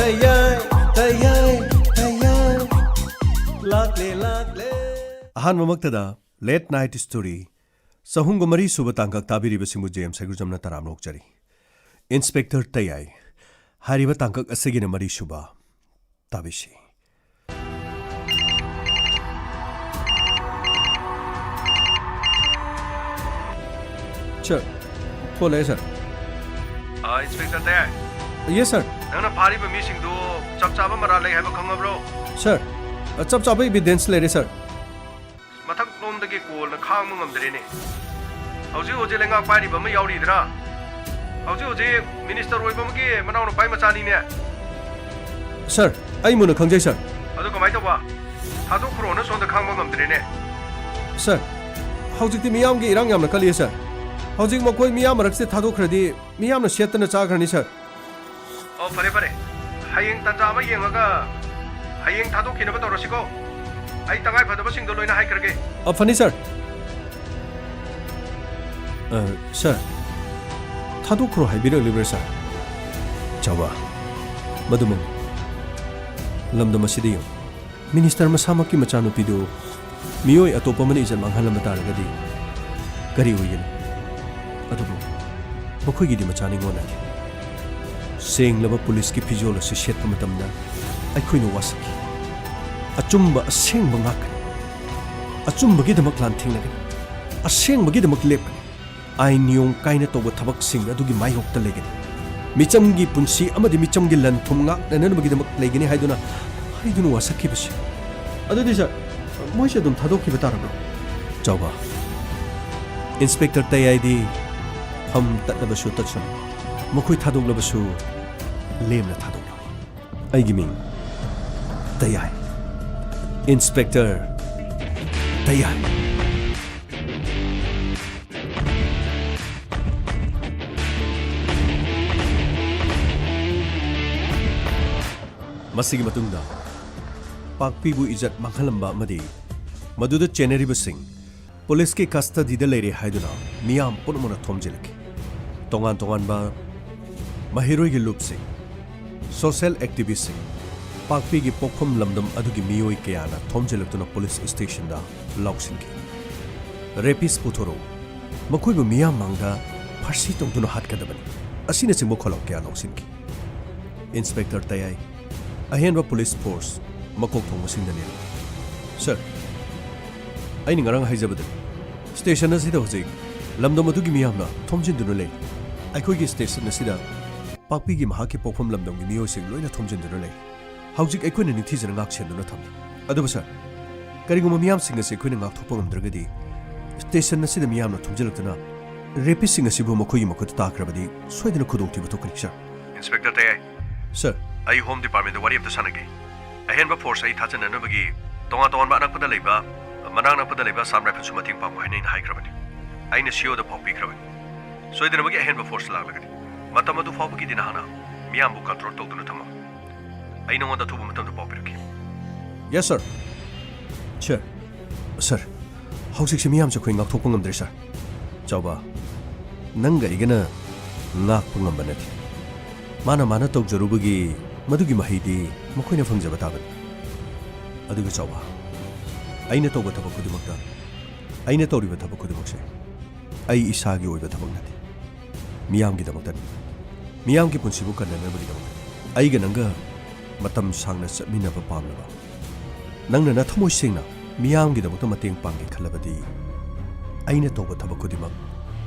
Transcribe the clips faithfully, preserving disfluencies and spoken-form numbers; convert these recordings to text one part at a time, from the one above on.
ꯇꯌꯥꯏ, ꯇꯌꯥꯏ, ꯇꯌꯥꯏ꯫ ꯂꯥꯛꯂꯦ, ꯂꯥꯛꯂꯦ꯫ ꯑꯍꯥꯟꯕꯃꯛꯇꯗ Late Night Story ꯆꯍꯨꯝꯒ ꯃꯔꯤ ꯁꯨꯕ ꯇꯥꯡꯀꯛ ꯇꯥꯕꯤꯔꯤꯕꯁꯤꯡꯕꯨ ꯖꯦ ꯑꯦꯝ ꯁꯩꯒꯨꯖꯝꯅ ꯇꯔꯥꯝꯅ ꯑꯣꯛꯆꯔꯤ꯫ ꯏꯟꯁꯄꯦꯛꯇꯔ ꯇꯌꯥꯏ ꯍꯥꯏꯔꯤꯕ ꯇꯥꯡꯀꯛ ꯑꯁꯤꯒꯤꯅ ꯃꯔꯤ ꯁꯨꯕ꯫ ꯇꯥꯕꯤꯁꯤ꯫ ꯁꯥꯔ, ꯐꯣꯟ ꯂꯥꯛꯑꯦ, ꯁꯥꯔ꯫ ꯑ, ꯏꯟꯁꯄꯦꯛꯇꯔ ꯇꯌꯥꯏ꯫ ꯌꯦꯁ, ꯁꯥꯔ꯫ ꯅꯪꯅ ꯐꯥꯔꯤꯕ ꯃꯤꯁꯤꯡꯗꯨ ꯆꯞ ꯆꯥꯕ ꯃꯔꯥꯜ ꯂꯩ ꯍꯥꯏꯕ ꯈꯪꯉꯕ꯭ꯔꯣ? ꯁꯥꯔ, ꯑ, ꯆꯞ ꯆꯥꯕ ꯏꯕꯤꯗꯦꯟꯁ ꯂꯩꯔꯦ, ꯁꯥꯔ꯫ ꯃꯊꯛ ꯂꯣꯝꯗꯒꯤ ꯀꯣꯜꯅ ꯈꯥꯡꯕ ꯉꯝꯗ꯭ꯔꯦꯅꯦ꯫ ꯍꯧꯖꯤꯛ ꯍꯧꯖꯤꯛ ꯂꯩꯉꯥꯛ ꯄꯥꯏꯔꯤꯕ ꯑꯃ ꯌꯥꯎꯔꯤꯗꯅ? ꯍꯧꯖꯤꯛ ꯍꯧꯖꯤꯛ ꯃꯤꯅꯤꯁꯇꯔ ꯑꯣꯏꯕ ꯑꯃꯒꯤ ꯃꯅꯥꯎꯅꯨꯄꯥꯒꯤ ꯃꯆꯥꯅꯤꯅꯦ꯫ ꯁꯥꯔ, ꯑꯩ ꯃꯨꯟꯅ ꯈꯪꯖꯩ, ꯁꯥꯔ꯫ ꯑꯗꯨ ꯀꯃꯥꯏꯅ ꯇꯧꯕ? ꯊꯥꯗꯣꯛꯈ꯭ꯔꯣꯅ ꯁꯣꯝꯗ ꯈꯥꯡꯕ ꯉꯝꯗ꯭ꯔꯦꯅꯦ꯫ ꯁꯥꯔ, ꯍꯧꯖꯤꯛꯇꯤ ꯃꯤꯌꯥꯝꯒꯤ ꯏꯔꯥꯡ ꯌꯥꯝꯅ ꯀꯜꯂꯤ, ꯁꯥꯔ꯫ ꯍꯧꯖꯤꯛ ꯃꯈꯣꯏ ꯃꯤꯌꯥꯝ ꯃꯔꯛꯁꯤꯗ ꯊꯥꯗꯣꯛꯈ꯭ꯔꯗꯤ ꯃꯤꯌꯥꯝꯅ ꯁꯦꯠꯇꯅ ꯆꯥꯈ꯭ꯔꯅꯤ, ꯁꯥꯔ꯫ ꯑꯣ, ꯐꯔꯦ, ꯐꯔꯦ꯫ ꯍꯌꯦꯡ ꯇꯥꯟꯖꯥ ꯑꯃ ꯌꯦꯡꯉꯒ ꯍꯌꯦꯡ ꯊꯥꯗꯣꯛꯈꯤꯅꯕ ꯇꯧꯔꯁꯤꯀꯣ꯫ ꯑꯩ ꯇꯉꯥꯏ ꯐꯗꯕꯁꯤꯡꯗꯣ ꯂꯣꯏꯅ ꯍꯥꯏꯈ꯭ꯔꯒꯦ꯫ ꯑ, ꯐꯅꯤ, ꯁꯥꯔ꯫ ꯑ, ꯁꯥꯔ, ꯊꯥꯗꯣꯛꯈ꯭ꯔꯣ ꯍꯥꯏꯕꯤꯔꯛꯂꯤꯕ꯭ꯔꯥ, ꯁꯥꯔ? ꯆꯥꯎꯕ, ꯃꯗꯨꯃꯛꯅꯤ꯫ ꯂꯝꯗꯝ ꯑꯁꯤꯗ ꯌꯦꯡꯉꯨ꯫ ꯃꯤꯅꯤꯁꯇꯔ ꯃꯁꯥꯃꯛꯀꯤ ꯃꯆꯥꯅꯨꯄꯤꯗꯨ ꯃꯤꯑꯣꯏ ꯑꯇꯣꯞꯄ ꯑꯃꯅ ꯏꯖꯠ ꯃꯥꯡꯍꯜꯂꯝꯕ ꯇꯥꯔꯒꯗꯤ ꯀꯔꯤ ꯑꯣꯏꯒꯅꯤ? ꯑꯗꯨꯕꯨ ꯃꯈꯣꯏꯒꯤꯗꯤ ꯃꯆꯥ ꯅꯤꯉꯣꯜ ꯅꯠꯇꯦ꯫ ꯁꯦꯡꯂꯕ ꯄꯨꯂꯤꯁꯀꯤ ꯐꯤꯖꯣꯜ ꯑꯁꯤ ꯁꯦꯠꯄ ꯃꯇꯝꯗ ꯑꯩꯈꯣꯏꯅ ꯋꯥꯁꯛꯈꯤ꯫ ꯑꯆꯨꯝꯕ ꯑꯁꯦꯡꯕ ꯉꯥꯛꯀꯅꯤ꯫ ꯑꯆꯨꯝꯕꯒꯤꯗꯃꯛ ꯂꯥꯟꯊꯦꯡꯅꯒꯅꯤ꯫ ꯑꯁꯦꯡꯕꯒꯤꯗꯃꯛ ꯂꯦꯞꯀꯅꯤ꯫ ꯑꯥꯏꯟ ꯅꯤꯌꯣꯝ ꯀꯥꯏꯅ ꯇꯧꯕ ꯊꯕꯛꯁꯤꯡ ꯑꯗꯨꯒꯤ ꯃꯥꯌꯣꯛꯇ ꯂꯩꯒꯅꯤ꯫ ꯃꯤꯆꯝꯒꯤ ꯄꯨꯟꯁꯤ ꯑꯃꯗꯤ ꯃꯤꯆꯝꯒꯤ ꯂꯟ ꯊꯨꯝ ꯉꯥꯛꯅꯅꯕꯒꯤꯗꯃꯛ ꯂꯩꯒꯅꯤ ꯍꯥꯏꯗꯨꯅ, ꯍꯥꯏꯗꯨꯅ ꯋꯥꯁꯛꯈꯤꯕꯁꯤ꯫ ꯑꯗꯨꯗꯤ ꯁꯥꯔ, ꯃꯣꯏꯁꯦ ꯑꯗꯨꯝ ꯊꯥꯗꯣꯛꯈꯤꯕ ꯇꯥꯔꯕ꯭ꯔꯣ? ꯆꯥꯎꯕ, ꯏꯟꯁꯄꯦꯛꯇꯔ ꯇꯌꯥꯏꯗꯤ ꯐꯝ ꯇꯠꯂꯕꯁꯨ ꯇꯠꯁꯅꯨ, ꯃꯈꯣꯏ ꯊꯥꯗꯣꯛꯂꯕꯁꯨ ꯂꯦꯝꯅ ꯊꯥꯗꯣꯛꯂꯣꯏ꯫ ꯑꯩꯒꯤ ꯃꯤꯡ ꯇꯌꯥꯏ, ꯏꯟꯁꯄꯦꯛꯇꯔ ꯇꯌꯥꯏ꯫ ꯃꯁꯤꯒꯤ ꯃꯇꯨꯡꯗ ꯄꯥꯛꯄꯤꯕꯨ ꯏꯖꯠ ꯃꯥꯡꯍꯜꯂꯝꯕ ꯑꯃꯗꯤ ꯃꯗꯨꯗ ꯆꯦꯟꯅꯔꯤꯕꯁꯤꯡ ꯄꯨꯂꯤꯁꯀꯤ ꯀꯁꯇꯗꯤꯗ ꯂꯩꯔꯦ ꯍꯥꯏꯗꯨꯅ ꯃꯤꯌꯥꯝ ꯄꯨꯝꯅꯃꯛꯅ ꯊꯣꯝꯖꯤꯜꯂꯛꯈꯤ꯫ ꯇꯣꯉꯥꯟ ꯇꯣꯉꯥꯟꯕ ꯃꯍꯩꯔꯣꯏꯒꯤ ꯂꯨꯞꯁꯤꯡ, ꯁꯣꯁꯤꯌꯦꯜ ꯑꯦꯛꯇꯤꯚꯤꯁꯁꯤꯡ, ꯄꯥꯛꯄꯤꯒꯤ ꯄꯣꯛꯐꯝ ꯂꯝꯗꯝ ꯑꯗꯨꯒꯤ ꯃꯤꯑꯣꯏ ꯀꯌꯥꯅ ꯊꯣꯝꯖꯤꯜꯂꯛꯇꯨꯅ ꯄꯨꯂꯤꯁ ꯁ꯭ꯇꯦꯁꯟꯗ ꯂꯥꯎꯁꯤꯟꯈꯤ꯫ ꯔꯦꯄꯤꯁ ꯄꯨꯊꯣꯔꯛꯎ, ꯃꯈꯣꯏꯕꯨ ꯃꯤꯌꯥꯝ ꯃꯥꯡꯗ ꯐꯥꯔꯁꯤ ꯇꯧꯗꯨꯅ ꯍꯥꯠꯀꯗꯕꯅꯤ, ꯑꯁꯤꯅꯆꯤꯡꯕ ꯈꯣꯜꯂꯥꯎ ꯀꯌꯥ ꯂꯥꯎꯁꯤꯟꯈꯤ꯫ ꯏꯟꯁꯄꯦꯛꯇꯔ ꯇꯌꯥꯏ, ꯑꯍꯦꯟꯕ ꯄꯨꯂꯤꯁ ꯐꯣꯔꯁ ꯃꯀꯣꯛ ꯊꯣꯡꯕꯁꯤꯡꯗ ꯅꯦꯔꯨ꯫ ꯁꯔ, ꯑꯩꯅ ꯉꯔꯥꯡ ꯍꯥꯏꯖꯕꯗꯨꯅꯤ, ꯁ꯭ꯇꯦꯁꯟ ꯑꯁꯤꯗ ꯍꯧꯖꯤꯛ ꯂꯝꯗꯝ ꯑꯗꯨꯒꯤ ꯃꯤꯌꯥꯝꯅ ꯊꯣꯝꯖꯤꯟꯗꯨꯅ ꯂꯩ꯫ ꯑꯩꯈꯣꯏꯒꯤ ꯁ꯭ꯇꯦꯁꯟ ꯑꯁꯤꯗ ꯄꯥꯛꯄꯤꯒꯤ ꯃꯍꯥꯛꯀꯤ ꯄꯣꯛꯐꯝ ꯂꯝꯗꯝꯒꯤ ꯃꯤꯑꯣꯏꯁꯤꯡ ꯂꯣꯏꯅ ꯊꯣꯝꯖꯤꯟꯗꯨꯅ ꯂꯩ꯫ ꯍꯧꯖꯤꯛ ꯑꯩꯈꯣꯏꯅ ꯅꯤꯡꯊꯤꯖꯅ ꯉꯥꯛ ꯁꯦꯟꯗꯨꯅ ꯊꯝꯂꯤ꯫ ꯑꯗꯨꯕꯨ ꯁꯔ, ꯀꯔꯤꯒꯨꯝꯕ ꯃꯤꯌꯥꯝꯁꯤꯡ ꯑꯁꯤ ꯑꯩꯈꯣꯏꯅ ꯉꯥꯛꯊꯣꯛꯄ ꯉꯝꯗ꯭ꯔꯒꯗꯤ, ꯁ꯭ꯇꯦꯁꯟ ꯑꯁꯤꯗ ꯃꯤꯌꯥꯝꯅ ꯊꯣꯝꯖꯤꯜꯂꯛꯇꯨꯅ ꯔꯦꯄꯤꯁꯁꯤꯡ ꯑꯁꯤꯕꯨ ꯃꯈꯣꯏꯒꯤ ꯃꯈꯨꯠꯇ ꯇꯥꯈ꯭ꯔꯕꯗꯤ ꯁꯣꯏꯗꯅ ꯈꯨꯗꯣꯡꯊꯤꯕ ꯊꯣꯛꯀꯅꯤ, ꯁꯔ꯫ ꯏꯟꯁꯄꯦꯛꯇꯔ ꯇꯌꯥꯏ꯫ ꯁꯔ꯫ ꯑꯩ ꯍꯣꯝ ꯗꯤꯄꯥꯔꯠꯃꯦꯟꯗ ꯋꯥꯔꯤ ꯑꯝꯇ ꯁꯥꯟꯅꯒꯦ꯫ ꯑꯍꯦꯟꯕ ꯐꯣꯔꯁ ꯑꯩ ꯊꯥꯖꯅꯅꯕꯒꯤ ꯇꯣꯉꯥꯟ ꯇꯣꯉꯥꯟꯕ ꯑꯅꯛꯄꯗ ꯂꯩꯕ, ꯃꯅꯥꯛ ꯅꯛꯄꯗ ꯂꯩꯕ ꯑꯁꯥꯝ ꯔꯥꯏꯐꯜꯁꯨ ꯃꯇꯦꯡ ꯄꯥꯡꯉꯨ ꯍꯥꯏꯅ ꯑꯩꯅ ꯍꯥꯏꯈ꯭ꯔꯕꯅꯤ꯫ ꯑꯩꯅ ꯁꯤꯑꯣꯗ ꯐꯥꯎ ꯄꯤꯈ꯭ꯔꯕꯅꯤ꯫ ꯁꯣꯏꯗꯅꯃꯛꯀꯤ ꯑꯍꯦꯟꯕ ꯐꯣꯔꯁ ꯂꯥꯛꯂꯒꯅꯤ꯫ ꯃꯇꯝ ꯑꯗꯨ ꯐꯥꯎꯕꯒꯤꯗꯤ ꯅꯍꯥꯛꯅ ꯃꯤꯌꯥꯝꯕꯨ ꯀꯟꯇ꯭ꯔꯣꯜ ꯇꯧꯗꯨꯅ ꯊꯝꯃꯨ꯫ ꯑꯩ ꯅꯉꯣꯟꯗ ꯑꯊꯨꯕ ꯃꯇꯝꯗ ꯄꯥꯎ ꯄꯤꯔꯛꯈꯤ꯫ Yes, sir. ꯁꯔ, ꯁꯔ, ꯍꯧꯖꯤꯛꯁꯤ ꯃꯤꯌꯥꯝꯁꯦ ꯑꯩꯈꯣꯏ ꯉꯥꯛꯊꯣꯛꯄ ꯉꯝꯗ꯭ꯔꯦ, ꯁꯔ꯫ ꯆꯥꯎꯕ, ꯅꯪꯒ ꯑꯩꯒꯅ ꯉꯥꯛꯄ ꯉꯝꯕ ꯅꯠꯇꯦ꯫ ꯃꯥꯅ ꯃꯥꯅ ꯇꯧꯖꯔꯨꯕꯒꯤ ꯃꯗꯨꯒꯤ ꯃꯍꯩꯗꯤ ꯃꯈꯣꯏꯅ ꯐꯪꯖꯕ ꯇꯥꯕꯅꯤ꯫ ꯑꯗꯨꯒ ꯆꯥꯎꯕ, ꯑꯩꯅ ꯇꯧꯕ ꯊꯕꯛ ꯈꯨꯗꯤꯡꯃꯛꯇ, ꯑꯩꯅ ꯇꯧꯔꯤꯕ ꯊꯕꯛ ꯈꯨꯗꯤꯡꯃꯛꯁꯦ ꯑꯩ ꯏꯁꯥꯒꯤ ꯑꯣꯏꯕ ꯊꯕꯛ ꯅꯠꯇꯦ꯫ ꯃꯤꯌꯥꯝꯒꯤꯗꯃꯛꯇꯅꯤ꯫ ꯃꯤꯌꯥꯝꯒꯤ ꯄꯨꯟꯁꯤꯕꯨ ꯀꯟꯅꯅꯕꯒꯤꯗꯃꯛꯇꯅꯤ꯫ ꯑꯩꯒ ꯅꯪꯒ ꯃꯇꯝ ꯁꯥꯡꯅ ꯆꯠꯃꯤꯟꯅꯕ ꯄꯥꯝꯂꯕ, ꯅꯪꯅ ꯅꯊꯃꯣꯏ ꯁꯦꯡꯅ ꯃꯤꯌꯥꯝꯒꯤꯗꯃꯛꯇ ꯃꯇꯦꯡ ꯄꯥꯡꯒꯦ ꯈꯜꯂꯕꯗꯤ, ꯑꯩꯅ ꯇꯧꯕ ꯊꯕꯛ ꯈꯨꯗꯤꯡꯃꯛ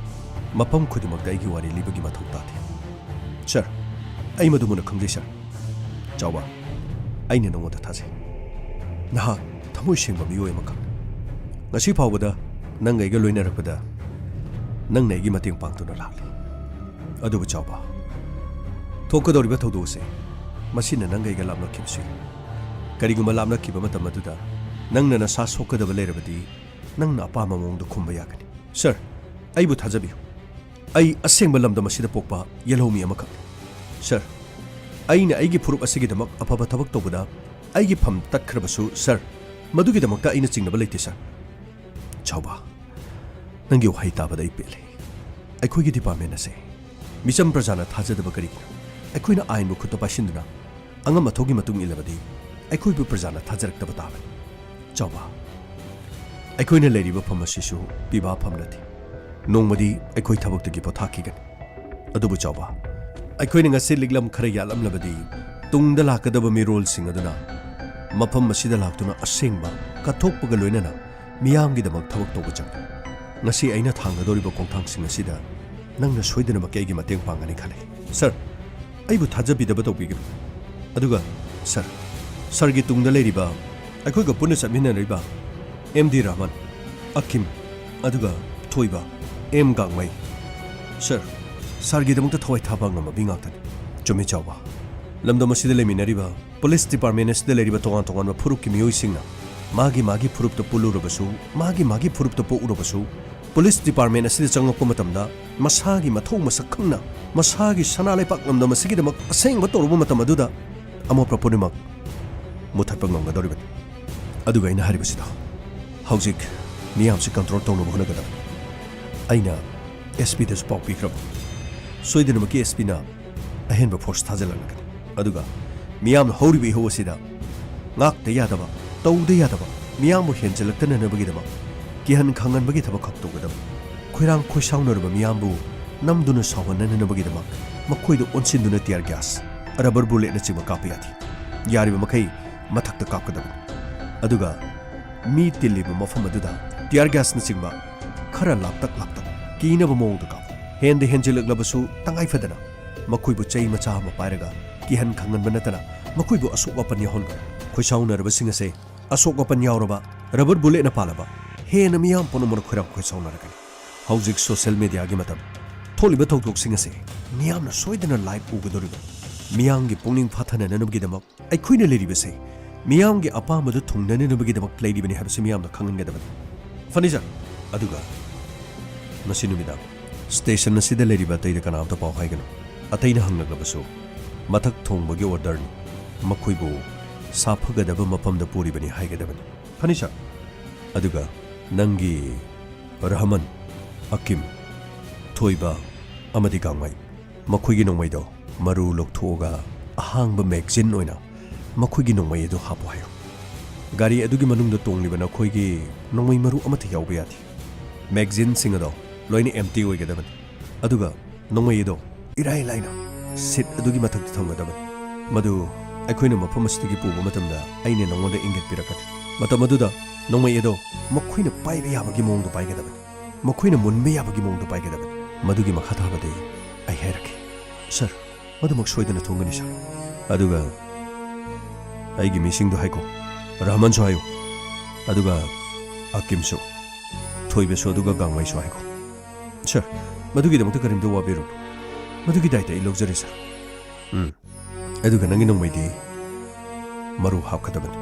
ꯃꯐꯝ ꯈꯨꯗꯤꯡꯃꯛꯇ ꯑꯩꯒꯤ ꯋꯥꯔꯤ ꯂꯤꯕꯒꯤ ꯃꯊꯧ ꯇꯥꯗꯦ꯫ ꯁꯔ, ꯑꯩ ꯃꯗꯨ ꯃꯨꯟꯅ ꯈꯪꯖꯩ, ꯁꯔ꯫ ꯆꯥꯎꯕ, ꯑꯩꯅ ꯅꯉꯣꯟꯗ ꯊꯥꯖꯩ꯫ ꯅꯍꯥꯛ ꯊꯃꯣꯏ ꯁꯦꯡꯕ ꯃꯤꯑꯣꯏ ꯑꯃꯈꯛꯅꯤ꯫ ꯉꯁꯤ ꯐꯥꯎꯕꯗ ꯅꯪ ꯑꯩꯒ ꯂꯣꯏꯅꯔꯛꯄꯗ ꯅꯪꯅ ꯑꯩꯒꯤ ꯃꯇꯦꯡ ꯄꯥꯡꯗꯨꯅ ꯂꯥꯛꯂꯤ꯫ ꯑꯗꯨꯕꯨ ꯆꯥꯎꯕ, ꯊꯣꯛꯀꯗꯧꯔꯤꯕ ꯊꯧꯗꯣꯛ ꯑꯁꯤ, ꯃꯁꯤꯅ ꯅꯪꯒ ꯑꯩꯒ ꯂꯥꯞꯅꯈꯤꯕꯁꯨ ꯌꯥꯏ꯫ ꯀꯔꯤꯒꯨꯝꯕ ꯂꯥꯞꯅꯈꯤꯕ ꯃꯇꯝ ꯑꯗꯨꯗ ꯅꯪꯅ ꯅꯁꯥ ꯁꯣꯛꯀꯗꯕ ꯂꯩꯔꯕꯗꯤ, ꯅꯪꯅ ꯑꯄꯥꯝꯕ ꯃꯑꯣꯡꯗ ꯈꯨꯝꯕ ꯌꯥꯒꯅꯤ꯫ ꯁꯔ, ꯑꯩꯕꯨ ꯊꯥꯖꯕꯤꯌꯨ꯫ ꯑꯩ ꯑꯁꯦꯡꯕ ꯂꯝꯗꯝ ꯑꯁꯤꯗ ꯄꯣꯛꯄ ꯌꯦꯜꯍꯧꯃꯤ ꯑꯃꯈꯛꯅꯤ꯫ ꯁꯔ, ꯑꯩꯅ ꯑꯩꯒꯤ ꯐꯨꯔꯨꯞ ꯑꯁꯤꯒꯤꯗꯃꯛ ꯑꯐꯕ ꯊꯕꯛ ꯇꯧꯕꯗ ꯑꯩꯒꯤ ꯐꯝ ꯇꯠꯈ꯭ꯔꯕꯁꯨ, ꯁꯔ, ꯃꯗꯨꯒꯤꯗꯃꯛꯇ ꯑꯩꯅ ꯆꯤꯡꯅꯕ ꯂꯩꯇꯦ, ꯁꯔ꯫ ꯆꯥꯎꯕ, ꯅꯪꯒꯤ ꯋꯥꯍꯩ ꯇꯥꯕꯗ ꯑꯩ ꯄꯦꯜꯂꯦ꯫ ꯑꯩꯈꯣꯏꯒꯤ ꯗꯤꯄꯥꯔꯠꯃꯦꯟ ꯑꯁꯦ ꯃꯤꯆꯝ ꯄ꯭ꯔꯖꯥꯅ ꯊꯥꯖꯗꯕ ꯀꯔꯤꯒꯤꯅꯣ? ꯑꯩꯈꯣꯏꯅ ꯑꯥꯏꯟꯕꯨ ꯈꯨꯠꯇ ꯄꯥꯏꯁꯤꯟꯗꯨꯅ ꯑꯉꯝ ꯑꯊꯧꯒꯤ ꯃꯇꯨꯡ ꯏꯜꯂꯕꯗꯤ ꯑꯩꯈꯣꯏꯕꯨ ꯄ꯭ꯔꯖꯥꯅ ꯊꯥꯖꯔꯛꯇꯕ ꯇꯥꯕꯅꯤ꯫ ꯆꯥꯎꯕ, ꯑꯩꯈꯣꯏꯅ ꯂꯩꯔꯤꯕ ꯐꯝ ꯑꯁꯤꯁꯨ ꯄꯤꯕꯥ ꯐꯝ ꯅꯠꯇꯦ꯫ ꯅꯣꯡꯃꯗꯤ ꯑꯩꯈꯣꯏ ꯊꯕꯛꯇꯒꯤ ꯄꯣꯊꯥꯈꯤꯒꯅꯤ꯫ ꯑꯗꯨꯕꯨ ꯆꯥꯎꯕ, ꯑꯩꯈꯣꯏꯅ ꯉꯁꯤ ꯂꯤꯛꯂꯝ ꯈꯔ ꯌꯥꯠꯂꯝꯂꯕꯗꯤ ꯇꯨꯡꯗ ꯂꯥꯛꯀꯗꯕ ꯃꯤꯔꯣꯜꯁꯤꯡ ꯑꯗꯨꯅ ꯃꯐꯝ ꯑꯁꯤꯗ ꯂꯥꯛꯇꯨꯅ ꯑꯁꯦꯡꯕ ꯀꯠꯊꯣꯛꯄꯒ ꯂꯣꯏꯅꯅ ꯃꯤꯌꯥꯝꯒꯤꯗꯃꯛ ꯊꯕꯛ ꯇꯧꯕ ꯆꯪꯏ꯫ ꯉꯁꯤ ꯑꯩꯅ ꯊꯥꯡꯒꯗꯧꯔꯤꯕ ꯈꯣꯡꯊꯥꯡꯁꯤꯡ ꯑꯁꯤꯗ ꯅꯪꯅ ꯁꯣꯏꯗꯅꯃꯛꯀꯤ ꯑꯩꯒꯤ ꯃꯇꯦꯡ ꯄꯥꯡꯒꯅꯤ ꯈꯜꯂꯤ꯫ ꯁꯔ, ꯑꯩꯕꯨ ꯊꯥꯖꯕꯤꯗꯕ ꯇꯧꯕꯤꯒꯅꯨ꯫ ꯑꯗꯨꯒ ꯁꯔ, ꯁꯔꯒꯤ ꯇꯨꯡꯗ ꯂꯩꯔꯤꯕ, ꯑꯩꯈꯣꯏꯒ ꯄꯨꯟꯅ ꯆꯠꯃꯤꯟꯅꯔꯤꯕ ꯑꯦꯝ ꯗꯤ ꯔꯍꯃꯟ, ꯑꯀꯤꯝ, ꯑꯗꯨꯒ ꯊꯣꯏꯕ, ꯑꯦꯝ ꯒꯥꯡꯃꯩ꯫ ꯁꯔ, ꯁꯔꯒꯤꯗꯃꯛꯇ ꯊꯋꯥꯏ ꯊꯥꯕ ꯉꯝꯕ ꯃꯤ ꯉꯥꯛꯇꯅꯤ꯫ ꯆꯨꯝꯃꯤ ꯆꯥꯎꯕ꯫ ꯂꯝꯗꯝ ꯑꯁꯤꯗ ꯂꯩꯃꯤꯟꯅꯔꯤꯕ ꯄꯨꯂꯤꯁ ꯗꯤꯄꯥꯔꯠꯃꯦꯟ ꯑꯁꯤꯗ ꯂꯩꯔꯤꯕ ꯇꯣꯉꯥꯟ ꯇꯣꯉꯥꯟꯕ ꯐꯨꯔꯨꯞꯀꯤ ꯃꯤꯑꯣꯏꯁꯤꯡꯅ ꯃꯥꯒꯤ ꯃꯥꯒꯤ ꯐꯨꯔꯨꯞꯇ ꯄꯨꯜꯂꯨꯔꯕꯁꯨ, ꯃꯥꯒꯤ ꯃꯥꯒꯤ ꯐꯨꯔꯨꯞꯇ ꯄꯣꯛꯎꯔꯕꯁꯨ, ꯄꯨꯂꯤꯁ ꯗꯤꯄꯥꯔꯠꯃꯦꯟ ꯑꯁꯤꯗ ꯆꯪꯂꯛꯄ ꯃꯇꯝꯗ ꯃꯁꯥꯒꯤ ꯃꯊꯧ ꯃꯁꯛ ꯈꯪꯅ ꯃꯁꯥꯒꯤ ꯁꯅꯥ ꯂꯩꯄꯥꯛ ꯂꯝꯗꯝ ꯑꯁꯤꯒꯤꯗꯃꯛ ꯑꯁꯦꯡꯕ ꯇꯧꯔꯨꯕ ꯃꯇꯝ ꯑꯗꯨꯗ ꯑꯃꯣꯠꯄ ꯄꯨꯝꯅꯃꯛ ꯃꯨꯊꯠꯄ ꯉꯝꯒꯗꯧꯔꯤꯕꯅꯤ꯫ ꯑꯗꯨꯒ ꯑꯩꯅ ꯍꯥꯏꯔꯤꯕꯁꯤꯗ ꯍꯧꯖꯤꯛ ꯃꯤꯌꯥꯝꯁꯤ ꯀꯟꯇ꯭ꯔꯣꯜ ꯇꯧꯅꯕ ꯍꯣꯠꯅꯒꯗꯕꯅꯤ꯫ ꯑꯩꯅ ꯑꯦꯁ ꯄꯤꯗꯁꯨ ꯄꯥꯎ ꯄꯤꯈ꯭ꯔꯕ꯫ ꯁꯣꯏꯗꯅꯃꯛꯀꯤ ꯑꯦꯁ ꯄꯤꯅ ꯑꯍꯦꯟꯕ ꯐꯣꯔꯁ ꯊꯥꯖꯤꯜꯂꯛꯂꯒꯅꯤ꯫ ꯑꯗꯨꯒ ꯃꯤꯌꯥꯝꯅ ꯍꯧꯔꯤꯕ ꯏꯍꯧ ꯑꯁꯤꯗ ꯉꯥꯛꯇ ꯌꯥꯗꯕ, ꯇꯧꯗ ꯌꯥꯗꯕ, ꯃꯤꯌꯥꯝꯕꯨ ꯍꯦꯟꯖꯜꯂꯛꯇꯅꯅꯕꯒꯤꯗꯃꯛ ꯀꯤꯍꯟ ꯈꯪꯍꯟꯕꯒꯤ ꯊꯕꯛ ꯈꯛ ꯇꯧꯒꯗꯕꯅꯤ꯫ ꯈꯣꯏꯔꯥꯡ ꯈꯣꯏꯁꯥꯎꯅꯔꯕ ꯃꯤꯌꯥꯝꯕꯨ ꯅꯝꯗꯨꯅ ꯁꯥꯎꯍꯟꯅꯅꯕꯒꯤꯗꯃꯛ ꯃꯈꯣꯏꯗ ꯑꯣꯟꯁꯤꯟꯗꯨꯅ ꯇꯤꯌꯥꯔ ꯒ꯭ꯌꯥꯁ, ꯔꯕꯔ ꯕꯨꯂꯦꯠꯅꯆꯤꯡꯕ ꯀꯥꯞꯄ ꯌꯥꯗꯦ꯫ ꯌꯥꯔꯤꯕ ꯃꯈꯩ ꯃꯊꯛꯇ ꯀꯥꯞꯀꯗꯕꯅꯤ꯫ ꯑꯗꯨꯒ ꯃꯤ ꯇꯤꯜꯂꯤꯕ ꯃꯐꯝ ꯑꯗꯨꯗ ꯇꯤꯌꯥꯔ ꯒ꯭ꯌꯥꯁꯅꯆꯤꯡꯕ ꯈꯔ ꯂꯥꯞꯇꯛ ꯂꯥꯞꯇꯛ ꯀꯤꯅꯕ ꯃꯑꯣꯡꯗ ꯀꯥꯞꯄꯨ꯫ ꯍꯦꯟꯗ ꯍꯦꯟꯖꯤꯜꯂꯛꯂꯕꯁꯨ ꯇꯉꯥꯏ ꯐꯗꯅ ꯃꯈꯣꯏꯕꯨ ꯆꯩ ꯃꯆꯥ ꯑꯃ ꯄꯥꯏꯔꯒ ꯀꯤꯍꯟ ꯈꯪꯍꯟꯕ ꯅꯠꯇꯅ ꯃꯈꯣꯏꯕꯨ ꯑꯁꯣꯛ ꯑꯄꯟ ꯌꯥꯎꯍꯟꯒꯅꯨ꯫ ꯈꯣꯏꯁꯥꯎꯅꯔꯕꯁꯤꯡ ꯑꯁꯦ ꯑꯁꯣꯛ ꯑꯄꯟ ꯌꯥꯎꯔꯕ, ꯔꯕꯔ ꯕꯨꯂꯦꯠꯅ ꯄꯥꯜꯂꯕ, ꯍꯦꯟꯅ ꯃꯤꯌꯥꯝ ꯄꯨꯝꯅꯃꯛꯅ ꯈꯣꯏꯔꯥꯡ ꯈꯣꯏꯁꯥꯎꯅꯔꯒꯅꯤ꯫ ꯍꯧꯖꯤꯛ ꯁꯣꯁꯤꯌꯦꯜ ꯃꯦꯗꯤꯌꯥꯒꯤ ꯃꯇꯝ꯫ ꯊꯣꯛꯂꯤꯕ ꯊꯧꯗꯣꯛꯁꯤꯡ ꯑꯁꯦ ꯃꯤꯌꯥꯝꯅ ꯁꯣꯏꯗꯅ ꯂꯥꯏꯚ ꯎꯒꯗꯧꯔꯤꯕ꯫ ꯃꯤꯌꯥꯝꯒꯤ ꯄꯨꯛꯅꯤꯡ ꯐꯥꯊꯅꯅꯕꯒꯤꯗꯃꯛ ꯑꯩꯈꯣꯏꯅ ꯂꯩꯔꯤꯕꯁꯦ ꯃꯤꯌꯥꯝꯒꯤ ꯑꯄꯥꯝꯕꯗꯨ ꯊꯨꯡꯅꯅꯕꯒꯤꯗꯃꯛ ꯂꯩꯔꯤꯕꯅꯤ ꯍꯥꯏꯕꯁꯤ ꯃꯤꯌꯥꯝꯅ ꯈꯪꯍꯟꯒꯗꯕꯅꯤ꯫ ꯐꯅꯤ ꯁꯥꯔ꯫ ꯑꯗꯨꯒ ꯉꯁꯤ ꯅꯨꯃꯤꯗꯥꯡ ꯁ꯭ꯇꯦꯁꯟ ꯑꯁꯤꯗ ꯂꯩꯔꯤꯕ ꯑꯇꯩꯗ ꯀꯅꯥꯝꯇ ꯄꯥꯎ ꯍꯥꯏꯒꯅꯨ꯫ ꯑꯇꯩꯅ ꯍꯪꯂꯛꯂꯕꯁꯨ ꯃꯊꯛ ꯊꯣꯡꯕꯒꯤ ꯑꯣꯔꯗꯔꯅꯤ, ꯃꯈꯣꯏꯕꯨ ꯁꯥꯐꯒꯗꯕ ꯃꯐꯝꯗ ꯄꯨꯔꯤꯕꯅꯤ ꯍꯥꯏꯒꯗꯕꯅꯤ꯫ ꯐꯅꯤ ꯁꯥꯔ꯫ ꯑꯗꯨꯒ ꯅꯪꯒꯤ ꯔꯍꯃꯟ, ꯑꯀꯤꯝ, ꯊꯣꯏꯕ ꯑꯃꯗꯤ ꯒꯥꯡꯃꯩ, ꯃꯈꯣꯏꯒꯤ ꯅꯣꯡꯃꯩꯗꯣ ꯃꯔꯨ ꯂꯧꯊꯣꯛꯑꯒ ꯑꯍꯥꯡꯕ ꯃꯦꯒꯖꯤꯟ ꯑꯣꯏꯅ ꯃꯈꯣꯏꯒꯤ ꯅꯣꯡꯃꯩ ꯑꯗꯨ ꯍꯥꯞꯄꯨ ꯍꯥꯏꯌꯨ꯫ ꯒꯥꯔꯤ ꯑꯗꯨꯒꯤ ꯃꯅꯨꯡꯗ ꯇꯣꯡꯂꯤꯕ ꯅꯈꯣꯏꯒꯤ ꯅꯣꯡꯃꯩ ꯃꯔꯨ ꯑꯃꯠꯇ ꯌꯥꯎꯕ ꯌꯥꯗꯦ꯫ ꯃꯦꯒꯖꯤꯟꯁꯤꯡ ꯑꯗꯣ ꯂꯣꯏꯅ ꯑꯦꯝꯇꯤ ꯑꯣꯏꯒꯗꯕꯅꯤ꯫ ꯑꯗꯨꯒ ꯅꯣꯡꯃꯩ ꯑꯗꯣ ꯏꯔꯥꯏ ꯂꯥꯏꯅ ꯁꯤꯠ ꯑꯗꯨꯒꯤ ꯃꯊꯛꯇ ꯊꯝꯒꯗꯕꯅꯤ꯫ ꯃꯗꯨ ꯑꯩꯈꯣꯏꯅ ꯃꯐꯝ ꯑꯁꯤꯗꯒꯤ ꯄꯨꯕ ꯃꯇꯝꯗ ꯑꯩꯅ ꯅꯉꯣꯟꯗ ꯏꯪꯒꯤꯠ ꯄꯤꯔꯛꯀꯅꯤ꯫ ꯃꯇꯝ ꯑꯗꯨꯗ ꯅꯣꯡꯃꯩ ꯑꯗꯣ ꯃꯈꯣꯏꯅ ꯄꯥꯏꯕ ꯌꯥꯕꯒꯤ ꯃꯑꯣꯡꯗ ꯄꯥꯏꯒꯗꯕꯅꯤ꯫ ꯃꯈꯣꯏꯅ ꯃꯨꯟꯕ ꯌꯥꯕꯒꯤ ꯃꯑꯣꯡꯗ ꯄꯥꯏꯒꯗꯕꯅꯤ꯫ ꯃꯗꯨꯒꯤ ꯃꯈꯥ ꯇꯥꯕꯗꯤ ꯑꯩ ꯍꯥꯏꯔꯛꯀꯦ꯫ ꯁꯥꯔ, ꯃꯗꯨꯃꯛ ꯁꯣꯏꯗꯅ ꯊꯨꯡꯒꯅꯤ, ꯁꯥꯔ꯫ ꯑꯗꯨꯒ ꯑꯩꯒꯤ ꯃꯤꯁꯤꯡꯗꯨ ꯍꯥꯏꯈꯣ꯫ ꯔꯍꯃꯟꯁꯨ ꯍꯥꯏꯌꯨ꯫ ꯑꯗꯨꯒ ꯑꯀꯤꯝꯁꯨ, ꯊꯣꯏꯕꯁꯨ, ꯑꯗꯨꯒ ꯒꯥꯡꯃꯩꯁꯨ ꯍꯥꯏꯈꯣ꯫ ꯁꯥꯔ, ꯃꯗꯨꯒꯤꯗꯃꯛꯇ ꯀꯔꯤꯝꯇ ꯋꯥꯕꯤꯔꯨꯅꯨ꯫ ꯃꯗꯨꯒꯤ ꯗꯥꯏꯇ ꯑꯩ ꯂꯧꯖꯔꯦ, ꯁꯥꯔ꯫ ꯎꯝ꯫ ꯑꯗꯨꯒ ꯅꯪꯒꯤ ꯅꯣꯡꯃꯩꯗꯤ ꯃꯔꯨ ꯍꯥꯞꯀꯗꯕꯅꯤ꯫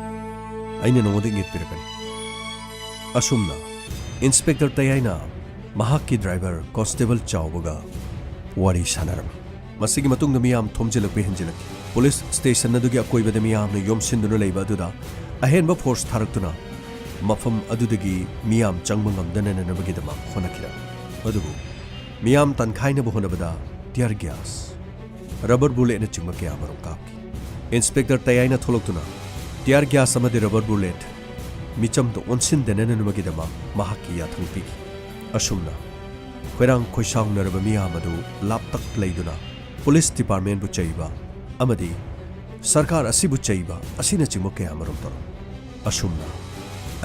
ꯑꯩꯅ ꯅꯉꯣꯟꯗ ꯏꯪꯒꯤꯠ ꯄꯤꯔꯛꯀꯅꯤ꯫ ꯑꯁꯨꯝꯅ ꯏꯟꯁꯄꯦꯛꯇꯔ ꯇꯌꯥꯏꯅ ꯃꯍꯥꯛꯀꯤ ꯗ꯭ꯔꯥꯏꯚꯔ ꯀꯣꯟꯁꯇꯦꯕꯜ ꯆꯥꯎꯕꯒ ꯋꯥꯔꯤ ꯁꯥꯟꯅꯔꯝꯃꯤ꯫ ꯃꯁꯤꯒꯤ ꯃꯇꯨꯡꯗ ꯃꯤꯌꯥꯝ ꯊꯣꯝꯖꯤꯜꯂꯛꯄ ꯍꯦꯟꯖꯤꯜꯂꯛꯈꯤ꯫ ꯄꯨꯂꯤꯁ ꯁ꯭ꯇꯦꯁꯟ ꯑꯗꯨꯒꯤ ꯑꯀꯣꯏꯕꯗ ꯃꯤꯌꯥꯝꯅ ꯌꯣꯝꯁꯤꯟꯗꯨꯅ ꯂꯩꯕ ꯑꯗꯨꯗ ꯑꯍꯦꯟꯕ ꯐꯣꯔꯁ ꯊꯥꯔꯛꯇꯨꯅ ꯃꯐꯝ ꯑꯗꯨꯗꯒꯤ ꯃꯤꯌꯥꯝ ꯆꯪꯕ ꯉꯝꯗꯅꯅꯕꯒꯤꯗꯃꯛ ꯍꯣꯠꯅꯈꯤꯔꯝꯃꯤ꯫ ꯑꯗꯨꯕꯨ ꯃꯤꯌꯥꯝ ꯇꯥꯟꯈꯥꯏꯅꯕ ꯍꯣꯠꯅꯕꯗ ꯇꯤꯌꯔ ꯒ꯭ꯌꯥꯁ, ꯔꯕꯔ ꯕꯨꯂꯦꯠꯅꯆꯤꯡꯕ ꯀꯌꯥ ꯑꯃꯔꯣꯝ ꯀꯥꯞꯈꯤ꯫ ꯏꯟꯁꯄꯦꯛꯇꯔ ꯇꯌꯥꯏꯅ ꯊꯣꯛꯂꯛꯇꯨꯅ ꯇꯤꯌꯔ ꯒ꯭ꯌꯥꯁ ꯑꯃꯗꯤ ꯔꯕꯔ ꯕꯨꯂꯦꯠ ꯃꯤꯆꯝꯗ ꯑꯣꯟꯁꯤꯟꯗꯅꯅꯕꯒꯤꯗꯃꯛ ꯃꯍꯥꯛꯀꯤ ꯌꯥꯊꯪ ꯄꯤꯈꯤ꯫ ꯑꯁꯨꯝꯅ ꯈꯣꯏꯔꯥꯡ ꯈꯣꯏꯁꯥꯎꯅꯔꯕ ꯃꯤꯌꯥꯝ ꯑꯗꯨ ꯂꯥꯞꯇꯛ ꯂꯩꯗꯨꯅ ꯄꯨꯂꯤꯁ ꯗꯤꯄꯥꯔꯠꯃꯦꯟꯕꯨ ꯆꯩꯕ ꯑꯃꯗꯤ ꯁꯔꯀꯥꯔ ꯑꯁꯤꯕꯨ ꯆꯩꯕ ꯑꯁꯤꯅꯆꯤꯡꯕ ꯀꯌꯥ ꯑꯃꯔꯣꯝ ꯇꯧꯔꯝꯃꯤ꯫ ꯑꯁꯨꯝꯅ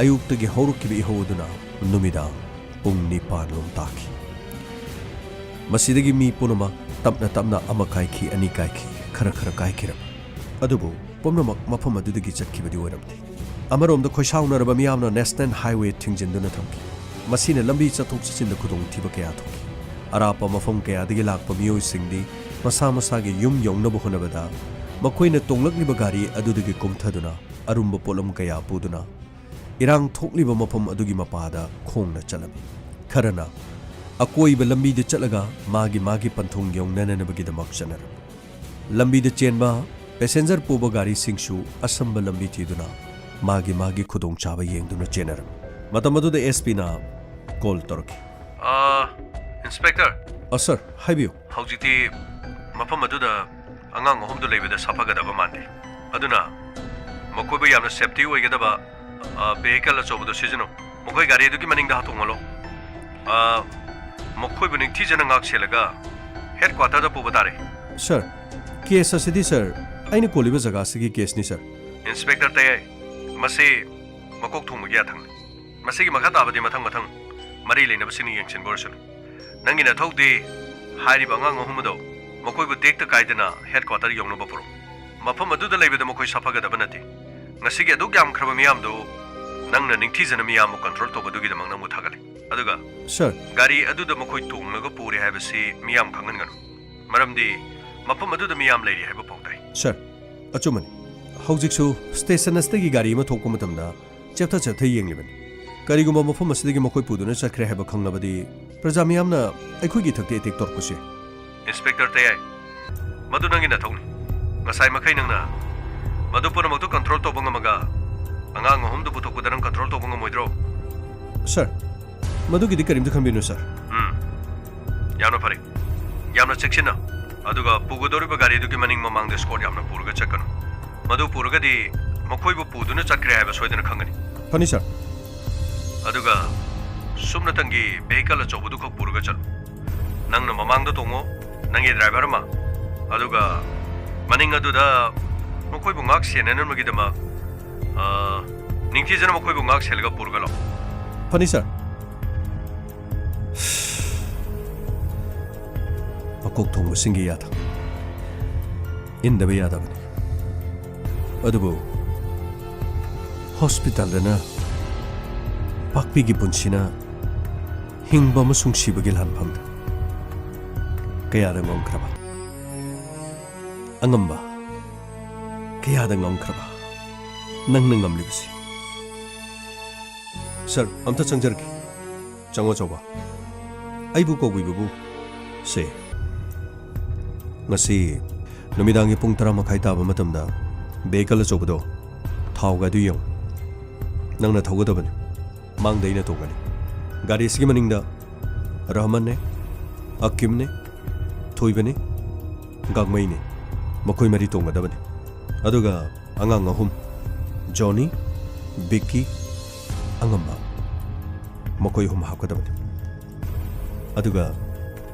ꯑꯌꯨꯛꯇꯒꯤ ꯍꯧꯔꯛꯈꯤꯕ ꯏꯍꯧ ꯑꯗꯨꯅ ꯅꯨꯃꯤꯗꯥꯡ ꯄꯨꯡ ꯅꯤꯄꯥꯟ ꯔꯣꯝ ꯇꯥꯈꯤ꯫ ꯃꯁꯤꯗꯒꯤ ꯃꯤ ꯄꯨꯝꯅꯃꯛ ꯇꯞꯅ ꯇꯞꯅ ꯑꯃ ꯀꯥꯏꯈꯤ, ꯑꯅꯤ ꯀꯥꯏꯈꯤ, ꯈꯔ ꯈꯔ ꯀꯥꯏꯈꯤꯔꯝꯃꯤ꯫ ꯑꯗꯨꯕꯨ ꯄꯨꯝꯅꯃꯛ ꯃꯐꯝ ꯑꯗꯨꯗꯒꯤ ꯆꯠꯈꯤꯕꯗꯤ ꯑꯣꯏꯔꯝꯗꯦ꯫ ꯑꯃꯔꯣꯝꯗ ꯈꯣꯏꯁꯥꯎꯅꯔꯕ ꯃꯤꯌꯥꯝꯅ ꯅꯦꯁꯅꯦꯜ ꯍꯥꯏꯋꯦ ꯊꯤꯡꯖꯤꯟꯗꯨꯅ ꯊꯝꯈꯤ꯫ ꯃꯁꯤꯅ ꯂꯝꯕꯤ ꯆꯠꯊꯣꯛ ꯆꯠꯁꯤꯟꯗ ꯈꯨꯗꯣꯡꯊꯤꯕ ꯀꯌꯥ ꯊꯣꯛꯈꯤ꯫ ꯑꯔꯥꯞꯄ ꯃꯐꯝ ꯀꯌꯥꯗꯒꯤ ꯂꯥꯛꯄ ꯃꯤꯑꯣꯏꯁꯤꯡꯗꯤ ꯃꯁꯥ ꯃꯁꯥꯒꯤ ꯌꯨꯝ ꯌꯧꯅꯕ ꯍꯣꯠꯅꯕꯗ ꯃꯈꯣꯏꯅ ꯇꯣꯡꯂꯛꯂꯤꯕ ꯒꯥꯔꯤ ꯑꯗꯨꯗꯒꯤ ꯀꯨꯝꯊꯗꯨꯅ ꯑꯔꯨꯝꯕ ꯄꯣꯠꯂꯝ ꯀꯌꯥ ꯄꯨꯗꯨꯅ ꯏꯔꯥꯡ ꯊꯣꯛꯂꯤꯕ ꯃꯐꯝ ꯑꯗꯨꯒꯤ ꯃꯄꯥꯗ ꯈꯣꯡꯅ ꯆꯠꯂꯝꯃꯤ꯫ ꯈꯔꯅ ꯑꯀꯣꯏꯕ ꯂꯝꯕꯤꯗ ꯆꯠꯂꯒ ꯃꯥꯒꯤ ꯃꯥꯒꯤ ꯄꯟꯊꯨꯡ ꯌꯧꯅꯅꯅꯕꯒꯤꯗꯃꯛ ꯆꯠꯅꯔꯝꯃꯤ꯫ ꯂꯝꯕꯤꯗ ꯆꯦꯟꯕ ꯄꯦꯁꯦꯟꯖꯔ ꯄꯨꯕ ꯒꯥꯔꯤꯁꯤꯡꯁꯨ ꯑꯁꯝꯕ ꯂꯝꯕꯤ ꯊꯤꯗꯨꯅ ꯃꯥꯒꯤ ꯃꯥꯒꯤ ꯈꯨꯗꯣꯡꯆꯥꯕ ꯌꯦꯡꯗꯨꯅ ꯆꯦꯟꯅꯔꯝꯃꯤ꯫ ꯃꯇꯝ ꯑꯗꯨꯗ ꯑꯦꯁ ꯄꯤꯅ ꯀꯣꯜ ꯇꯧꯔꯛꯈꯤ꯫ ꯑꯥ, ꯏꯟꯁꯄꯦꯛꯇꯔ꯫ ꯑ, ꯁꯥꯔ, ꯍꯥꯏꯕꯤꯌꯨ꯫ ꯍꯧꯖꯤꯛꯇꯤ ꯃꯐꯝ ꯑꯗꯨꯗ ꯑꯉꯥꯡ ꯑꯍꯨꯝꯗꯨ ꯂꯩꯕꯗ ꯁꯥꯐꯒꯗꯕ ꯃꯥꯟꯗꯦ꯫ ꯑꯗꯨꯅ ꯃꯈꯣꯏꯕꯨ ꯌꯥꯝꯅ safety ꯑꯣꯏꯒꯗꯕ vehicle ꯑꯆꯧꯕꯗꯨ ꯁꯤꯖꯤꯟꯅꯧ꯫ ꯃꯈꯣꯏ ꯒꯥꯔꯤ ꯑꯗꯨꯒꯤ ꯃꯅꯤꯡꯗ ꯍꯥꯠꯇꯣꯡꯍꯜꯂꯣ꯫ ꯃꯈꯣꯏꯕꯨ ꯅꯤꯡꯊꯤꯖꯅ ꯉꯥꯛ ꯁꯦꯜꯂꯒ headquarterꯗ ꯄꯨꯕ ꯇꯥꯔꯦ꯫ Sir, case ꯑꯁꯤꯗꯤ sir, ꯑꯩꯅ ꯀꯣꯜꯂꯤꯕ ꯖꯒꯥꯁꯤꯒꯤ caseꯅꯤ sir꯫ Inspector ꯇꯌꯥꯏ, ꯃꯁꯤ ꯃꯀꯣꯛ ꯊꯣꯡꯕꯒꯤ ꯌꯥꯊꯪꯅꯤ꯫ ꯃꯁꯤꯒꯤ ꯃꯈꯥ ꯇꯥꯕꯗꯤ ꯃꯊꯪ ꯃꯊꯪ ꯃꯔꯤ ꯂꯩꯅꯕꯁꯤꯡꯅ ꯌꯦꯡꯁꯤꯟꯕ ꯑꯣꯏꯔꯁꯅꯨ꯫ ꯅꯪꯒꯤ ꯅꯊꯧꯗꯤ ꯍꯥꯏꯔꯤꯕ ꯑꯉꯥꯡ ꯑꯍꯨꯝ ꯑꯗꯣ ꯃꯈꯣꯏꯕꯨ ꯇꯦꯛꯇ ꯀꯥꯏꯗꯅ headquarter ꯌꯧꯅꯕ ꯄꯨꯔꯛꯎ꯫ ꯃꯐꯝ ꯑꯗꯨꯗ ꯂꯩꯕꯗ ꯃꯈꯣꯏ ꯁꯥꯐꯒꯗꯕ ꯅꯠꯇꯦ꯫ ꯉꯁꯤꯒꯤ ꯑꯗꯨꯛ ꯌꯥꯝꯈ꯭ꯔꯕ ꯃꯤꯌꯥꯝꯗꯨ ꯅꯪꯅ ꯅꯤꯡꯊꯤꯖꯅ ꯃꯤꯌꯥꯝꯕꯨ control ꯇꯧꯕꯗꯨꯒꯤꯗꯃꯛ ꯅꯪꯕꯨ ꯊꯥꯒꯠꯂꯤ꯫ ꯑꯗꯨꯒ sir, ꯒꯥꯔꯤ ꯑꯗꯨꯗ ꯃꯈꯣꯏ ꯇꯣꯡꯂꯒ ꯄꯨꯔꯦ ꯍꯥꯏꯕꯁꯤ ꯃꯤꯌꯥꯝ ꯈꯪꯍꯟꯒꯅꯨ꯫ ꯃꯔꯝꯗꯤ ꯃꯐꯝ ꯑꯗꯨꯗ ꯃꯤꯌꯥꯝ ꯂꯩꯔꯤ ꯍꯥꯏꯕ ꯄꯥꯎ ꯇꯥꯏ꯫ Sir, ꯑꯆꯨꯝꯕꯅꯤ꯫ ꯍꯧꯖꯤꯛꯁꯨ station ꯑꯁꯤꯗꯒꯤ ꯒꯥꯔꯤ ꯑꯃ ꯊꯣꯛꯄ ꯃꯇꯝꯗ ꯆꯦꯞꯊ ꯆꯦꯞꯊ ꯌꯦꯡꯂꯤꯕꯅꯤ꯫ ꯀꯔꯤꯒꯨꯝꯕ ꯃꯐꯝ ꯑꯁꯤꯗꯒꯤ ꯃꯈꯣꯏ ꯄꯨꯗꯨꯅ ꯆꯠꯈ꯭ꯔꯦ ꯍꯥꯏꯕ ꯈꯪꯂꯕꯗꯤ ꯄ꯭ꯔꯖꯥ ꯃꯤꯌꯥꯝꯅ ꯑꯩꯈꯣꯏꯒꯤ ꯏꯊꯛꯇ attack ꯇꯧꯔꯛꯄꯁꯨ ꯌꯥꯏ꯫ Inspector ꯇꯌꯥꯏ, ꯃꯗꯨ ꯅꯪꯒꯤ ꯅꯊꯧꯅꯤ꯫ ꯉꯁꯥꯏ ꯃꯈꯩ ꯅꯪꯅ ꯃꯗꯨ ꯄꯨꯝꯅꯃꯛꯇꯨ control ꯇꯧꯕ ꯉꯝꯃꯒ ꯑꯉꯥꯡ ꯑꯍꯨꯝꯗꯨ ꯄꯨꯊꯣꯛꯄꯗ ꯅꯪ control ꯇꯧꯕ ꯉꯝꯃꯣꯏꯗ꯭ꯔꯣ? Sir, ꯃꯗꯨꯒꯤꯗꯤ ꯀꯔꯤꯝꯇ ꯈꯟꯕꯤꯅꯨ sir꯫ ꯎꯝ, ꯌꯥꯝꯅ ꯐꯔꯦ꯫ ꯌꯥꯝꯅ ꯆꯦꯛꯁꯤꯟꯅ꯫ ꯑꯗꯨꯒ ꯄꯨꯒꯗꯧꯔꯤꯕ ꯒꯥꯔꯤꯗꯨꯒꯤ ꯃꯅꯤꯡ ꯃꯃꯥꯡꯗ escort ꯌꯥꯝꯅ ꯄꯨꯔꯒ ꯆꯠꯀꯅꯨ꯫ ꯃꯗꯨ ꯄꯨꯔꯒꯗꯤ ꯃꯈꯣꯏꯕꯨ ꯄꯨꯗꯨꯅ ꯆꯠꯈ꯭ꯔꯦ ꯍꯥꯏꯕ ꯁꯣꯏꯗꯅ ꯈꯪꯒꯅꯤ꯫ ꯐꯅꯤ sir꯫ ꯑꯗꯨꯒ ꯁꯨꯞꯅꯇꯪꯒꯤ vehicle ꯑꯆꯧꯕꯗꯨꯈꯛ ꯄꯨꯔꯒ ꯆꯠꯂꯨ꯫ ꯅꯪꯅ ꯃꯃꯥꯡꯗ ꯇꯣꯡꯉꯣ, ꯅꯪꯒꯤ driver ꯑꯃ꯫ ꯑꯗꯨꯒ ꯃꯅꯤꯡ ꯑꯗꯨꯗ ꯃꯈꯣꯏꯕꯨ ꯉꯥꯛ ꯁꯦꯟꯅꯅꯕꯒꯤꯗꯃꯛ, ꯑ, ꯅꯤꯡꯊꯤꯖꯅ ꯃꯈꯣꯏꯕꯨ ꯉꯥꯛ ꯁꯦꯜꯂꯒ ꯄꯨꯔꯒ ꯂꯥꯛꯎ꯫ ꯐꯅꯤ sir꯫ ꯃꯀꯣꯛ ꯊꯣꯡꯕꯁꯤꯡꯒꯤ ꯌꯥꯊꯪ ꯏꯟꯗꯕ ꯌꯥꯗꯕꯅꯤ꯫ ꯑꯗꯨꯕꯨ hospitalꯗꯅ ꯄꯥꯛꯄꯤꯒꯤ ꯄꯨꯟꯁꯤꯅ ꯍꯤꯡꯕ ꯑꯃꯁꯨꯡ ꯁꯤꯕꯒꯤ ꯂꯥꯟꯐꯝꯗ ꯀꯌꯥꯗ ꯉꯝꯈ꯭ꯔꯕ ꯑꯉꯝꯕ, ꯀꯌꯥꯗ ꯉꯝꯈ꯭ꯔꯕ ꯅꯪꯅ ꯉꯝꯂꯤꯕꯁꯤ꯫ Sir, ꯑꯝꯇ ꯆꯪꯖꯔꯛꯀꯦ꯫ ꯆꯪꯉꯣ, ꯑꯆꯧꯕ꯫ ꯑꯩꯕꯨ ꯀꯧꯕꯤꯕꯕꯨ ꯁꯦ꯫ ꯉꯁꯤ ꯅꯨꯃꯤꯗꯥꯡꯒꯤ ꯄꯨꯡ ꯇꯔꯥ ꯃꯈꯥꯏ ꯇꯥꯕ ꯃꯇꯝꯗ vehicle ꯑꯆꯧꯕꯗꯣ ꯊꯥꯎꯒ ꯑꯗꯨ ꯌꯦꯡꯉꯨ꯫ ꯅꯪꯅ ꯊꯧꯒꯗꯕꯅꯤ꯫ ꯃꯥꯡꯗ ꯑꯩꯅ ꯇꯣꯡꯒꯅꯤ꯫ ꯒꯥꯔꯤ ꯑꯁꯤꯒꯤ ꯃꯅꯤꯡꯗ ꯔꯍꯃꯟꯅꯦ, ꯑꯀꯤꯝꯅꯦ, ꯊꯣꯏꯕꯅꯦ, ꯒꯥꯡꯃꯩꯅꯤ꯫ ꯃꯈꯣꯏ ꯃꯔꯤ ꯇꯣꯡꯒꯗꯕꯅꯤ꯫ ꯑꯗꯨꯒ ꯑꯉꯥꯡ ꯑꯍꯨꯝ, ꯖꯣꯅꯤ, ꯕꯤꯛꯀꯤ, ꯑꯉꯝꯕ, ꯃꯈꯣꯏ ꯑꯍꯨꯝ ꯍꯥꯞꯀꯗꯕꯅꯤ꯫ ꯑꯗꯨꯒ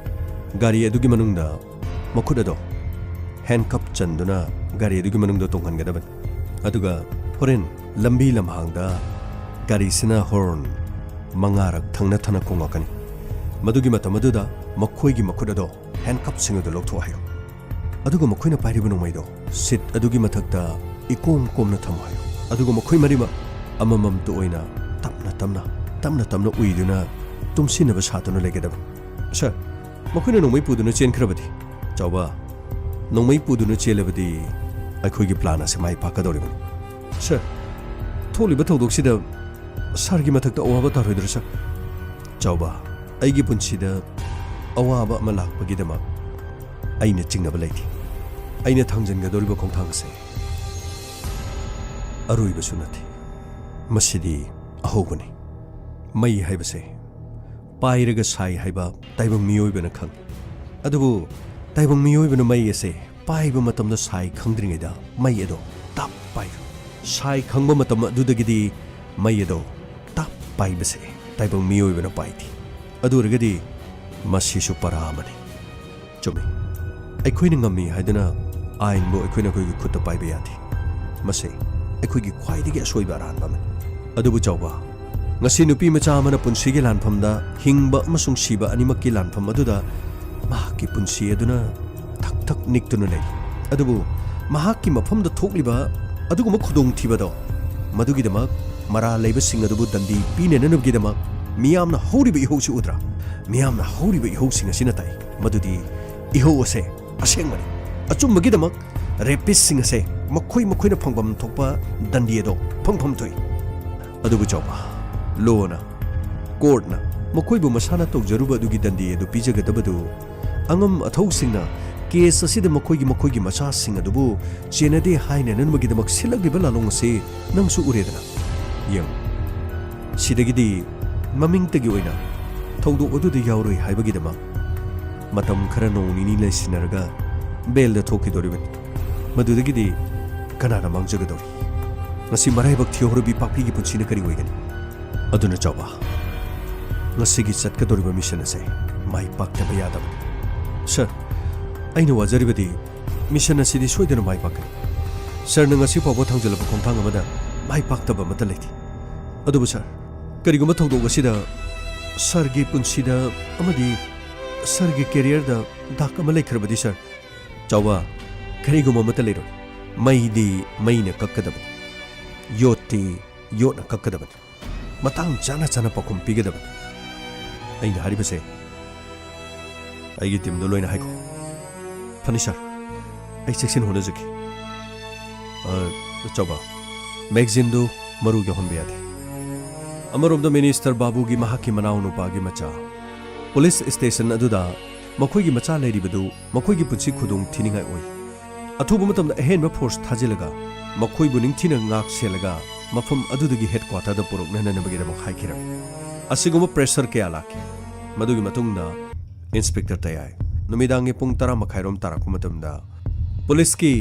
ꯒꯥꯔꯤ ꯑꯗꯨꯒꯤ ꯃꯅꯨꯡꯗ ꯃꯈꯨꯠ ꯑꯗꯣ ꯍꯦꯟꯀꯞ ꯆꯟꯗꯨꯅ ꯒꯥꯔꯤ ꯑꯗꯨꯒꯤ ꯃꯅꯨꯡꯗ ꯇꯣꯡꯍꯟꯒꯗꯕꯅꯤ꯫ ꯑꯗꯨꯒ ꯍꯣꯔꯦꯟ ꯂꯝꯕꯤ ꯂꯝꯍꯥꯡꯗ ꯒꯥꯔꯤꯁꯤꯅ ꯍꯣꯔꯟ ꯃꯉꯥꯔꯛ ꯊꯪꯅ ꯊꯪꯅ ꯈꯣꯡꯉꯛꯀꯅꯤ꯫ ꯃꯗꯨꯒꯤ ꯃꯇꯝ ꯑꯗꯨꯗ ꯃꯈꯣꯏꯒꯤ ꯃꯈꯨꯠ ꯑꯗꯣ ꯍꯦꯟꯀꯞꯁꯤꯡ ꯑꯗꯨ ꯂꯧꯊꯣꯛ ꯍꯥꯏꯌꯨ꯫ ꯑꯗꯨꯒ ꯃꯈꯣꯏꯅ ꯄꯥꯏꯔꯤꯕ ꯅꯣꯡꯃꯩꯗꯣ ꯁꯤꯠ ꯑꯗꯨꯒꯤ ꯃꯊꯛꯇ ꯏꯀꯣꯝ ꯀꯣꯝꯅ ꯊꯝꯃꯨ ꯍꯥꯏꯌꯨ꯫ ꯑꯗꯨꯒ ꯃꯈꯣꯏ ꯃꯔꯤꯃꯛ ꯑꯃꯃꯝꯇ ꯑꯣꯏꯅ ꯇꯞꯅ ꯇꯞꯅ, ꯇꯞꯅ ꯇꯞꯅ ꯎꯏꯗꯨꯅ ꯇꯨꯝꯁꯤꯟꯅꯕ ꯁꯥꯗꯨꯅ ꯂꯩꯒꯗꯕꯅꯤ꯫ ꯁꯥꯔ, ꯃꯈꯣꯏꯅ ꯅꯣꯡꯃꯩ ꯄꯨꯗꯨꯅ ꯆꯦꯟꯈ꯭ꯔꯕꯗꯤ? ꯆꯥꯎꯕ, ꯅꯣꯡꯃꯩ ꯄꯨꯗꯨꯅ ꯆꯦꯜꯂꯕꯗꯤ ꯑꯩꯈꯣꯏꯒꯤ ꯄ꯭ꯂꯥꯟ ꯑꯁꯤ ꯃꯥꯏ ꯄꯥꯛꯀꯗꯧꯔꯤꯕꯅꯤ꯫ ꯁꯥꯔ, ꯊꯣꯛꯂꯤꯕ ꯊꯧꯗꯣꯛꯁꯤꯗ ꯁꯥꯔꯒꯤ ꯃꯊꯛꯇ ꯑꯋꯥꯕ ꯇꯥꯔꯣꯏꯗ꯭ꯔꯥ, ꯁꯥꯔ? ꯆꯥꯎꯕ, ꯑꯩꯒꯤ ꯄꯨꯟꯁꯤꯗ ꯑꯋꯥꯕ ꯑꯃ ꯂꯥꯛꯄꯒꯤꯗꯃꯛ ꯑꯩꯅ ꯆꯤꯡꯅꯕ ꯂꯩꯇꯦ꯫ ꯑꯩꯅ ꯊꯥꯡꯖꯟꯒꯗꯧꯔꯤꯕ ꯈꯣꯡꯊꯥꯡ ꯑꯁꯤ ꯑꯔꯣꯏꯕꯁꯨ ꯅꯠꯇꯦ꯫ ꯃꯁꯤꯗꯤ ꯑꯍꯧꯕꯅꯤ꯫ ꯃꯩ ꯍꯥꯏꯕꯁꯦ ꯄꯥꯏꯔꯒ ꯁꯥꯏ ꯍꯥꯏꯕ ꯇꯥꯏꯕꯪ ꯃꯤꯑꯣꯏꯕꯅ ꯈꯪꯏ꯫ ꯑꯗꯨꯕꯨ ꯇꯥꯏꯕꯪ ꯃꯤꯑꯣꯏꯕꯅ ꯃꯩ ꯑꯁꯦ ꯄꯥꯏꯕ ꯃꯇꯝꯗ ꯁꯥꯏ ꯈꯪꯗ꯭ꯔꯤꯉꯩꯗ ꯃꯩ ꯑꯗꯣ ꯇꯞ ꯄꯥꯏꯌꯨ꯫ ꯁꯥꯏ ꯈꯪꯕ ꯃꯇꯝ ꯑꯗꯨꯗꯒꯤꯗꯤ ꯃꯩ ꯑꯗꯣ ꯇꯞ ꯄꯥꯏꯕꯁꯦ ꯇꯥꯏꯕꯪ ꯃꯤꯑꯣꯏꯕꯅ ꯄꯥꯏꯗꯦ꯫ ꯑꯗꯨ ꯑꯣꯏꯔꯒꯗꯤ ꯃꯁꯤꯁꯨ ꯄꯔꯥ ꯑꯃꯅꯤ꯫ ꯆꯨꯝꯃꯤ, ꯑꯩꯈꯣꯏꯅ ꯉꯝꯃꯤ ꯍꯥꯏꯗꯨꯅ ꯑꯥꯏꯟꯕꯨ ꯑꯩꯈꯣꯏꯅ ꯑꯩꯈꯣꯏꯒꯤ ꯈꯨꯠꯇ ꯄꯥꯏꯕ ꯌꯥꯗꯦ꯫ ꯃꯁꯤ ꯑꯩꯈꯣꯏꯒꯤ ꯈ꯭ꯋꯥꯏꯗꯒꯤ ꯑꯁꯣꯏꯕ ꯑꯔꯥꯟꯕ ꯑꯃꯅꯤ꯫ ꯑꯗꯨꯕꯨ ꯆꯥꯎꯕ, ꯉꯁꯤ ꯅꯨꯄꯤ ꯃꯆꯥ ꯑꯃꯅ ꯄꯨꯟꯁꯤꯒꯤ ꯂꯥꯟꯐꯝꯗ, ꯍꯤꯡꯕ ꯑꯃꯁꯨꯡ ꯁꯤꯕ ꯑꯅꯤꯃꯛꯀꯤ ꯂꯥꯟꯐꯝ ꯑꯗꯨꯗ ꯃꯍꯥꯛꯀꯤ ꯄꯨꯟꯁꯤ ꯑꯗꯨꯅ ꯊꯛ ꯊꯛ ꯅꯤꯛꯇꯨꯅ ꯂꯩ꯫ ꯑꯗꯨꯕꯨ ꯃꯍꯥꯛꯀꯤ ꯃꯐꯝꯗ ꯊꯣꯛꯂꯤꯕ ꯑꯗꯨꯒꯨꯝꯕ ꯈꯨꯗꯣꯡꯊꯤꯕꯗꯣ, ꯃꯗꯨꯒꯤꯗꯃꯛ ꯃꯔꯥꯜ ꯂꯩꯕꯁꯤꯡ ꯑꯗꯨꯕꯨ ꯗꯟꯗꯤ ꯄꯤꯅꯅꯕꯒꯤꯗꯃꯛ ꯃꯤꯌꯥꯝꯅ ꯍꯧꯔꯤꯕ ꯏꯍꯧꯁꯤ ꯎꯗ꯭ꯔꯥ? ꯃꯤꯌꯥꯝꯅ ꯍꯧꯔꯤꯕ ꯏꯍꯧꯁꯤꯡ ꯑꯁꯤꯅ ꯇꯥꯛꯏ ꯃꯗꯨꯗꯤ ꯏꯍꯧ ꯑꯁꯦ ꯑꯁꯦꯡꯕꯅꯤ꯫ ꯑꯆꯨꯝꯕꯒꯤꯗꯃꯛ ꯔꯦꯄꯤꯁꯁꯤꯡ ꯑꯁꯦ ꯃꯈꯣꯏ ꯃꯈꯣꯏꯅ ꯐꯪꯐꯝ ꯊꯣꯛꯄ ꯗꯟꯗꯤ ꯑꯗꯣ ꯐꯪꯐꯝ ꯊꯣꯛꯏ꯫ ꯑꯗꯨꯕꯨ ꯆꯥꯎꯕ, ꯂꯣꯅ, ꯀꯣꯔꯠꯅ ꯃꯈꯣꯏꯕꯨ ꯃꯁꯥꯅ ꯇꯧꯖꯔꯨꯕ ꯑꯗꯨꯒꯤ ꯗꯟꯗꯤ ꯑꯗꯨ ꯄꯤꯖꯒꯗꯕꯗꯨ ꯑꯉꯝ ꯑꯊꯧꯁꯤꯡꯅ ꯀꯦꯁ ꯑꯁꯤꯗ ꯃꯈꯣꯏꯒꯤ ꯃꯈꯣꯏꯒꯤ ꯃꯆꯥꯁꯤꯡ ꯑꯗꯨꯕꯨ ꯆꯦꯟꯅꯗꯦ ꯍꯥꯏꯅꯅꯕꯒꯤꯗꯃꯛ ꯁꯤꯜꯂꯛꯂꯤꯕ ꯂꯥꯂꯣꯡ ꯑꯁꯤ ꯅꯪꯁꯨ ꯎꯔꯦꯗꯅ꯫ ꯌꯦꯡꯉꯨ, ꯁꯤꯗꯒꯤꯗꯤ ꯃꯃꯤꯡꯇꯒꯤ ꯑꯣꯏꯅ ꯊꯧꯗꯣꯛ ꯑꯗꯨꯗ ꯌꯥꯎꯔꯣꯏ ꯍꯥꯏꯕꯒꯤꯗꯃꯛ ꯃꯇꯝ ꯈꯔ ꯅꯣꯡ ꯅꯤꯅꯤ ꯂꯩꯁꯤꯟꯅꯔꯒ ꯕꯦꯜꯗ ꯊꯣꯛꯈꯤꯗꯣꯔꯤꯕꯅꯤ꯫ ꯃꯗꯨꯗꯒꯤꯗꯤ ꯀꯅꯥꯅ ꯃꯥꯡꯖꯒꯗꯧꯔꯤ? ꯉꯁꯤ ꯃꯔꯥꯏꯕꯛ ꯊꯤꯍꯧꯔꯕꯤ ꯄꯥꯛꯄꯤꯒꯤ ꯄꯨꯟꯁꯤꯅ ꯀꯔꯤ ꯑꯣꯏꯒꯅꯤ? ꯑꯗꯨꯅ ꯆꯥꯎꯕ, ꯉꯁꯤꯒꯤ ꯆꯠꯀꯗꯧꯔꯤꯕ ꯃꯤꯁꯟ ꯑꯁꯦ ꯃꯥꯏ ꯄꯥꯛꯇꯕ ꯌꯥꯗꯕꯅꯤ꯫ ꯁꯥꯔ, ꯑꯩꯅ ꯋꯥꯖꯔꯤꯕꯗꯤ ꯃꯤꯁꯟ ꯑꯁꯤꯗꯤ ꯁꯣꯏꯗꯅ ꯃꯥꯏ ꯄꯥꯛꯀꯅꯤ꯫ ꯁꯥꯔꯅ ꯉꯁꯤ ꯐꯥꯎꯕ ꯊꯥꯡꯖꯜꯂꯕ ꯈꯣꯡꯊꯥꯡ ꯑꯃꯗ ꯃꯥꯏ ꯄꯥꯛꯇꯕ ꯑꯃꯠꯇ ꯂꯩꯇꯦ꯫ ꯑꯗꯨꯕꯨ ꯁꯥꯔ, ꯀꯔꯤꯒꯨꯝꯕ ꯊꯧꯗꯣꯛ ꯑꯁꯤꯗ ꯁꯥꯔꯒꯤ ꯄꯨꯟꯁꯤꯗ ꯑꯃꯗꯤ ꯁꯥꯔꯒꯤ ꯀꯦꯔꯤꯌꯔꯗ ꯗꯥꯛ ꯑꯃ ꯂꯩꯈ꯭ꯔꯕꯗꯤ ꯁꯥꯔ, ꯆꯥꯎꯕ, ꯀꯔꯤꯒꯨꯝꯕ ꯑꯃꯠꯇ ꯂꯩꯔꯣꯏ꯫ ꯃꯩꯗꯤ ꯃꯩꯅ ꯀꯛꯀꯗꯕꯅꯤ, ꯌꯣꯠꯇꯤ ꯌꯣꯠꯅ ꯀꯛꯀꯗꯕꯅꯤ꯫ ꯃꯇꯥꯡ ꯆꯥꯅ ꯆꯥꯅ ꯄꯥꯎꯈꯨꯝ ꯄꯤꯒꯗꯕꯅꯤ꯫ ꯑꯩꯅ ꯍꯥꯏꯔꯤꯕꯁꯦ ꯑꯩꯒꯤ ꯇꯤꯝꯗꯣ ꯂꯣꯏꯅ ꯍꯥꯏꯈꯣ꯫ ꯐꯅꯤ ꯁꯥꯔ, ꯑꯩ ꯆꯦꯛꯁꯤꯟ ꯍꯣꯠꯅꯖꯒꯦ꯫ ꯑ, ꯆꯥꯎꯕ, ꯃꯦꯒꯖꯤꯟꯗꯨ ꯃꯔꯨ ꯌꯥꯎꯍꯟꯕ ꯌꯥꯗꯦ꯫ ꯑꯃꯔꯣꯝꯗ ꯃꯤꯅꯤꯁꯇꯔ ꯕꯥꯕꯨꯒꯤ ꯃꯍꯥꯛꯀꯤ ꯃꯅꯥꯎ ꯅꯨꯄꯥꯒꯤ ꯃꯆꯥ ꯄꯨꯂꯤꯁ ꯁ꯭ꯇꯦꯁꯟ ꯑꯗꯨꯗ ꯃꯈꯣꯏꯒꯤ ꯃꯆꯥ ꯂꯩꯔꯤꯕꯗꯨ ꯃꯈꯣꯏꯒꯤ ꯄꯨꯟꯁꯤ ꯈꯨꯗꯣꯡ ꯊꯤꯅꯤꯡꯉꯥꯏ ꯑꯣꯏ꯫ ꯑꯊꯨꯕ ꯃꯇꯝꯗ ꯑꯍꯦꯟꯕ ꯐꯣꯔꯁ ꯊꯥꯖꯤꯜꯂꯒ ꯃꯈꯣꯏꯕꯨ ꯅꯤꯡꯊꯤꯅ ꯉꯥꯛ ꯁꯦꯜꯂꯒ ꯃꯐꯝ ꯑꯗꯨꯗꯒꯤ ꯍꯦꯗꯀ꯭ꯋꯥꯇꯔꯗ ꯄꯨꯔꯛꯅꯅꯕꯒꯤꯗꯃꯛ ꯍꯥꯏꯈꯤꯔꯝꯃꯤ꯫ ꯑꯁꯤꯒꯨꯝꯕ ꯄ꯭ꯔꯦꯁꯔ ꯀꯌꯥ ꯂꯥꯛꯈꯤ꯫ ꯃꯗꯨꯒꯤ ꯃꯇꯨꯡꯗ ꯏꯟꯁꯄꯦꯛꯇꯔ ꯇꯌꯥꯏ ꯅꯨꯃꯤꯗꯥꯡꯒꯤ ꯄꯨꯡ ꯇꯔꯥ ꯃꯈꯥꯏꯔꯣꯝ ꯇꯥꯔꯛꯄ ꯃꯇꯝꯗ ꯄꯨꯂꯤꯁꯀꯤ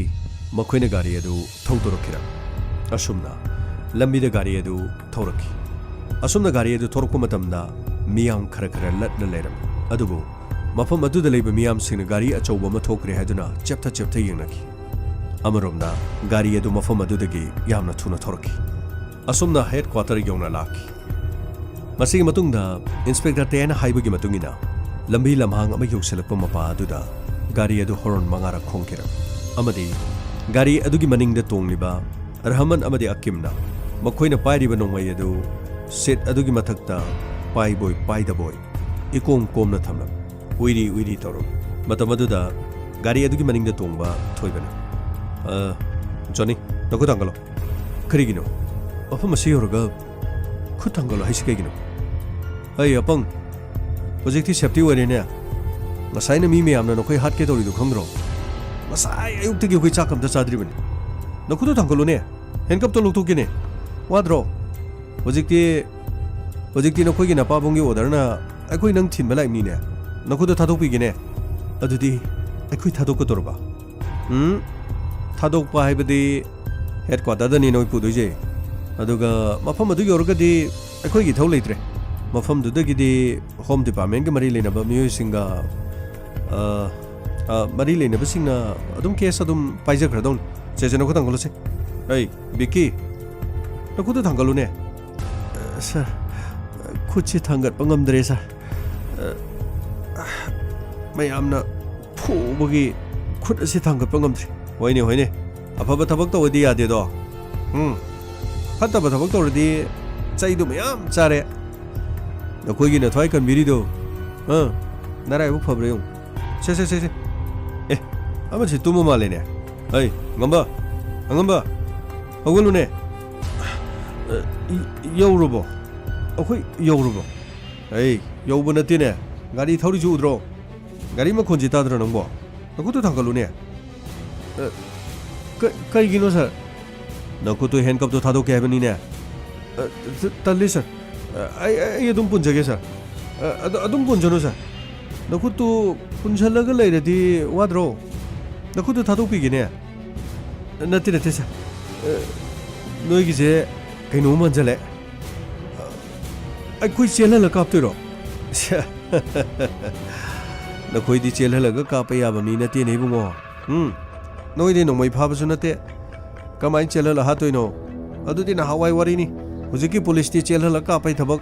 ꯃꯈꯣꯏꯅ ꯒꯥꯔꯤ ꯑꯗꯨ ꯊꯧꯗꯣꯔꯛꯈꯤꯔꯝꯃꯤ꯫ ꯑꯁꯨꯝꯅ ꯂꯝꯕꯤꯗ ꯒꯥꯔꯤ ꯑꯗꯨ ꯊꯧꯔꯛꯈꯤ꯫ ꯑꯁꯨꯝꯅ ꯒꯥꯔꯤ ꯑꯗꯨ ꯊꯧꯔꯛꯄ ꯃꯇꯝꯗ ꯃꯤꯌꯥꯝ ꯈꯔ ꯈꯔ ꯂꯠꯅ ꯂꯩꯔꯝꯃꯤ꯫ ꯑꯗꯨꯕꯨ ꯃꯐꯝ ꯑꯗꯨꯗ ꯂꯩꯕ ꯃꯤꯌꯥꯝꯁꯤꯡꯅ ꯒꯥꯔꯤ ꯑꯆꯧꯕ ꯑꯃ ꯊꯣꯛꯈ꯭ꯔꯦ ꯍꯥꯏꯗꯨꯅ ꯆꯦꯞꯊ ꯆꯦꯞꯊ ꯌꯦꯡꯅꯈꯤ꯫ ꯑꯃꯔꯣꯝꯗ ꯒꯥꯔꯤ ꯑꯗꯨ ꯃꯐꯝ ꯑꯗꯨꯗꯒꯤ ꯌꯥꯝꯅ ꯊꯨꯅ ꯊꯧꯔꯛꯈꯤ꯫ ꯑꯁꯨꯝꯅ ꯍꯦꯗꯀ꯭ꯋꯥꯇꯔ ꯌꯧꯅ ꯂꯥꯛꯈꯤ꯫ ꯃꯁꯤꯒꯤ ꯃꯇꯨꯡꯗ ꯏꯟꯁꯄꯦꯛꯇꯔ ꯇꯦꯟꯅ ꯍꯥꯏꯕꯒꯤ ꯃꯇꯨꯡ ꯏꯟꯅ ꯂꯝꯕꯤ ꯂꯝꯍꯥꯡ ꯑꯃ ꯌꯧꯁꯤꯜꯂꯛꯄ ꯃꯄꯥ ꯑꯗꯨꯗ ꯒꯥꯔꯤ ꯑꯗꯨ ꯍꯣꯔꯟ ꯃꯉꯥꯔꯛ ꯈꯣꯡꯈꯤꯔꯝꯃꯤ ꯑꯃꯗꯤ ꯒꯥꯔꯤ ꯑꯗꯨꯒꯤ ꯃꯅꯤꯡꯗ ꯇꯣꯡꯂꯤꯕ ꯔꯍꯃꯟ ꯑꯃꯗꯤ ꯑꯀꯤꯝꯅ ꯃꯈꯣꯏꯅ ꯄꯥꯏꯔꯤꯕ ꯅꯣꯡꯃꯩ ꯑꯗꯨ ꯁꯤꯠ ꯑꯗꯨꯒꯤ ꯃꯊꯛꯇ ꯄꯥꯏꯕꯣꯏ ꯄꯥꯏꯗꯕꯣꯏ ꯏꯀꯣꯝ ꯀꯣꯝꯅ ꯊꯝꯂꯝꯃꯤ꯫ ꯎꯏꯔꯤ ꯎꯏꯔꯤ ꯇꯧꯔꯝꯃꯤ꯫ ꯃꯇꯝ ꯑꯗꯨꯗ ꯒꯥꯔꯤ ꯑꯗꯨꯒꯤ ꯃꯅꯤꯡꯗ ꯇꯣꯡꯕ ꯊꯣꯏꯕꯅ, "ꯑ, ꯖꯣꯅꯤ, ꯅꯈꯨꯠ ꯊꯥꯡꯒꯠꯂꯣ꯫ ꯀꯔꯤꯒꯤꯅꯣ? ꯃꯐꯝ ꯑꯁꯤ ꯌꯧꯔꯒ ꯈꯨꯠ ꯊꯥꯡꯒꯠꯂꯣ ꯍꯥꯏꯁꯤ ꯀꯩꯒꯤꯅꯣ? ꯑꯩ ꯑꯄꯪ, ꯍꯧꯖꯤꯛꯇꯤ ꯁꯦꯐꯇꯤ ꯑꯣꯏꯔꯦꯅꯦ꯫ ꯉꯁꯥꯏꯅ ꯃꯤ ꯃꯌꯥꯝꯅ ꯅꯈꯣꯏ ꯍꯥꯠꯀꯦ ꯇꯧꯔꯤꯗꯣ ꯈꯪꯗ꯭ꯔꯣ? ꯉꯁꯥꯏ ꯑꯌꯨꯛꯇꯒꯤ ꯑꯩꯈꯣꯏ ꯆꯥꯛ ꯑꯝꯇ ꯆꯥꯗ꯭ꯔꯤꯕꯅꯤ꯫ ꯅꯈꯨꯠꯇꯣ ꯊꯥꯡꯒꯠꯂꯨꯅꯦ꯫ ꯍꯦꯟꯀꯞꯇꯣ ꯂꯧꯊꯣꯛꯀꯦꯅꯦ꯫ ꯋꯥꯗ꯭ꯔꯣ? ꯍꯧꯖꯤꯛꯇꯤ, ꯍꯧꯖꯤꯛꯇꯤ ꯅꯈꯣꯏꯒꯤ ꯅꯄꯥꯕꯨꯡꯒꯤ ꯑꯣꯔꯗꯔꯅ ꯑꯩꯈꯣꯏ ꯅꯪ ꯊꯤꯟꯕ ꯂꯥꯛꯏꯕꯅꯤꯅꯦ꯫ ꯅꯈꯨꯠꯇꯣ ꯊꯥꯗꯣꯛꯄꯤꯒꯦꯅꯦ꯫ ꯑꯗꯨꯗꯤ ꯑꯩꯈꯣꯏ ꯊꯥꯗꯣꯛꯀꯗꯧꯔꯕ? ꯎꯝ, ꯊꯥꯗꯣꯛꯄ ꯍꯥꯏꯕꯗꯤ ꯍꯦꯗ ꯀ꯭ꯋꯥꯇꯔꯗꯅꯤ ꯅꯣꯏ ꯄꯨꯗꯣꯏꯁꯦ꯫ ꯑꯗꯨꯒ ꯃꯐꯝ ꯑꯗꯨ ꯌꯧꯔꯒꯗꯤ ꯑꯩꯈꯣꯏꯒꯤ ꯏꯊꯧ ꯂꯩꯇ꯭ꯔꯦ꯫ ꯃꯐꯝꯗꯨꯗꯒꯤꯗꯤ ꯍꯣꯝ ꯗꯤꯄꯥꯔꯠꯃꯦꯟꯒ ꯃꯔꯤ ꯂꯩꯅꯕ ꯃꯤꯑꯣꯏꯁꯤꯡꯒ, ꯑ, ꯑ, ꯃꯔꯤ ꯂꯩꯅꯕꯁꯤꯡꯅ ꯑꯗꯨꯝ ꯀꯦꯁ ꯑꯗꯨꯝ ꯄꯥꯏꯖꯈ꯭ꯔꯗꯧꯅꯤ꯫ ꯁꯦ, ꯁꯦ, ꯅꯈꯨꯠ ꯊꯥꯡꯒꯠꯂꯨꯁꯦ꯫ ꯑꯩ, ꯕꯤꯀꯤ, ꯅꯈꯨꯠꯇꯨ ꯊꯥꯡꯒꯠꯂꯨꯅꯦ꯫ ꯑ, ꯁꯥꯔ, ꯈꯨꯠꯁꯤ ꯊꯥꯡꯒꯠꯄ ꯉꯝꯗ꯭ꯔꯦ, ꯁꯥꯔ꯫ ꯑ, ꯃꯌꯥꯝꯅ ꯐꯨꯕꯒꯤ ꯈꯨꯠ ꯑꯁꯤ ꯊꯥꯡꯒꯠꯄ ꯉꯝꯗ꯭ꯔꯦ꯫ ꯍꯣꯏꯅꯦ, ꯍꯣꯏꯅꯦ꯫ ꯑꯐꯕ ꯊꯕꯛ ꯇꯧꯔꯗꯤ ꯌꯥꯗꯦꯗꯣ꯫ ꯎꯝ꯫ ꯐꯠꯇꯕ ꯊꯕꯛ ꯇꯧꯔꯗꯤ ꯆꯩꯗꯨ ꯃꯌꯥꯝ ꯆꯥꯔꯦ꯫ ꯅꯈꯣꯏꯒꯤ ꯅꯊ꯭ꯋꯥꯏ ꯀꯟꯕꯤꯔꯤꯗꯣ, ꯑ, ꯅꯔꯥꯏꯕꯛ ꯐꯕ꯭ꯔꯥ ꯌꯦꯡꯉꯨ꯫ ꯁꯦ, ꯁꯦ, ꯁꯦ, ꯁꯦ꯫ ꯑꯦ, ꯑꯃꯁꯤ ꯇꯨꯝꯕ ꯃꯥꯜꯂꯦꯅꯦ꯫ ꯑꯩ, ꯑꯉꯝꯕ, ꯑꯉꯝꯕ, ꯍꯧꯒꯠꯂꯨꯅꯦ꯫ ꯑ, ꯌ-, ꯌꯧꯔꯕꯣ? ꯑꯩꯈꯣꯏ ꯌꯧꯔꯕꯣ? ꯑꯩ, ꯌꯧꯕ ꯅꯠꯇꯦꯅꯦ꯫ ꯒꯥꯔꯤ ꯊꯧꯔꯤꯁꯤ ꯎꯗ꯭ꯔꯣ? ꯒꯥꯔꯤ ꯃꯈꯣꯟꯁꯤ ꯇꯥꯗ꯭ꯔꯣ ꯅꯪꯕꯣ? ꯅꯈꯨꯠꯇꯨ ꯊꯥꯡꯒꯠꯂꯨꯅꯦ꯫ ꯑ, ꯀ-, ꯀꯩꯒꯤꯅꯣ, ꯁꯥꯔ? ꯅꯈꯨꯠꯇꯨ ꯍꯦꯟꯀꯞꯇꯨ ꯊꯥꯗꯣꯛꯀꯦ ꯍꯥꯏꯕꯅꯤꯅꯦ꯫ ꯑ, ꯇ-, ꯇꯜꯂꯤ, ꯁꯥꯔ꯫ ꯑ, ꯑꯩ, ꯑꯩ, ꯑꯩ ꯑꯗꯨꯝ ꯄꯨꯟꯖꯒꯦ, ꯁꯥꯔ꯫ ꯑ, ꯑꯗꯨ, ꯑꯗꯨꯝ ꯄꯨꯟꯖꯅꯨ, ꯁꯥꯔ꯫ ꯅꯈꯨꯠꯇꯨ ꯄꯨꯟꯁꯜꯂꯒ ꯂꯩꯔꯗꯤ ꯋꯥꯗ꯭ꯔꯣ? ꯅꯈꯨꯠꯇꯨ ꯊꯥꯗꯣꯛꯄꯤꯒꯦꯅꯦ꯫ ꯅꯠꯇꯦ, ꯅꯠꯇꯦ, ꯁꯥꯔ꯫ ꯑ, ꯅꯣꯏꯒꯤꯁꯦ ꯀꯩꯅꯣꯝ ꯃꯥꯟꯖꯜꯂꯦ꯫ ꯑꯩꯈꯣꯏ ꯆꯦꯜꯍꯜꯂ ꯀꯥꯞꯇꯣꯏꯔꯣ? ꯁꯦ, ꯅꯈꯣꯏꯗꯤ ꯆꯦꯜꯍꯜꯂꯒ ꯀꯥꯞꯄ ꯌꯥꯕ ꯃꯤ ꯅꯠꯇꯦꯅꯦ, ꯏꯕꯨꯡꯉꯣ꯫ ꯎꯝ, ꯅꯣꯏꯗꯤ ꯅꯣꯡꯃꯩ ꯐꯥꯕꯁꯨ ꯅꯠꯇꯦ꯫ ꯀꯃꯥꯏꯅ ꯆꯦꯜꯍꯜꯂ ꯍꯥꯠꯇꯣꯏꯅꯣ? ꯑꯗꯨꯗꯤ ꯅꯍꯥꯟꯋꯥꯏ ꯋꯥꯔꯤꯅꯤ꯫ ꯍꯧꯖꯤꯛꯀꯤ ꯄꯨꯂꯤꯁꯇꯤ ꯆꯦꯜꯍꯜꯂ ꯀꯥꯞꯄꯩ ꯊꯕꯛ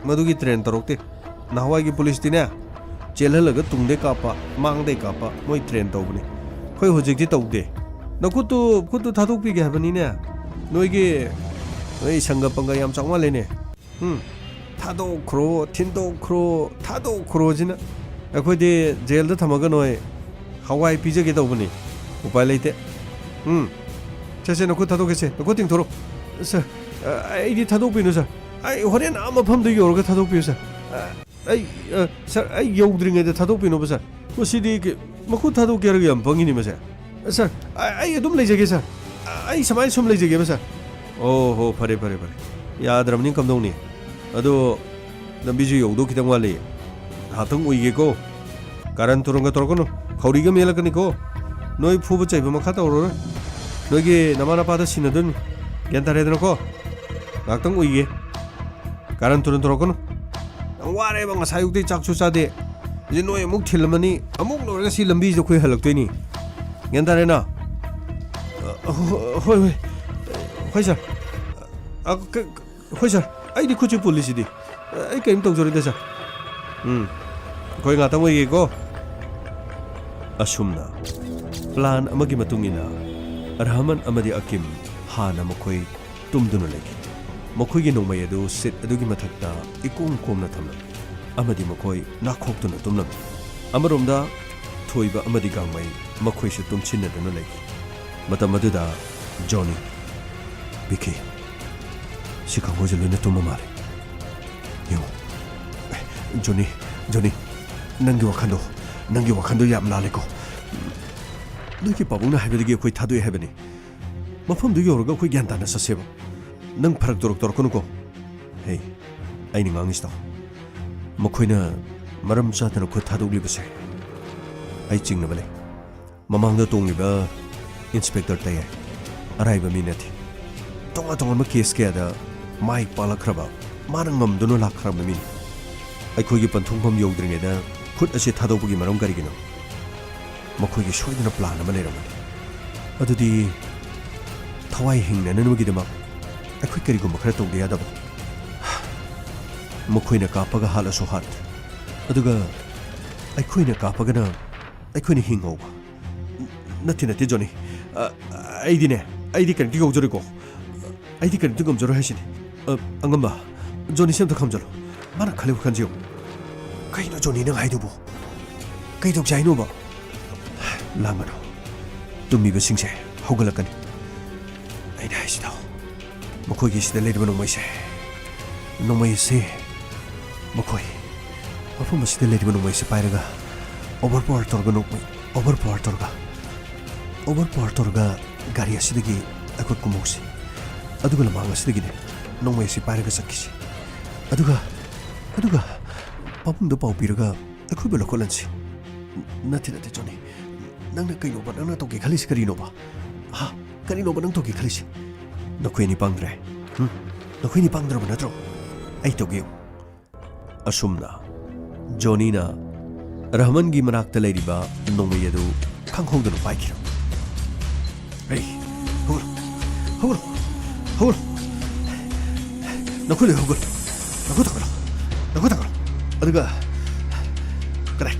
ꯃꯗꯨꯒꯤ ꯇ꯭ꯔꯦꯟ ꯇꯧꯔꯛꯇꯦ꯫ ꯅꯍꯥꯟꯋꯥꯏꯒꯤ ꯄꯨꯂꯤꯁꯇꯤꯅꯦ, ꯆꯦꯜꯍꯜꯂꯒ ꯇꯨꯡꯗꯩ ꯀꯥꯞꯄ, ꯃꯥꯡꯗꯩ ꯀꯥꯞꯄ, ꯃꯣꯏ ꯇ꯭ꯔꯦꯟ ꯇꯧꯕꯅꯤ꯫ ꯑꯩꯈꯣꯏ ꯍꯧꯖꯤꯛꯇꯤ ꯇꯧꯗꯦ꯫ ꯅꯈꯨꯠꯇꯨ, ꯈꯨꯠꯇꯨ ꯊꯥꯗꯣꯛꯄꯤꯒꯦ ꯍꯥꯏꯕꯅꯤꯅꯦ꯫ ꯅꯣꯏꯒꯤ, ꯅꯣꯏ ꯁꯪꯒ ꯄꯪꯒ ꯌꯥꯝ ꯆꯥꯎ ꯃꯥꯜꯂꯦꯅꯦ꯫ ꯎꯝ, ꯊꯥꯗꯣꯛꯈ꯭ꯔꯣ, ꯊꯤꯟꯗꯣꯛꯈ꯭ꯔꯣ, ꯊꯥꯗꯣꯛꯈ꯭ꯔꯣꯁꯤꯅ꯫ ꯑꯩꯈꯣꯏꯗꯤ ꯖꯦꯜꯗ ꯊꯝꯃꯒ ꯅꯣꯏ ꯍꯋꯥꯏ ꯄꯤꯖꯒꯦ ꯇꯧꯕꯅꯤ꯫ ꯎꯄꯥꯏ ꯂꯩꯇꯦ꯫ ꯎꯝ, ꯁꯦ, ꯁꯦ, ꯅꯈꯨꯠ ꯊꯥꯗꯣꯛꯀꯦꯁꯦ, ꯅꯈꯨꯠ ꯇꯤꯡꯊꯣꯔꯛꯑꯣ꯫ ꯁꯥꯔ, ꯑ, ꯑꯩꯗꯤ ꯊꯥꯗꯣꯛꯄꯤꯅꯨ, ꯁꯥꯔ꯫ ꯑꯩ ꯍꯣꯔꯦꯟ ꯑꯥ ꯃꯐꯝꯗ ꯌꯧꯔꯒ ꯊꯥꯗꯣꯛꯄꯤꯌꯨ, ꯁꯥꯔ꯫ ꯑ, ꯑꯩ, ꯑ, ꯁꯥꯔ, ꯑꯩ ꯌꯧꯗ꯭ꯔꯤꯉꯩꯗ ꯊꯥꯗꯣꯛꯄꯤꯅꯣꯕ, ꯁꯥꯔ꯫ ꯃꯁꯤꯗꯤ ꯀ-, ꯃꯈꯨꯠ ꯊꯥꯗꯣꯛꯀꯦ ꯍꯥꯏꯔꯒ ꯌꯥꯝ ꯄꯪꯉꯤꯅꯤ ꯃꯁꯦ꯫ ꯁꯥꯔ, ꯑ-, ꯑꯩ ꯑꯗꯨꯝ ꯂꯩꯖꯒꯦ, ꯁꯥꯔ꯫ ꯑ-, ꯑꯩ ꯁꯨꯃꯥꯏꯅ ꯁꯨꯝ ꯂꯩꯖꯒꯦꯕ, ꯁꯥꯔ꯫ ꯑꯣ ꯍꯣ, ꯐꯔꯦ, ꯐꯔꯦ, ꯐꯔꯦ꯫ ꯌꯥꯗ꯭ꯔꯕꯅꯤ, ꯀꯝꯗꯧꯅꯤ? ꯑꯗꯣ ꯂꯝꯕꯤꯁꯨ ꯌꯧꯗꯧ ꯈꯤꯇꯪ ꯋꯥꯠꯂꯤ꯫ ꯉꯥꯏꯍꯥꯛꯇꯪ ꯎꯏꯒꯦꯀꯣ꯫ ꯀꯥꯔꯟ ꯇꯨꯔꯟꯒ ꯇꯧꯔꯛꯀꯅꯨ꯫ ꯈꯧꯔꯤꯒ ꯃꯦꯜꯂꯛꯀꯅꯤꯀꯣ꯫ ꯅꯣꯏ ꯐꯨꯕ ꯆꯩꯕ ꯃꯈꯥ ꯇꯧꯔꯔꯣꯏ꯫ ꯅꯣꯏꯒꯤ ꯅꯃꯥ ꯅꯄꯥꯗ ꯁꯤꯟꯅꯗꯣꯏꯅꯤ꯫ ꯒ꯭ꯌꯥꯟ ꯇꯥꯔꯦꯗꯅꯀꯣ? ꯉꯥꯛꯇꯪ ꯎꯏꯒꯦ꯫ ꯀꯥꯔꯟ ꯇꯨꯔꯟ ꯇꯧꯔꯛꯀꯅꯨ꯫ ꯌꯥꯝ ꯋꯥꯔꯦꯕ, ꯉꯁꯥꯏ ꯑꯌꯨꯛꯇꯩ ꯆꯥꯛꯁꯨ ꯆꯥꯗꯦ꯫ ꯍꯧꯖꯤꯛ ꯅꯣꯏ ꯑꯃꯨꯛ ꯊꯤꯜꯂꯝꯃꯅꯤ, ꯑꯃꯨꯛ ꯂꯣꯏꯔꯒ ꯁꯤ ꯂꯝꯕꯤꯁꯤꯗ ꯑꯩꯈꯣꯏ ꯍꯜꯂꯛꯇꯣꯏꯅꯤ꯫ ꯒ꯭ꯌꯥꯟ ꯇꯥꯔꯦꯅ? ꯑ, ꯍꯣ-, ꯍꯣꯏ, ꯍꯣꯏ꯫ ꯍꯣꯏ, ꯁꯥꯔ꯫ ꯑ, ꯀ-, ꯀ-, ꯍꯣꯏ, ꯁꯥꯔ꯫ ꯑꯩꯗꯤ ꯈꯨꯠꯁꯨ ꯄꯨꯜꯂꯤꯁꯤꯗꯤ꯫ ꯑ, ꯑꯩ ꯀꯔꯤꯝ ꯇꯧꯖꯔꯣꯏꯗ, ꯁꯥꯔ꯫ ꯎꯝ꯫ ꯑꯩꯈꯣꯏ ꯉꯥꯛꯇꯪ ꯑꯣꯏꯒꯦꯀꯣ꯫ ꯑꯁꯨꯝꯅ ꯄ꯭ꯂꯥꯟ ꯑꯃꯒꯤ ꯃꯇꯨꯡ ꯏꯟꯅ ꯔꯍꯃꯟ ꯑꯃꯗꯤ ꯑꯀꯤꯝ ꯍꯥꯟꯅ ꯃꯈꯣꯏ ꯇꯨꯝꯗꯨꯅ ꯂꯩꯈꯤ꯫ ꯃꯈꯣꯏꯒꯤ ꯅꯣꯡꯃꯩ ꯑꯗꯨ ꯁꯤꯠ ꯑꯗꯨꯒꯤ ꯃꯊꯛꯇ ꯏꯀꯣꯝ ꯀꯣꯝꯅ ꯊꯝꯂꯝꯃꯤ ꯑꯃꯗꯤ ꯃꯈꯣꯏ ꯅꯥꯈꯣꯛꯇꯨꯅ ꯇꯨꯝꯂꯝꯃꯤ꯫ ꯑꯃꯔꯣꯝꯗ ꯊꯣꯏꯕ ꯑꯃꯗꯤ ꯒꯥꯡꯃꯩ ꯃꯈꯣꯏꯁꯨ ꯇꯨꯝꯁꯤꯟꯅꯗꯨꯅ ꯂꯩꯈꯤ꯫ ꯃꯇꯝ ꯑꯗꯨꯗ ꯖꯣꯅꯤ, "ꯕꯤꯀꯤ, ꯁꯤ ꯀꯥꯡꯕꯨꯁꯦ ꯂꯣꯏꯅ ꯇꯨꯝꯕ ꯃꯥꯜꯂꯦ꯫ ꯌꯦꯡꯉꯣ꯫ ꯑꯦ, ꯖꯣꯅꯤ, ꯖꯣꯅꯤ, ꯅꯪꯒꯤ ꯋꯥꯈꯜꯗꯣ, ꯅꯪꯒꯤ ꯋꯥꯈꯜꯗꯣ ꯌꯥꯝ ꯂꯥꯜꯂꯦꯀꯣ꯫ ꯅꯣꯏꯒꯤ ꯄꯥꯕꯨꯡꯅ ꯍꯥꯏꯕꯗꯒꯤ ꯑꯩꯈꯣꯏ ꯊꯥꯗꯣꯛꯑꯦ ꯍꯥꯏꯕꯅꯤ꯫ ꯃꯐꯝꯗꯨ ꯌꯧꯔꯒ ꯑꯩꯈꯣꯏ ꯒ꯭ꯌꯥꯟ ꯇꯥꯅ ꯆꯠꯁꯦꯕ꯫ ꯅꯪ ꯐꯔꯛ ꯇꯧꯔꯛ ꯇꯧꯔꯛꯀꯅꯨꯀꯣ꯫ ꯍꯦ, ꯑꯩꯅ ꯉꯥꯡꯉꯤꯁꯤ ꯇꯥꯎ꯫ ꯃꯈꯣꯏꯅ ꯃꯔꯝ ꯆꯥꯗꯅ ꯈꯨꯠ ꯊꯥꯗꯣꯛꯂꯤꯕꯁꯦ ꯑꯩ ꯆꯤꯡꯅꯕ ꯂꯩ꯫ ꯃꯃꯥꯡꯗ ꯇꯣꯡꯂꯤꯕ ꯏꯟꯁꯄꯦꯛꯇꯔ ꯇꯌꯥꯏ ꯑꯔꯥꯏꯕ ꯃꯤ ꯅꯠꯇꯦ꯫ ꯇꯣꯉꯥꯟ ꯇꯣꯉꯥꯟꯕ ꯀꯦꯁ ꯀꯌꯥꯗ ꯃꯥꯏ ꯄꯥꯛꯂꯛꯈ꯭ꯔꯕ, ꯃꯥꯅ ꯉꯝꯗꯨꯅ ꯂꯥꯛꯈ꯭ꯔꯕ ꯃꯤꯅꯤ꯫ ꯑꯩꯈꯣꯏꯒꯤ ꯄꯟꯊꯨꯡꯐꯝ ꯌꯧꯗ꯭ꯔꯤꯉꯩꯗ ꯈꯨꯠ ꯑꯁꯤ ꯊꯥꯗꯣꯛꯄꯒꯤ ꯃꯔꯝ ꯀꯔꯤꯒꯤꯅꯣ? ꯃꯈꯣꯏꯒꯤ ꯁꯣꯏꯗꯅ ꯄ꯭ꯂꯥꯟ ꯑꯃ ꯂꯩꯔꯝꯒꯅꯤ꯫ ꯑꯗꯨꯗꯤ ꯊꯋꯥꯏ ꯍꯤꯡꯅꯅꯕꯒꯤꯗꯃꯛ ꯑꯩꯈꯣꯏ ꯀꯔꯤꯒꯨꯝꯕ ꯈꯔ ꯇꯧꯗ ꯌꯥꯗꯕ? ꯃꯈꯣꯏꯅ ꯀꯥꯞꯄꯒ ꯍꯥꯠꯂꯁꯨ ꯍꯥꯠ, ꯑꯗꯨꯒ ꯑꯩꯈꯣꯏꯅ ꯀꯥꯞꯄꯒꯅ ꯑꯩꯈꯣꯏꯅ ꯍꯤꯡꯍꯧꯕ꯫ ꯅꯠꯇꯦ, ꯅꯠꯇꯦ, ꯖꯣꯅꯤ꯫ ꯑ, ꯑꯩꯗꯤꯅꯦ, ꯑꯩꯗꯤ ꯀꯔꯤꯝꯇ ꯌꯧꯖꯔꯣꯏꯀꯣ꯫ ꯑꯩꯗꯤ ꯀꯔꯤꯝꯇ ꯉꯝꯖꯔꯣꯏ ꯍꯥꯏꯁꯤꯅꯤ꯫ ꯑ, ꯑꯉꯝꯕ, ꯖꯣꯅꯤꯁꯦ ꯑꯝꯇ ꯈꯥꯝꯖꯜꯂꯣ꯫ ꯃꯥꯅ ꯈꯜꯂꯤ ꯋꯥꯈꯜꯁꯦ ꯌꯦꯡꯉꯨ꯫ ꯀꯩꯅꯣ ꯖꯣꯅꯤ ꯅꯪ ꯍꯥꯏꯗꯨꯕꯨ? ꯀꯩ ꯇꯧꯁꯦ ꯍꯥꯏꯅꯣꯕ? ꯂꯥꯡꯒꯅꯨ꯫ ꯇꯨꯝꯃꯤꯕꯁꯤꯡꯁꯦ ꯍꯧꯒꯠꯂꯛꯀꯅꯤ꯫ ꯑꯩꯅ ꯍꯥꯏꯁꯤꯗꯣ, ꯃꯈꯣꯏꯒꯤ ꯁꯤꯗ ꯂꯩꯔꯤꯕ ꯅꯣꯡꯃꯩꯁꯦ, ꯅꯣꯡꯃꯩ ꯑꯁꯤ ꯃꯈꯣꯏ ꯃꯐꯝ ꯑꯁꯤꯗ ꯂꯩꯔꯤꯕ ꯅꯣꯡꯃꯩ ꯑꯁꯤ ꯄꯥꯏꯔꯒ ꯑꯣꯚꯔ ꯄꯥꯋꯔ ꯇꯧꯔꯒ ꯅꯣꯡꯃꯩ, ꯑꯣꯚꯔ ꯄꯥꯋꯔ ꯇꯧꯔꯒ, ꯑꯣꯚꯔ ꯄꯥꯋꯔ ꯇꯧꯔꯒ ꯒꯥꯔꯤ ꯑꯁꯤꯗꯒꯤ ꯑꯩꯈꯣꯏ ꯀꯨꯝꯍꯧꯁꯤ꯫ ꯑꯗꯨꯒ ꯂꯝꯍꯥꯡ ꯑꯁꯤꯗꯒꯤꯅꯦ ꯅꯣꯡꯃꯩ ꯑꯁꯤ ꯄꯥꯏꯔꯒ ꯆꯠꯈꯤꯁꯤ꯫ ꯑꯗꯨꯒ, ꯑꯗꯨꯒ ꯄꯥꯕꯨꯡꯗ ꯄꯥꯎ ꯄꯤꯔꯒ ꯑꯩꯈꯣꯏꯕꯨ ꯂꯧꯈꯠꯍꯟꯁꯤ꯫ ꯅꯠꯇꯦ, ꯅꯠꯇꯦ, ꯖꯣꯅꯤ꯫ ꯅꯪꯅ ꯀꯩꯅꯣꯕ? ꯅꯪꯅ ꯇꯧꯒꯦ ꯈꯜꯂꯤꯁꯤ ꯀꯔꯤꯅꯣꯕ? ꯍꯥ? ꯀꯔꯤꯅꯣꯕ ꯅꯪ ꯇꯧꯒꯦ ꯈꯜꯂꯤꯁꯤ? ꯅꯈꯣꯏ ꯑꯅꯤ ꯄꯪꯗ꯭ꯔꯦ꯫ ꯍꯨꯝ? ꯅꯈꯣꯏ ꯑꯅꯤ ꯄꯪꯗ꯭ꯔꯕ ꯅꯠꯇ꯭ꯔꯣ? ꯑꯩ ꯇꯧꯒꯦ ꯌꯦꯡꯉꯨ꯫ ꯑꯁꯨꯝꯅ ꯖꯣꯅꯤꯅ ꯔꯍꯃꯟꯒꯤ ꯃꯅꯥꯛꯇ ꯂꯩꯔꯤꯕ ꯅꯣꯡꯃꯩ ꯑꯗꯨ ꯈꯪꯍꯧꯗꯅ ꯄꯥꯏꯈꯤꯔꯝꯃꯤ꯫ "ꯍꯩ, ꯍꯧꯒꯠꯂꯣ, ꯍꯧꯒꯠꯂꯣ, ꯍꯧꯒꯠꯂꯣ꯫ ꯅꯈꯣꯏ ꯂꯣꯏ ꯍꯧꯒꯠꯂꯣ꯫ ꯅꯈꯨꯠ ꯊꯥꯡꯒꯠꯂꯣ, ꯅꯈꯨꯠ ꯊꯥꯡꯒꯠꯂꯣ꯫ ꯑꯗꯨꯒ, ꯀꯗꯥꯏ?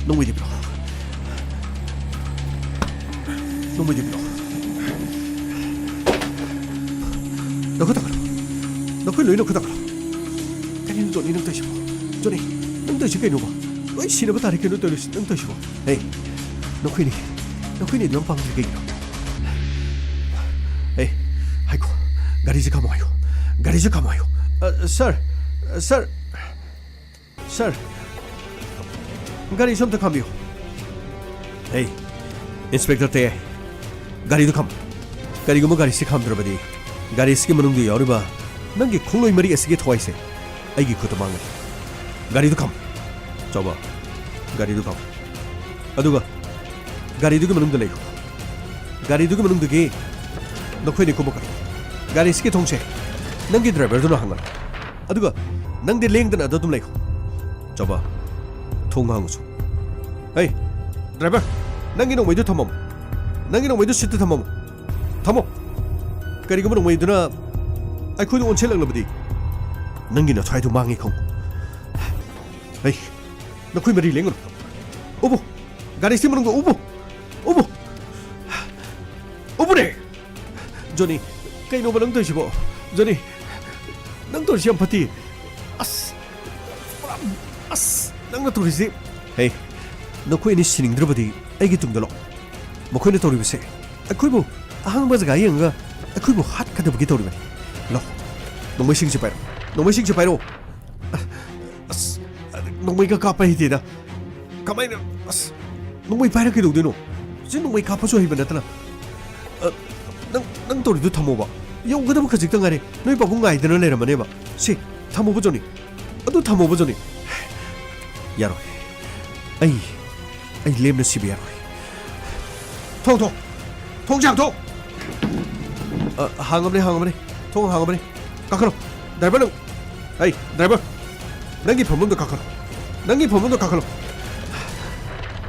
ꯅꯣꯡꯃꯩꯗꯤ ꯄꯤꯔꯛꯑꯣ꯫ ꯅꯣꯡꯃꯩꯗꯤ ꯄꯤꯔꯛꯑꯣ꯫ ꯅꯈꯨꯠ ꯊꯥꯡꯒꯠꯂꯣ꯫ ꯅꯈꯣꯏ ꯂꯣꯏ ꯅꯈꯨꯠ ꯊꯥꯡꯒꯠꯂꯣ꯫" "ꯀꯔꯤꯅꯣ ꯖꯣꯅꯤ ꯅꯪ ꯇꯧꯔꯤꯁꯤꯕꯣ? ꯖꯣꯅꯤ, ꯅꯪ ꯇꯧꯔꯤꯁꯤ ꯀꯩꯅꯣꯕ? ꯂꯣꯏ ꯁꯤꯅꯕ ꯇꯥꯔꯦ ꯀꯩꯅꯣ ꯇꯧꯔꯤꯁꯤ ꯅꯪ ꯇꯧꯔꯤꯁꯤꯕꯣ? ꯍꯦ, ꯅꯈꯣꯏꯅꯤ, ꯅꯈꯣꯏꯅꯤ ꯑꯗꯨꯝ ꯄꯥꯡꯗ꯭ꯔꯤ ꯀꯩꯒꯤꯅꯣ? ꯍꯦ, ꯍꯥꯏꯈꯣ, ꯒꯥꯔꯤꯁꯦ ꯈꯥꯝꯃꯣ ꯍꯥꯏꯌꯣ꯫ ꯒꯥꯔꯤꯁꯦ ꯈꯥꯝꯃꯣ ꯍꯥꯏꯌꯣ꯫" "ꯑ, ꯁꯥꯔ, ꯁꯥꯔ, ꯁꯥꯔ, ꯒꯥꯔꯤꯁꯨ ꯑꯝꯇ ꯈꯥꯝꯕꯤꯌꯨ꯫" "ꯍꯦ, ꯏꯟꯁꯄꯦꯛꯇꯔ ꯇꯦ, ꯒꯥꯔꯤꯗꯨ ꯈꯥꯝꯃꯨ꯫ ꯀꯔꯤꯒꯨꯝꯕ ꯒꯥꯔꯤꯁꯤ ꯈꯥꯝꯗ꯭ꯔꯕꯗꯤ, ꯒꯥꯔꯤꯁꯤꯒꯤ ꯃꯅꯨꯡꯗ ꯌꯥꯎꯔꯤꯕ ꯅꯪꯒꯤ ꯈꯣꯡꯂꯣꯏ ꯃꯔꯤ ꯑꯁꯤꯒꯤ ꯊꯋꯥꯏꯁꯦ ꯑꯩꯒꯤ ꯈꯨꯠꯇ ꯃꯥꯡꯒꯅꯤ꯫ ꯒꯥꯔꯤꯗꯨ ꯈꯥꯝꯃꯨ꯫ ꯆꯥꯎꯕ, ꯒꯥꯔꯤꯗꯨ ꯈꯥꯝꯃꯨ꯫ ꯑꯗꯨꯒ ꯒꯥꯔꯤꯗꯨꯒꯤ ꯃꯅꯨꯡꯗ ꯂꯩꯈꯣ꯫ ꯒꯥꯔꯤꯗꯨꯒꯤ ꯃꯅꯨꯡꯗꯒꯤ ꯅꯈꯣꯏꯅꯤ ꯀꯨꯝꯃꯛꯀꯅꯨ꯫ ꯒꯥꯔꯤꯁꯤꯒꯤ ꯊꯣꯡꯁꯦ ꯅꯪꯒꯤ ꯗ꯭ꯔꯥꯏꯚꯔꯗꯨꯅ ꯍꯥꯡꯒꯅꯤ꯫ ꯑꯗꯨꯒ ꯅꯪꯗꯤ ꯂꯦꯡꯗꯅ ꯑꯗꯨ ꯑꯗꯨꯝ ꯂꯩꯈꯣ꯫" "ꯆꯥꯎꯕ, ꯊꯣꯡ ꯍꯥꯡꯉꯨꯁꯨ꯫" "ꯍꯩ, ꯗ꯭ꯔꯥꯏꯚꯔ, ꯅꯪꯒꯤ ꯅꯣꯡꯃꯩꯗꯨ ꯊꯝꯃꯝꯃꯨ꯫ ꯅꯪꯒꯤ ꯅꯣꯡꯃꯩꯗꯨ ꯁꯤꯠꯇ ꯊꯝꯃꯝꯃꯨ꯫ ꯊꯝꯃꯣ꯫ ꯀꯔꯤꯒꯨꯝꯕ ꯅꯣꯡꯃꯩꯗꯨꯅ ꯑꯩꯈꯣꯏꯗ ꯑꯣꯟꯁꯤꯜꯂꯛꯂꯕꯗꯤ, ꯅꯪꯒꯤ ꯅꯊ꯭ꯋꯥꯏꯗꯨ ꯃꯥꯡꯉꯤ ꯈꯪꯉꯨ꯫ ꯍꯩ, ꯅꯈꯣꯏ ꯃꯔꯤ ꯂꯦꯡꯒꯅꯨ꯫ ꯎꯕꯨ, ꯒꯥꯔꯤꯁꯤ ꯃꯅꯨꯡꯗ ꯎꯕꯨ, ꯎꯕꯨ, ꯎꯕꯨꯅꯦ꯫" "ꯖꯣꯅꯤ, ꯀꯩꯅꯣꯕ ꯅꯪ ꯇꯧꯔꯤꯁꯤꯕꯣ? ꯖꯣꯅꯤ, ꯅꯪ ꯇꯧꯔꯤꯁꯤ ꯌꯥꯝ ꯐꯠꯇꯦ꯫ ꯑꯁ, ꯄꯨꯔꯥ, ꯑꯁ, ꯅꯪꯅ ꯇꯧꯔꯤꯁꯤ꯫" "ꯍꯦ, ꯅꯈꯣꯏ ꯑꯅꯤ ꯁꯤꯅꯤꯡꯗ꯭ꯔꯕꯗꯤ ꯑꯩꯒꯤ ꯇꯨꯡꯗ ꯂꯥꯛꯑꯣ꯫ ꯃꯈꯣꯏꯅ ꯇꯧꯔꯤꯕꯁꯦ ꯑꯩꯈꯣꯏꯕꯨ ꯑꯍꯥꯡꯕ ꯖꯒꯥ ꯌꯦꯡꯉꯒ ꯑꯩꯈꯣꯏꯕꯨ ꯍꯥꯠꯀꯗꯕꯒꯤ ꯇꯧꯔꯤꯕꯅꯤ꯫ ꯂꯥꯛꯑꯣ, ꯅꯣꯡꯃꯩꯁꯤꯡꯁꯦ ꯄꯥꯏꯔꯣ꯫ ꯅꯣꯡꯃꯩꯁꯤꯡꯁꯦ ꯄꯥꯏꯔꯣ꯫" "ꯑꯁ, ꯅꯣꯡꯃꯩꯒ ꯀꯥꯞꯄ ꯍꯩꯇꯦꯗ꯫ ꯀꯃꯥꯏꯅ? ꯑꯁ, ꯅꯣꯡꯃꯩ ꯄꯥꯏꯔ ꯀꯩꯗꯧꯗꯣꯏꯅꯣ? ꯁꯤ ꯅꯣꯡꯃꯩ ꯀꯥꯞꯄꯁꯨ ꯍꯩꯕ ꯅꯠꯇꯅ꯫" "ꯑ, ꯅꯪ, ꯅꯪ ꯇꯧꯔꯤꯗꯨ ꯊꯝꯃꯣꯕ꯫ ꯌꯧꯒꯗꯕ ꯈꯖꯤꯛꯇ ꯉꯥꯏꯔꯦ꯫ ꯅꯣꯏ ꯄꯥꯕꯨꯡ ꯉꯥꯏꯗꯅ ꯂꯩꯔꯝꯃꯅꯦꯕ꯫ ꯁꯤ, ꯊꯝꯃꯣꯕ ꯖꯣꯅꯤ꯫ ꯑꯗꯨ ꯊꯝꯃꯣꯕ ꯖꯣꯅꯤ꯫" "ꯌꯥꯔꯣꯏ꯫ ꯑꯩ ꯑꯩ ꯂꯦꯝꯅ ꯁꯤꯕ ꯌꯥꯔꯣꯏ꯫ ꯊꯣꯡ, ꯊꯣꯡ! ꯊꯣꯡꯁꯦ ꯍꯥꯡꯗꯣꯛ! ꯑ, ꯍꯥꯡꯉꯕꯅꯦ, ꯍꯥꯡꯉꯕꯅꯦ꯫ ꯊꯣꯡ ꯍꯥꯡꯉꯕꯅꯦ꯫ ꯀꯥꯈꯠꯂꯣ꯫ ꯗ꯭ꯔꯥꯏꯚꯔ ꯅꯪ, ꯑꯩ, ꯗ꯭ꯔꯥꯏꯚꯔ, ꯅꯪꯒꯤ ꯐꯝꯐꯝꯗꯣ ꯀꯥꯈꯠꯂꯣ꯫ ꯅꯪꯒꯤ ꯐꯝꯐꯝꯗꯣ ꯀꯥꯈꯠꯂꯣ꯫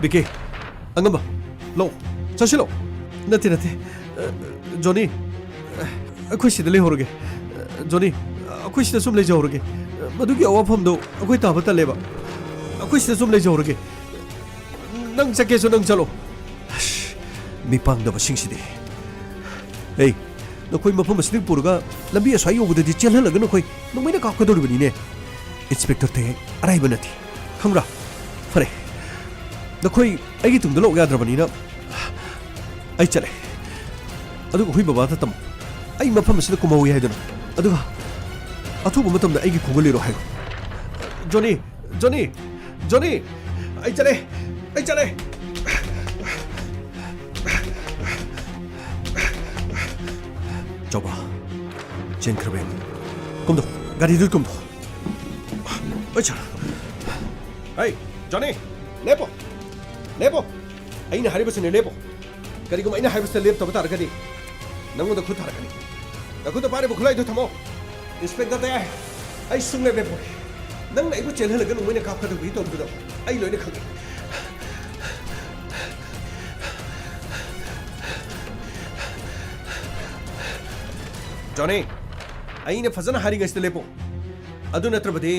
ꯕꯤꯀꯤ, ꯑꯉꯝꯕ, ꯂꯥꯛꯑꯣ꯫ ꯆꯠꯁꯤꯜꯂꯣ꯫ ꯅꯠꯇꯦ, ꯅꯠꯇꯦ꯫ ꯑ, ꯖꯣꯅꯤ, ꯑ, ꯑꯩꯈꯣꯏ ꯁꯤꯗ ꯂꯩꯍꯧꯔꯒꯦ꯫ ꯑ, ꯖꯣꯅꯤ, ꯑꯩꯈꯣꯏ ꯁꯤꯗ ꯁꯨꯝ ꯂꯩꯖꯍꯧꯔꯒꯦ꯫ ꯃꯗꯨꯒꯤ ꯑꯋꯥꯐꯝꯗꯣ ꯑꯩꯈꯣꯏ ꯇꯥꯕ ꯇꯜꯂꯦꯕ꯫ ꯑꯩꯈꯣꯏ ꯁꯤꯗ ꯁꯨꯝ ꯂꯩꯖꯍꯧꯔꯒꯦ꯫ ꯅꯪ ꯆꯠꯀꯦꯁꯨ ꯅꯪ ꯆꯠꯂꯣ꯫ ꯑꯁ, ꯃꯤꯄꯥꯡꯗꯕꯁꯤꯡꯁꯤꯗꯤ꯫ ꯑꯩ, ꯅꯈꯣꯏ ꯃꯐꯝ ꯑꯁꯤꯗꯒꯤ ꯄꯨꯔꯒ ꯂꯝꯕꯤ ꯑꯁ꯭ꯋꯥꯏ ꯌꯧꯕꯗꯗꯤ ꯆꯦꯜꯍꯜꯂꯒ ꯅꯈꯣꯏ ꯅꯣꯡꯃꯩꯅ ꯀꯥꯞꯀꯗꯧꯔꯤꯕꯅꯤꯅꯦ꯫ ꯏꯟꯁꯄꯦꯛꯇꯔ ꯇꯦ, ꯑꯔꯥꯏꯕ ꯅꯠꯇꯦ꯫ ꯈꯪꯕ꯭ꯔꯥ? ꯐꯔꯦ꯫ ꯅꯈꯣꯏ ꯑꯩꯒꯤ ꯇꯨꯡꯗ ꯂꯥꯛꯎ ꯌꯥꯗ꯭ꯔꯕꯅꯤꯅ ꯑꯩ ꯆꯠꯂꯦ꯫ ꯑꯗꯨꯒ ꯍꯨꯏ ꯕꯕꯥꯗ ꯇꯝꯃꯨ꯫ ꯑꯩ ꯃꯐꯝ ꯑꯁꯤꯗ ꯀꯨꯝꯍꯧꯏ ꯍꯥꯏꯗꯨꯅ꯫ ꯑꯗꯨꯒ ꯑꯊꯨꯕ ꯃꯇꯝꯗ ꯑꯩꯒꯤ ꯈꯣꯡꯒꯨꯜ ꯂꯤꯔꯣ ꯍꯥꯏꯌꯨ꯫ ꯖꯣꯅꯤ! ꯖꯣꯅꯤ! ꯖꯣꯅꯤ! ꯑꯩ ꯆꯠꯂꯦ! ꯑꯩ ꯆꯠꯂꯦ! ꯆꯥꯎꯕ, ꯆꯦꯟꯈ꯭ꯔꯕ ꯌꯦꯡꯉꯨ꯫ ꯀꯨꯝꯗꯣ, ꯒꯥꯔꯤꯗꯨ ꯀꯨꯝꯗꯣ꯫ ꯑꯩ ꯁꯥꯔ꯫ ꯑꯩ, ꯖꯣꯅꯤ, ꯂꯦꯞꯄꯣ! ꯂꯦꯞꯄꯣ! ꯑꯩꯅ ꯍꯥꯏꯔꯤꯕꯁꯤꯅꯦ, ꯂꯦꯞꯄꯣ! ꯀꯔꯤꯒꯨꯝꯕ ꯑꯩꯅ ꯍꯥꯏꯕꯁꯤꯗ ꯂꯦꯞꯇꯕ ꯇꯥꯔꯒꯗꯤ, ꯅꯪꯉꯣꯟꯗ ꯈꯨꯠ ꯊꯥꯔꯛꯀꯅꯤ꯫ ꯅꯈꯨꯠꯇ ꯄꯥꯏꯔꯤꯕ ꯈꯨꯠꯂꯥꯏꯗꯨ ꯊꯝꯃꯣ꯫ ꯏꯟꯁꯄꯦꯛꯇꯔ ꯇꯌꯥꯏ, ꯑꯩ ꯁꯨꯡꯂꯦꯞ ꯂꯦꯞꯄꯣꯏ꯫ ꯅꯪꯅ ꯑꯩꯕꯨ ꯆꯦꯜꯍꯜꯂꯒ ꯅꯣꯡꯃꯩꯅ ꯀꯥꯞꯀꯗꯧꯕꯒꯤ ꯇꯧꯔꯤꯕꯗꯣ ꯑꯩ ꯂꯣꯏꯅ ꯈꯪꯏ꯫ ꯖꯣꯅꯤ, ꯑꯩꯅ ꯐꯖꯅ ꯍꯥꯏꯔꯤꯉꯩꯁꯤꯗ ꯂꯦꯞꯄꯣ꯫ ꯑꯗꯨ ꯅꯠꯇ꯭ꯔꯕꯗꯤ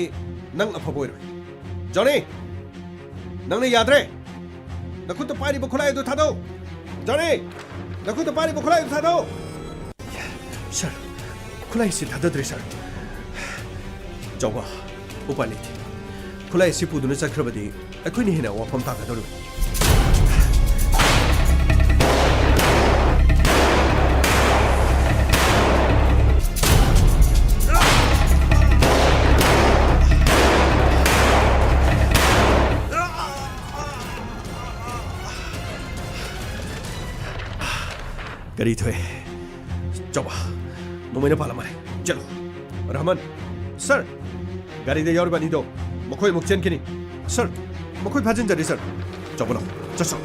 ꯅꯪ ꯑꯐꯕ ꯑꯣꯏꯔꯣꯏ꯫ ꯖꯣꯅꯤ! ꯅꯪꯅ ꯌꯥꯗ꯭ꯔꯦ! ꯅꯈꯨꯠꯇ ꯄꯥꯏꯔꯤꯕ ꯈꯨꯠꯂꯥꯏ ꯑꯗꯨ ꯊꯥꯗꯧ! ꯖꯣꯅꯤ! ꯅꯈꯨꯠꯇ ꯄꯥꯏꯔꯤꯕ ꯈꯨꯠꯂꯥꯏ ꯑꯗꯨ ꯊꯥꯗꯧ! ꯁꯥꯔ, ꯈꯨꯠꯂꯥꯏꯁꯤ ꯊꯥꯗꯗ꯭ꯔꯦ, ꯁꯥꯔ꯫ ꯆꯥꯎꯕ, ꯎꯄꯥꯏ ꯂꯩꯇꯦ꯫ ꯈꯨꯠꯂꯥꯏ ꯑꯁꯤ ꯄꯨꯗꯨꯅ ꯆꯠꯈ꯭ꯔꯕꯗꯤ ꯑꯩꯈꯣꯏꯅ ꯍꯦꯟꯅ ꯋꯥꯐꯝ ꯇꯥꯒꯗꯧꯔꯤꯕꯅꯤ꯫ ꯒꯥꯔꯤ ꯊꯣꯛꯑꯦ꯫ ꯆꯥꯎꯕ, ꯅꯣꯡꯃꯩꯅ ꯄꯥꯜꯂꯝꯃꯔꯦ꯫ ꯆꯠꯂꯣ꯫ ꯔꯍꯃꯟ꯫ ꯁꯥꯔ꯫ ꯒꯥꯔꯤꯗ ꯌꯥꯎꯔꯤꯕ ꯑꯅꯤꯗꯣ, ꯃꯈꯣꯏ ꯑꯃꯨꯛ ꯆꯦꯟꯈꯤꯅꯤ꯫ ꯁꯥꯔ꯫ ꯃꯈꯣꯏ ꯐꯥꯖꯤꯟꯖꯔꯤ, ꯁꯥꯔ꯫ ꯆꯥꯎꯕ ꯂꯥꯎ, ꯆꯠꯁꯣ꯫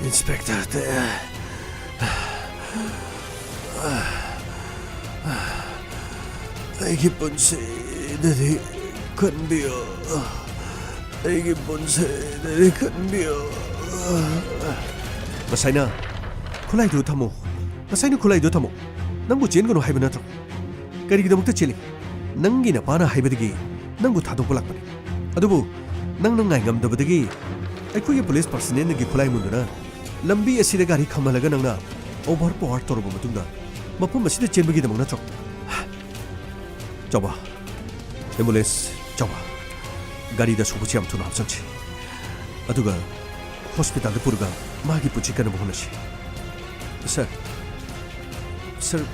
ꯏꯟꯁꯄꯦꯛꯇꯔ ꯇꯦ, ꯑꯩꯒꯤ ꯄꯨꯟꯁꯤꯗꯗꯤ ꯈꯟꯕꯤꯌꯨ꯫ ꯑꯩꯒꯤ ꯄꯨꯟꯁꯤꯗꯗꯤ ꯈꯟꯕꯤꯌꯨ꯫ ꯉꯁꯥꯏꯅ ꯈꯨꯠꯂꯥꯏꯗꯨ ꯊꯝꯃꯨ꯫ ꯉꯁꯥꯏꯅ ꯈꯨꯠꯂꯥꯏꯗꯨ ꯊꯝꯃꯨ꯫ ꯅꯪꯕꯨ ꯆꯦꯟꯒꯅꯨ ꯍꯥꯏꯕ ꯅꯠꯇ꯭ꯔꯣ? ꯀꯔꯤꯒꯤꯗꯃꯛꯇ ꯆꯦꯜꯂꯤ? ꯅꯪꯒꯤ ꯅꯄꯥꯅ ꯍꯥꯏꯕꯗꯒꯤ ꯅꯪꯕꯨ ꯊꯥꯗꯣꯛꯄ ꯂꯥꯛꯄꯅꯤ꯫ ꯑꯗꯨꯕꯨ ꯅꯪꯅ ꯉꯥꯏꯉꯝꯗꯕꯗꯒꯤ ꯑꯩꯈꯣꯏꯒꯤ ꯄꯨꯂꯤꯁ ꯄꯔꯁꯅꯦꯜꯒꯤ ꯈꯨꯠꯂꯥꯏ ꯃꯨꯟꯗꯨꯅ ꯂꯝꯕꯤ ꯑꯁꯤꯗ ꯒꯥꯔꯤ ꯈꯥꯝꯍꯜꯂꯒ ꯅꯪꯅ ꯑꯣꯚꯔ ꯄꯥꯋꯔ ꯇꯧꯔꯕ ꯃꯇꯨꯡꯗ ꯃꯐꯝ ꯑꯁꯤꯗ ꯆꯦꯟꯕꯒꯤꯗꯃꯛ ꯅꯠꯇ꯭ꯔꯣ? ꯆꯥꯎꯕ, ꯑꯦꯝꯕꯨꯂꯦꯟꯁ, ꯆꯥꯎꯕ, ꯒꯥꯔꯤꯗ ꯑꯁꯣꯛꯄꯁꯤ ꯌꯥꯝ ꯊꯨꯅ ꯍꯥꯞꯆꯤꯟꯁꯤ꯫ ꯑꯗꯨꯒ ꯍꯣꯁꯄꯤꯇꯥꯜꯗ ꯄꯨꯔꯒ ꯃꯥꯒꯤ ꯄꯨꯟꯁꯤ ꯀꯟꯅꯕ ꯍꯣꯠꯅꯁꯤ꯫ ꯁꯥꯔ, ꯁꯥꯔ,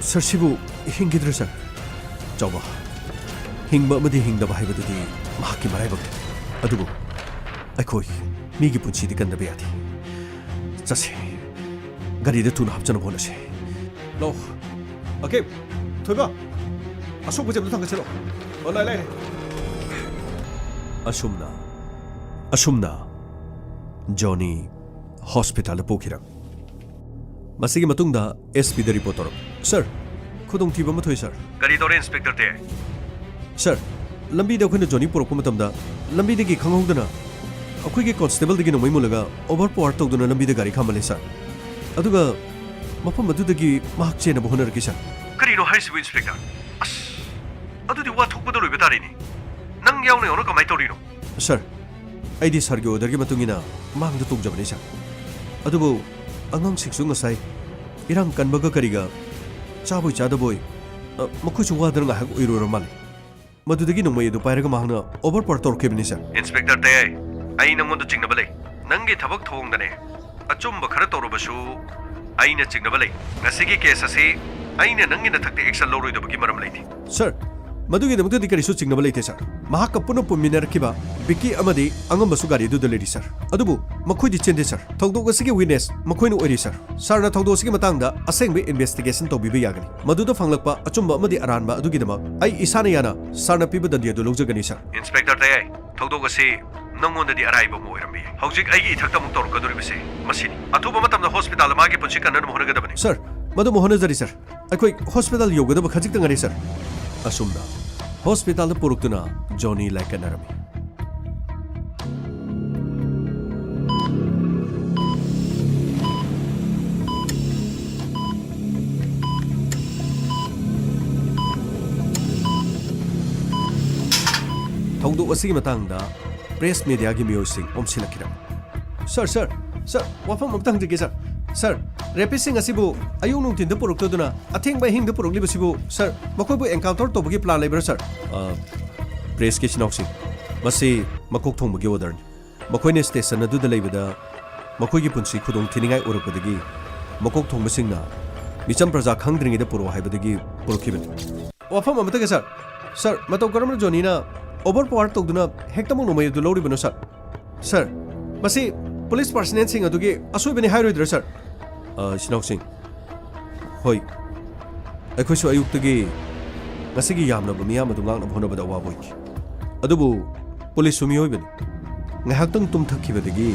ꯁꯥꯔ, ꯁꯤꯕꯨ ꯍꯤꯡꯈꯤꯗ꯭ꯔꯥ, ꯁꯥꯔ? ꯆꯥꯎꯕ, ꯍꯤꯡꯕ ꯑꯃꯗꯤ ꯍꯤꯡꯗꯕ ꯍꯥꯏꯕꯗꯨꯗꯤ ꯃꯍꯥꯛꯀꯤ ꯃꯔꯥꯏꯕꯛꯅꯤ꯫ ꯑꯗꯨꯕꯨ ꯑꯩꯈꯣꯏ ꯃꯤꯒꯤ ꯄꯨꯟꯁꯤꯗꯤ ꯀꯟꯗꯕ ꯌꯥꯗꯦ꯫ ꯆꯠꯁꯤ, ꯒꯥꯔꯤꯗ ꯊꯨꯅ ꯍꯥꯞꯆꯅꯕ ꯍꯣꯠꯅꯁꯤ꯫ ꯂꯥꯛꯑꯣ꯫ ꯑꯀꯤꯝ, ꯊꯣꯏꯕ, ꯑꯁꯣꯛꯄꯁꯦ ꯑꯝꯇ ꯊꯥꯡꯒꯠꯁꯤꯔꯣ? ꯑꯣ, ꯂꯥꯏ, ꯂꯥꯏ, ꯂꯥꯏ꯫ ꯑꯁꯨꯝꯅ, ꯑꯁꯨꯝꯅ ꯖꯣꯅꯤ ꯍꯣꯁꯄꯤꯇꯥꯜꯗ ꯄꯨꯈꯤꯔꯝꯃꯤ꯫ ꯃꯁꯤꯒꯤ ꯃꯇꯨꯡꯗ ꯑꯦꯁ ꯄꯤꯗ ꯔꯤꯄꯣꯔꯠ ꯇꯧꯔꯛꯎ꯫ ꯁꯥꯔ, ꯈꯨꯗꯣꯡꯊꯤꯕ ꯑꯃ ꯊꯣꯛꯏ, ꯁꯥꯔ꯫ ꯀꯔꯤ ꯇꯧꯔꯦ, ꯏꯟꯁꯄꯦꯛꯇꯔ ꯇꯦ? ꯁꯥꯔ, ꯂꯝꯕꯤꯗ ꯑꯩꯈꯣꯏꯅ ꯖꯣꯅꯤ ꯄꯨꯔꯛꯄ ꯃꯇꯝꯗ ꯂꯝꯕꯤꯗꯒꯤ ꯈꯪꯍꯧꯗꯅ ꯑꯩꯈꯣꯏꯒꯤ ꯀꯣꯟꯁꯇꯦꯕꯜꯗꯒꯤ ꯅꯣꯡꯃꯩ ꯃꯨꯜꯂꯒ ꯑꯣꯚꯔ ꯄꯥꯋꯔ ꯇꯧꯗꯨꯅ ꯂꯝꯕꯤꯗ ꯒꯥꯔꯤ ꯈꯥꯝꯍꯜꯂꯦ, ꯁꯥꯔ꯫ ꯑꯗꯨꯒ ꯃꯐꯝ ꯑꯗꯨꯗꯒꯤ ꯃꯍꯥꯛ ꯆꯦꯟꯅꯕ ꯍꯣꯠꯅꯔꯛꯈꯤ, ꯁꯥꯔ꯫ ꯀꯔꯤꯅꯣ ꯍꯥꯏꯔꯤꯁꯤꯕꯨ, ꯏꯟꯁꯄꯦꯛꯇꯔ? ꯑꯁ, ꯑꯗꯨꯗꯤ ꯋꯥ ꯊꯣꯛꯄꯗ ꯂꯣꯏꯕ ꯇꯥꯔꯦꯅꯦ꯫ ꯅꯪ ꯌꯥꯎꯅ ꯌꯥꯎꯅ ꯀꯃꯥꯏꯅ ꯇꯧꯔꯤꯅꯣ? ꯁꯥꯔ, ꯑꯩꯗꯤ ꯁꯥꯔꯒꯤ ꯑꯣꯔꯗꯔꯒꯤ ꯃꯇꯨꯡ ꯏꯟꯅ ꯃꯥꯡꯗ ꯇꯣꯡꯖꯕꯅꯤ, ꯁꯥꯔ꯫ ꯑꯗꯨꯕꯨ ꯑꯉꯥꯡꯁꯤꯡꯁꯨ ꯉꯁꯥꯏ ꯏꯔꯥꯡ ꯀꯟꯕꯒ ꯀꯔꯤꯒ ꯆꯥꯕꯣꯏ ꯆꯥꯗꯕꯣꯏ, ꯑ, ꯃꯈꯣꯏꯁꯨ ꯋꯥꯗꯅ ꯉꯥꯏꯍꯥꯛ ꯎꯏꯔꯨꯔ ꯃꯥꯜꯂꯦ꯫ ꯃꯗꯨꯗꯒꯤ ꯅꯣꯡꯃꯩ ꯑꯗꯨ ꯄꯥꯏꯔꯒ ꯃꯍꯥꯛꯅ ꯑꯣꯚꯔ ꯄꯥꯋꯔ ꯇꯧꯔꯛꯈꯤꯕꯅꯤ, ꯁꯥꯔ꯫ ꯏꯟꯁꯄꯦꯛꯇꯔ ꯇꯦ, ꯑꯩ ꯅꯪꯉꯣꯟꯗ ꯆꯤꯡꯅꯕ ꯂꯩ꯫ ꯅꯪꯒꯤ ꯊꯕꯛ ꯊꯧꯑꯣꯡꯗꯅꯦ, ꯑꯆꯨꯝꯕ ꯈꯔ ꯇꯧꯔꯕꯁꯨ ꯑꯩꯅ ꯆꯤꯡꯅꯕ ꯂꯩ꯫ ꯉꯁꯤꯒꯤ ꯀꯦꯁ ꯑꯁꯤ ꯑꯩꯅ ꯅꯪꯒꯤ ꯅꯊꯛꯇ ꯑꯦꯛꯁꯟ ꯂꯧꯔꯣꯏꯗꯕꯒꯤ ꯃꯔꯝ ꯂꯩꯇꯦ꯫ ꯁꯥꯔ, ꯃꯗꯨꯒꯤꯗꯃꯛꯇꯗꯤ ꯀꯔꯤꯁꯨ ꯆꯤꯡꯅꯕ ꯂꯩꯇꯦ, ꯁꯥꯔ꯫ ꯃꯍꯥꯛꯀ ꯄꯨꯟꯅ ꯄꯨꯟꯃꯤꯟꯅꯔꯛꯈꯤꯕ ꯕꯤꯀꯤ ꯑꯃꯗꯤ ꯑꯉꯝꯕꯁꯨ ꯒꯥꯔꯤꯗꯨꯗ ꯂꯩꯔꯤ, ꯁꯥꯔ꯫ ꯑꯗꯨꯕꯨ ꯃꯈꯣꯏꯗꯤ ꯆꯦꯟꯗꯦ, ꯁꯥꯔ꯫ ꯊꯧꯗꯣꯛ ꯑꯁꯤꯒꯤ ꯋꯤꯠꯅꯦꯁ ꯃꯈꯣꯏꯅ ꯑꯣꯏꯔꯤ, ꯁꯥꯔ꯫ ꯁꯥꯔꯅ ꯊꯧꯗꯣꯛ ꯑꯁꯤꯒꯤ ꯃꯇꯥꯡꯗ ꯑꯁꯦꯡꯕ ꯏꯟꯚꯦꯁꯇꯤꯒꯦꯁꯟ ꯇꯧꯕꯤꯕ ꯌꯥꯒꯅꯤ꯫ ꯃꯗꯨꯗ ꯐꯪꯂꯛꯄ ꯑꯆꯨꯝꯕ ꯑꯃꯗꯤ ꯑꯔꯥꯟꯕ ꯑꯗꯨꯒꯤꯗꯃꯛ ꯑꯩ ꯏꯁꯥꯅ ꯌꯥꯅ ꯁꯥꯔꯅ ꯄꯤꯕ ꯗꯟꯗꯤ ꯑꯗꯨ ꯂꯧꯖꯒꯅꯤ, ꯁꯥꯔ꯫ ꯏꯟꯁꯄꯦꯛꯇꯔ ꯇꯌꯥꯏ, ꯊꯧꯗꯣꯛ ꯑꯁꯤ ꯅꯪꯉꯣꯟꯗꯗꯤ ꯑꯔꯥꯏꯕ ꯑꯃ ꯑꯣꯏꯔꯝꯕ ꯌꯥꯏ꯫ ꯍꯧꯖꯤꯛ ꯑꯩꯒꯤ ꯏꯊꯛꯇ ꯑꯃꯨꯛ ꯇꯧꯔꯛꯀꯗꯧꯔꯤꯕꯁꯦ ꯃꯁꯤꯅꯤ꯫ ꯑꯊꯨꯕ ꯃꯇꯝꯗ ꯍꯣꯁꯄꯤꯇꯥꯜꯗ ꯃꯥꯒꯤ ꯄꯨꯟꯁꯤ ꯀꯟꯅꯅꯕ ꯍꯣꯠꯅꯒꯗꯕꯅꯤ꯫ ꯁꯥꯔ, ꯃꯗꯨꯃ ꯍꯣꯠꯅꯖꯔꯤ, ꯁꯥꯔ꯫ ꯑꯩꯈꯣꯏ ꯍꯣꯁꯄꯤꯇꯥꯜ ꯌꯧꯒꯗꯕ ꯈꯖꯤꯛꯇ ꯉꯥꯏꯔꯦ, ꯁꯥꯔ꯫ ꯑꯁꯨꯝꯅ ꯍꯣꯁꯄꯤꯇꯥꯜꯗ ꯄꯨꯔꯛꯇꯨꯅ ꯖꯣꯅꯤ ꯂꯥꯏꯀꯠꯅꯔꯝꯃꯤ꯫ ꯊꯧꯗꯣꯛ ꯑꯁꯤꯒꯤ ꯃꯇꯥꯡꯗ ꯄ꯭ꯔꯦꯁ ꯃꯦꯗꯤꯌꯥꯒꯤ ꯃꯤꯑꯣꯏꯁꯤꯡ ꯑꯣꯝꯁꯤꯜꯂꯛꯈꯤꯔꯝꯃꯤ꯫ ꯁꯥꯔ, ꯁꯥꯔ, ꯁꯥꯔ, ꯋꯥꯐꯝ ꯑꯃꯇ ꯍꯪꯖꯒꯦ, ꯁꯥꯔ꯫ ꯁꯥꯔ, ꯔꯦꯄꯤꯁꯁꯤꯡ ꯑꯁꯤꯕꯨ ꯑꯌꯨꯛ ꯅꯨꯡꯊꯤꯟꯗ ꯄꯨꯔꯛꯇꯗꯨꯅ ꯑꯊꯦꯡꯕ ꯑꯍꯤꯡꯗ ꯄꯨꯔꯛꯂꯤꯕꯁꯤꯕꯨ, ꯁꯥꯔ, ꯃꯈꯣꯏꯕꯨ ꯑꯦꯟꯀꯥꯎꯟꯇꯔ ꯇꯧꯕꯒꯤ ꯄ꯭ꯂꯥꯟ ꯂꯩꯕ꯭ꯔꯥ, ꯁꯥꯔ? ꯑ, ꯄ꯭ꯔꯦꯁꯀꯤ ꯏꯆꯤꯟ ꯏꯅꯥꯎꯁꯤꯡ, ꯃꯁꯤ ꯃꯀꯣꯛ ꯊꯣꯡꯕꯒꯤ ꯑꯣꯔꯗꯔꯅꯤ꯫ ꯃꯈꯣꯏꯅ ꯁ꯭ꯇꯦꯁꯟ ꯑꯗꯨꯗ ꯂꯩꯕꯗ ꯃꯈꯣꯏꯒꯤ ꯄꯨꯟꯁꯤ ꯈꯨꯗꯣꯡ ꯊꯤꯅꯤꯡꯉꯥꯏ ꯑꯣꯏꯔꯛꯄꯗꯒꯤ ꯃꯀꯣꯛ ꯊꯣꯡꯕꯁꯤꯡꯅ ꯃꯤꯆꯝ ꯄ꯭ꯔꯖꯥ ꯈꯪꯗ꯭ꯔꯤꯉꯩꯗ ꯄꯨꯔꯛꯑꯣ ꯍꯥꯏꯕꯗꯒꯤ ꯄꯨꯔꯛꯈꯤꯕꯅꯤ꯫ ꯋꯥꯐꯝ ꯑꯃꯇꯒ, ꯁꯥꯔ꯫ ꯁꯥꯔ, ꯃꯇꯧ ꯀꯔꯝꯅ ꯖꯣꯅꯤꯅ ꯑꯣꯚꯔ ꯄꯥꯋꯔ ꯇꯧꯗꯨꯅ ꯍꯦꯛꯇꯃꯛ ꯅꯣꯡꯃꯩ ꯑꯗꯨ ꯂꯧꯔꯤꯕꯅꯣ, ꯁꯥꯔ? ꯁꯥꯔ, ꯃꯁꯤ ꯄꯨꯂꯤꯁ ꯄꯥꯔꯁꯅꯦꯜꯁꯤꯡ ꯑꯗꯨꯒꯤ ꯑꯁꯣꯏꯕꯅꯤ ꯍꯥꯏꯔꯣꯏꯗ꯭ꯔꯥ, ꯁꯥꯔ? ꯑ, ꯏꯆꯤꯟ ꯏꯅꯥꯎꯁꯤꯡ, ꯍꯣꯏ, ꯑꯩꯈꯣꯏꯁꯨ ꯑꯌꯨꯛꯇꯒꯤ ꯉꯁꯤꯒꯤ ꯌꯥꯝꯂꯕ ꯃꯤꯌꯥꯝ ꯑꯗꯨ ꯉꯥꯛꯅꯕ ꯍꯣꯠꯅꯕꯗ ꯑꯋꯥꯕ ꯑꯣꯏꯈꯤ꯫ ꯑꯗꯨꯕꯨ ꯄꯨꯂꯤꯁꯁꯨ ꯃꯤꯑꯣꯏꯕꯅꯤ꯫ ꯉꯥꯏꯍꯥꯛꯇꯪ ꯇꯨꯝꯊꯛꯈꯤꯕꯗꯒꯤ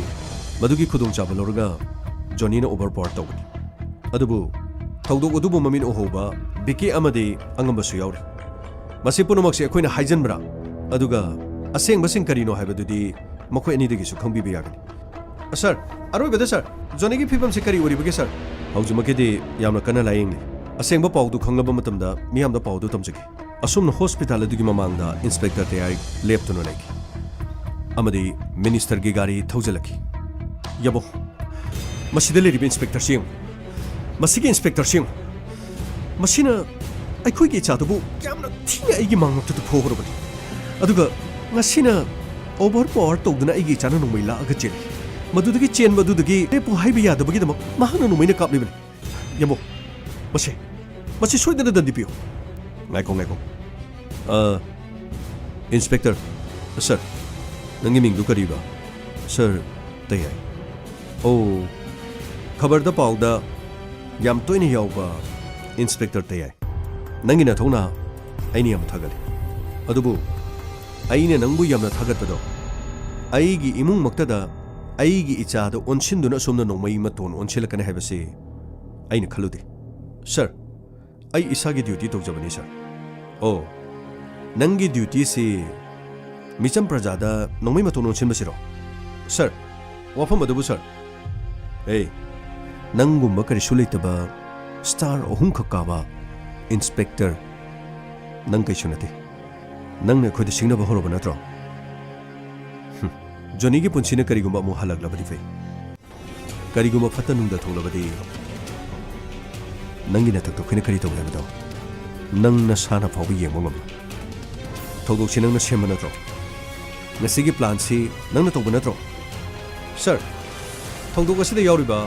ꯃꯗꯨꯒꯤ ꯈꯨꯗꯣꯡꯆꯥꯕ ꯂꯧꯔꯒ ꯖꯣꯅꯤꯅ ꯑꯣꯚꯔ ꯄꯥꯋꯔ ꯇꯧꯕꯅꯤ꯫ ꯑꯗꯨꯕꯨ ꯊꯧꯗꯣꯛ ꯑꯗꯨꯕꯨ ꯃꯃꯤꯠ ꯎꯍꯧꯕ ꯕꯤꯀꯤ ꯑꯃꯗꯤ ꯑꯉꯝꯕꯁꯨ ꯌꯥꯎꯔꯤ꯫ ꯃꯁꯤ ꯄꯨꯝꯅꯃꯛꯁꯤ ꯑꯩꯈꯣꯏꯅ ꯍꯥꯏꯖꯟꯕ꯭ꯔꯥ? ꯑꯗꯨꯒ ꯑꯁꯦꯡꯕꯁꯤꯡ ꯀꯔꯤꯅꯣ ꯍꯥꯏꯕꯗꯨꯗꯤ ꯃꯈꯣꯏ ꯑꯅꯤꯗꯒꯤꯁꯨ ꯈꯪꯕꯤꯕ ꯌꯥꯒꯅꯤ꯫ ꯁꯥꯔ, ꯑꯔꯣꯏꯕꯗ ꯁꯥꯔ, ꯖꯣꯅꯤꯒꯤ ꯐꯤꯕꯝꯁꯤ ꯀꯔꯤ ꯑꯣꯏꯔꯤꯕꯒꯦ, ꯁꯥꯔ? ꯍꯧꯖꯤꯛꯃꯛꯀꯤꯗꯤ ꯌꯥꯝꯅ ꯀꯟꯅ ꯂꯥꯌꯦꯡꯂꯤ꯫ ꯑꯁꯦꯡꯕ ꯄꯥꯎꯗꯨ ꯈꯪꯂꯕ ꯃꯇꯝꯗ ꯃꯤꯌꯥꯝꯗ ꯄꯥꯎꯗꯨ ꯇꯝꯖꯒꯦ꯫ ꯑꯁꯨꯝꯅ ꯍꯣꯁꯄꯤꯇꯥꯜ ꯑꯗꯨꯒꯤ ꯃꯃꯥꯡꯗ ꯏꯟꯁꯄꯦꯛꯇꯔ ꯇꯌꯥꯏ ꯂꯦꯞꯇꯨꯅ ꯂꯩꯈꯤ ꯑꯃꯗꯤ ꯃꯤꯅꯤꯁꯇꯔꯒꯤ ꯒꯥꯔꯤ ꯊꯧꯖꯤꯜꯂꯛꯈꯤ꯫ ꯌꯥꯝꯕꯨꯡ, ꯃꯁꯤꯗ ꯂꯩꯔꯤꯕ ꯏꯟꯁꯄꯦꯛꯇꯔꯁꯤ ꯌꯦꯡꯉꯨ꯫ ꯃꯁꯤꯒꯤ ꯏꯟꯁꯄꯦꯛꯇꯔꯁꯤ ꯌꯦꯡꯉꯨ꯫ ꯃꯁꯤꯅ ꯑꯩꯈꯣꯏꯒꯤ ꯏꯆꯥꯗꯨꯕꯨ ꯌꯥꯝꯅ ꯊꯤꯅ ꯑꯩꯒꯤ ꯃꯥꯡꯂꯣꯛꯇꯨꯗ ꯐꯨꯍꯧꯔꯕꯅꯤ꯫ ꯑꯗꯨꯒ ꯉꯁꯤꯅ ꯑꯣꯚꯔ ꯄꯥꯋꯔ ꯇꯧꯗꯨꯅ ꯑꯩꯒꯤ ꯏꯆꯥꯅ ꯅꯣꯡꯃꯩ ꯂꯥꯛꯑꯒ ꯆꯦꯜꯂꯤ꯫ ꯃꯗꯨꯗꯒꯤ ꯆꯦꯟꯕ ꯑꯗꯨꯗꯒꯤ ꯂꯦꯞꯄꯨ ꯍꯥꯏꯕ ꯌꯥꯗꯕꯒꯤꯗꯃꯛ ꯃꯍꯥꯛꯅ ꯅꯣꯡꯃꯩꯅ ꯀꯥꯞꯂꯤꯕꯅꯤ꯫ ꯌꯥꯝꯕꯨꯡ, ꯃꯁꯤ, ꯃꯁꯤ ꯁꯣꯏꯗꯅ ꯗꯟꯗꯤ ꯄꯤꯌꯨ꯫ ꯉꯥꯏꯈꯣ, ꯉꯥꯏꯈꯣ꯫ ꯑ, ꯏꯟꯁꯄꯦꯛꯇꯔ꯫ ꯁꯥꯔ, ꯅꯪꯒꯤ ꯃꯤꯡꯗꯨ ꯀꯔꯤꯕ? ꯁꯥꯔ ꯇꯌꯥꯏ꯫ ꯑꯣ, ꯈꯕꯔꯗ ꯄꯥꯎꯗ ꯌꯥꯝ ꯇꯣꯏꯅ ꯌꯥꯎꯕ ꯏꯟꯁꯄꯦꯛꯇꯔ ꯇꯌꯥꯏ꯫ ꯅꯪꯒꯤ ꯅꯊꯧꯅ ꯑꯩꯅ ꯌꯥꯝꯅ ꯊꯥꯒꯠꯂꯤ꯫ ꯑꯗꯨꯕꯨ ꯑꯩꯅ ꯅꯪꯕꯨ ꯌꯥꯝꯅ ꯊꯥꯒꯠꯄꯗꯣ ꯑꯩꯒꯤ ꯏꯃꯨꯡꯃꯛꯇꯗ ꯑꯩꯒꯤ ꯏꯆꯥꯗ ꯑꯣꯟꯁꯤꯟꯗꯨꯅ ꯑꯁꯨꯝꯅ ꯅꯣꯡꯃꯩ ꯃꯇꯣꯟ ꯑꯣꯟꯁꯤꯜꯂꯛꯀꯅꯤ ꯍꯥꯏꯕꯁꯤ ꯑꯩꯅ ꯈꯜꯂꯨꯗꯦ꯫ ꯁꯥꯔ, ꯑꯩ ꯏꯁꯥꯒꯤ ꯗ꯭ꯌꯨꯇꯤ ꯇꯧꯖꯕꯅꯤ, ꯁꯥꯔ꯫ ꯑꯣ, ꯅꯪꯒꯤ ꯗ꯭ꯌꯨꯇꯤꯁꯤ ꯃꯤꯆꯝ ꯄ꯭ꯔꯖꯥꯗ ꯅꯣꯡꯃꯩ ꯃꯇꯣꯟ ꯑꯣꯟꯁꯤꯟꯕꯁꯤꯔꯣ? ꯁꯥꯔ, ꯋꯥꯐꯝ ꯑꯗꯨꯕꯨ, ꯁꯥꯔ꯫ ꯑꯦ, ꯅꯪꯒꯨꯝꯕ ꯀꯔꯤꯁꯨ ꯂꯩꯇꯕ ꯁ꯭ꯇꯥꯔ ꯑꯍꯨꯝꯈꯛ ꯀꯥꯕ ꯏꯟꯁꯄꯦꯛꯇꯔ, ꯅꯪ ꯀꯩꯁꯨ ꯅꯠꯇꯦ꯫ ꯅꯪꯅ ꯑꯩꯈꯣꯏꯗ ꯁꯤꯡꯅꯕ ꯍꯧꯔꯕ ꯅꯠꯇ꯭ꯔꯣ? ꯍꯨꯝ, ꯖꯣꯅꯤꯒꯤ ꯄꯨꯟꯁꯤꯅ ꯀꯔꯤꯒꯨꯝꯕ ꯑꯃꯨꯛ ꯍꯜꯂꯛꯂꯕꯗꯤ ꯐꯩ꯫ ꯀꯔꯤꯒꯨꯝꯕ ꯐꯠꯇ ꯅꯨꯡꯗ ꯊꯣꯛꯂꯕꯗꯤ ꯅꯪꯒꯤ ꯅꯊꯛꯇ ꯑꯩꯈꯣꯏꯅ ꯀꯔꯤ ꯇꯧꯒꯦ ꯍꯥꯏꯕꯗꯣ ꯅꯪ ꯅꯁꯥꯅ ꯐꯥꯎꯕ ꯌꯦꯡꯕ ꯉꯝꯂꯣꯏ꯫ ꯊꯧꯗꯣꯛꯁꯤ ꯅꯪꯅ ꯁꯦꯝꯕ ꯅꯠꯇ꯭ꯔꯣ? ꯉꯁꯤꯒꯤ ꯄ꯭ꯂꯥꯟꯁꯤ ꯅꯪꯅ ꯇꯧꯕ ꯅꯠꯇ꯭ꯔꯣ? ꯁꯥꯔ, ꯊꯧꯗꯣꯛ ꯑꯁꯤꯗ ꯌꯥꯎꯔꯤꯕ,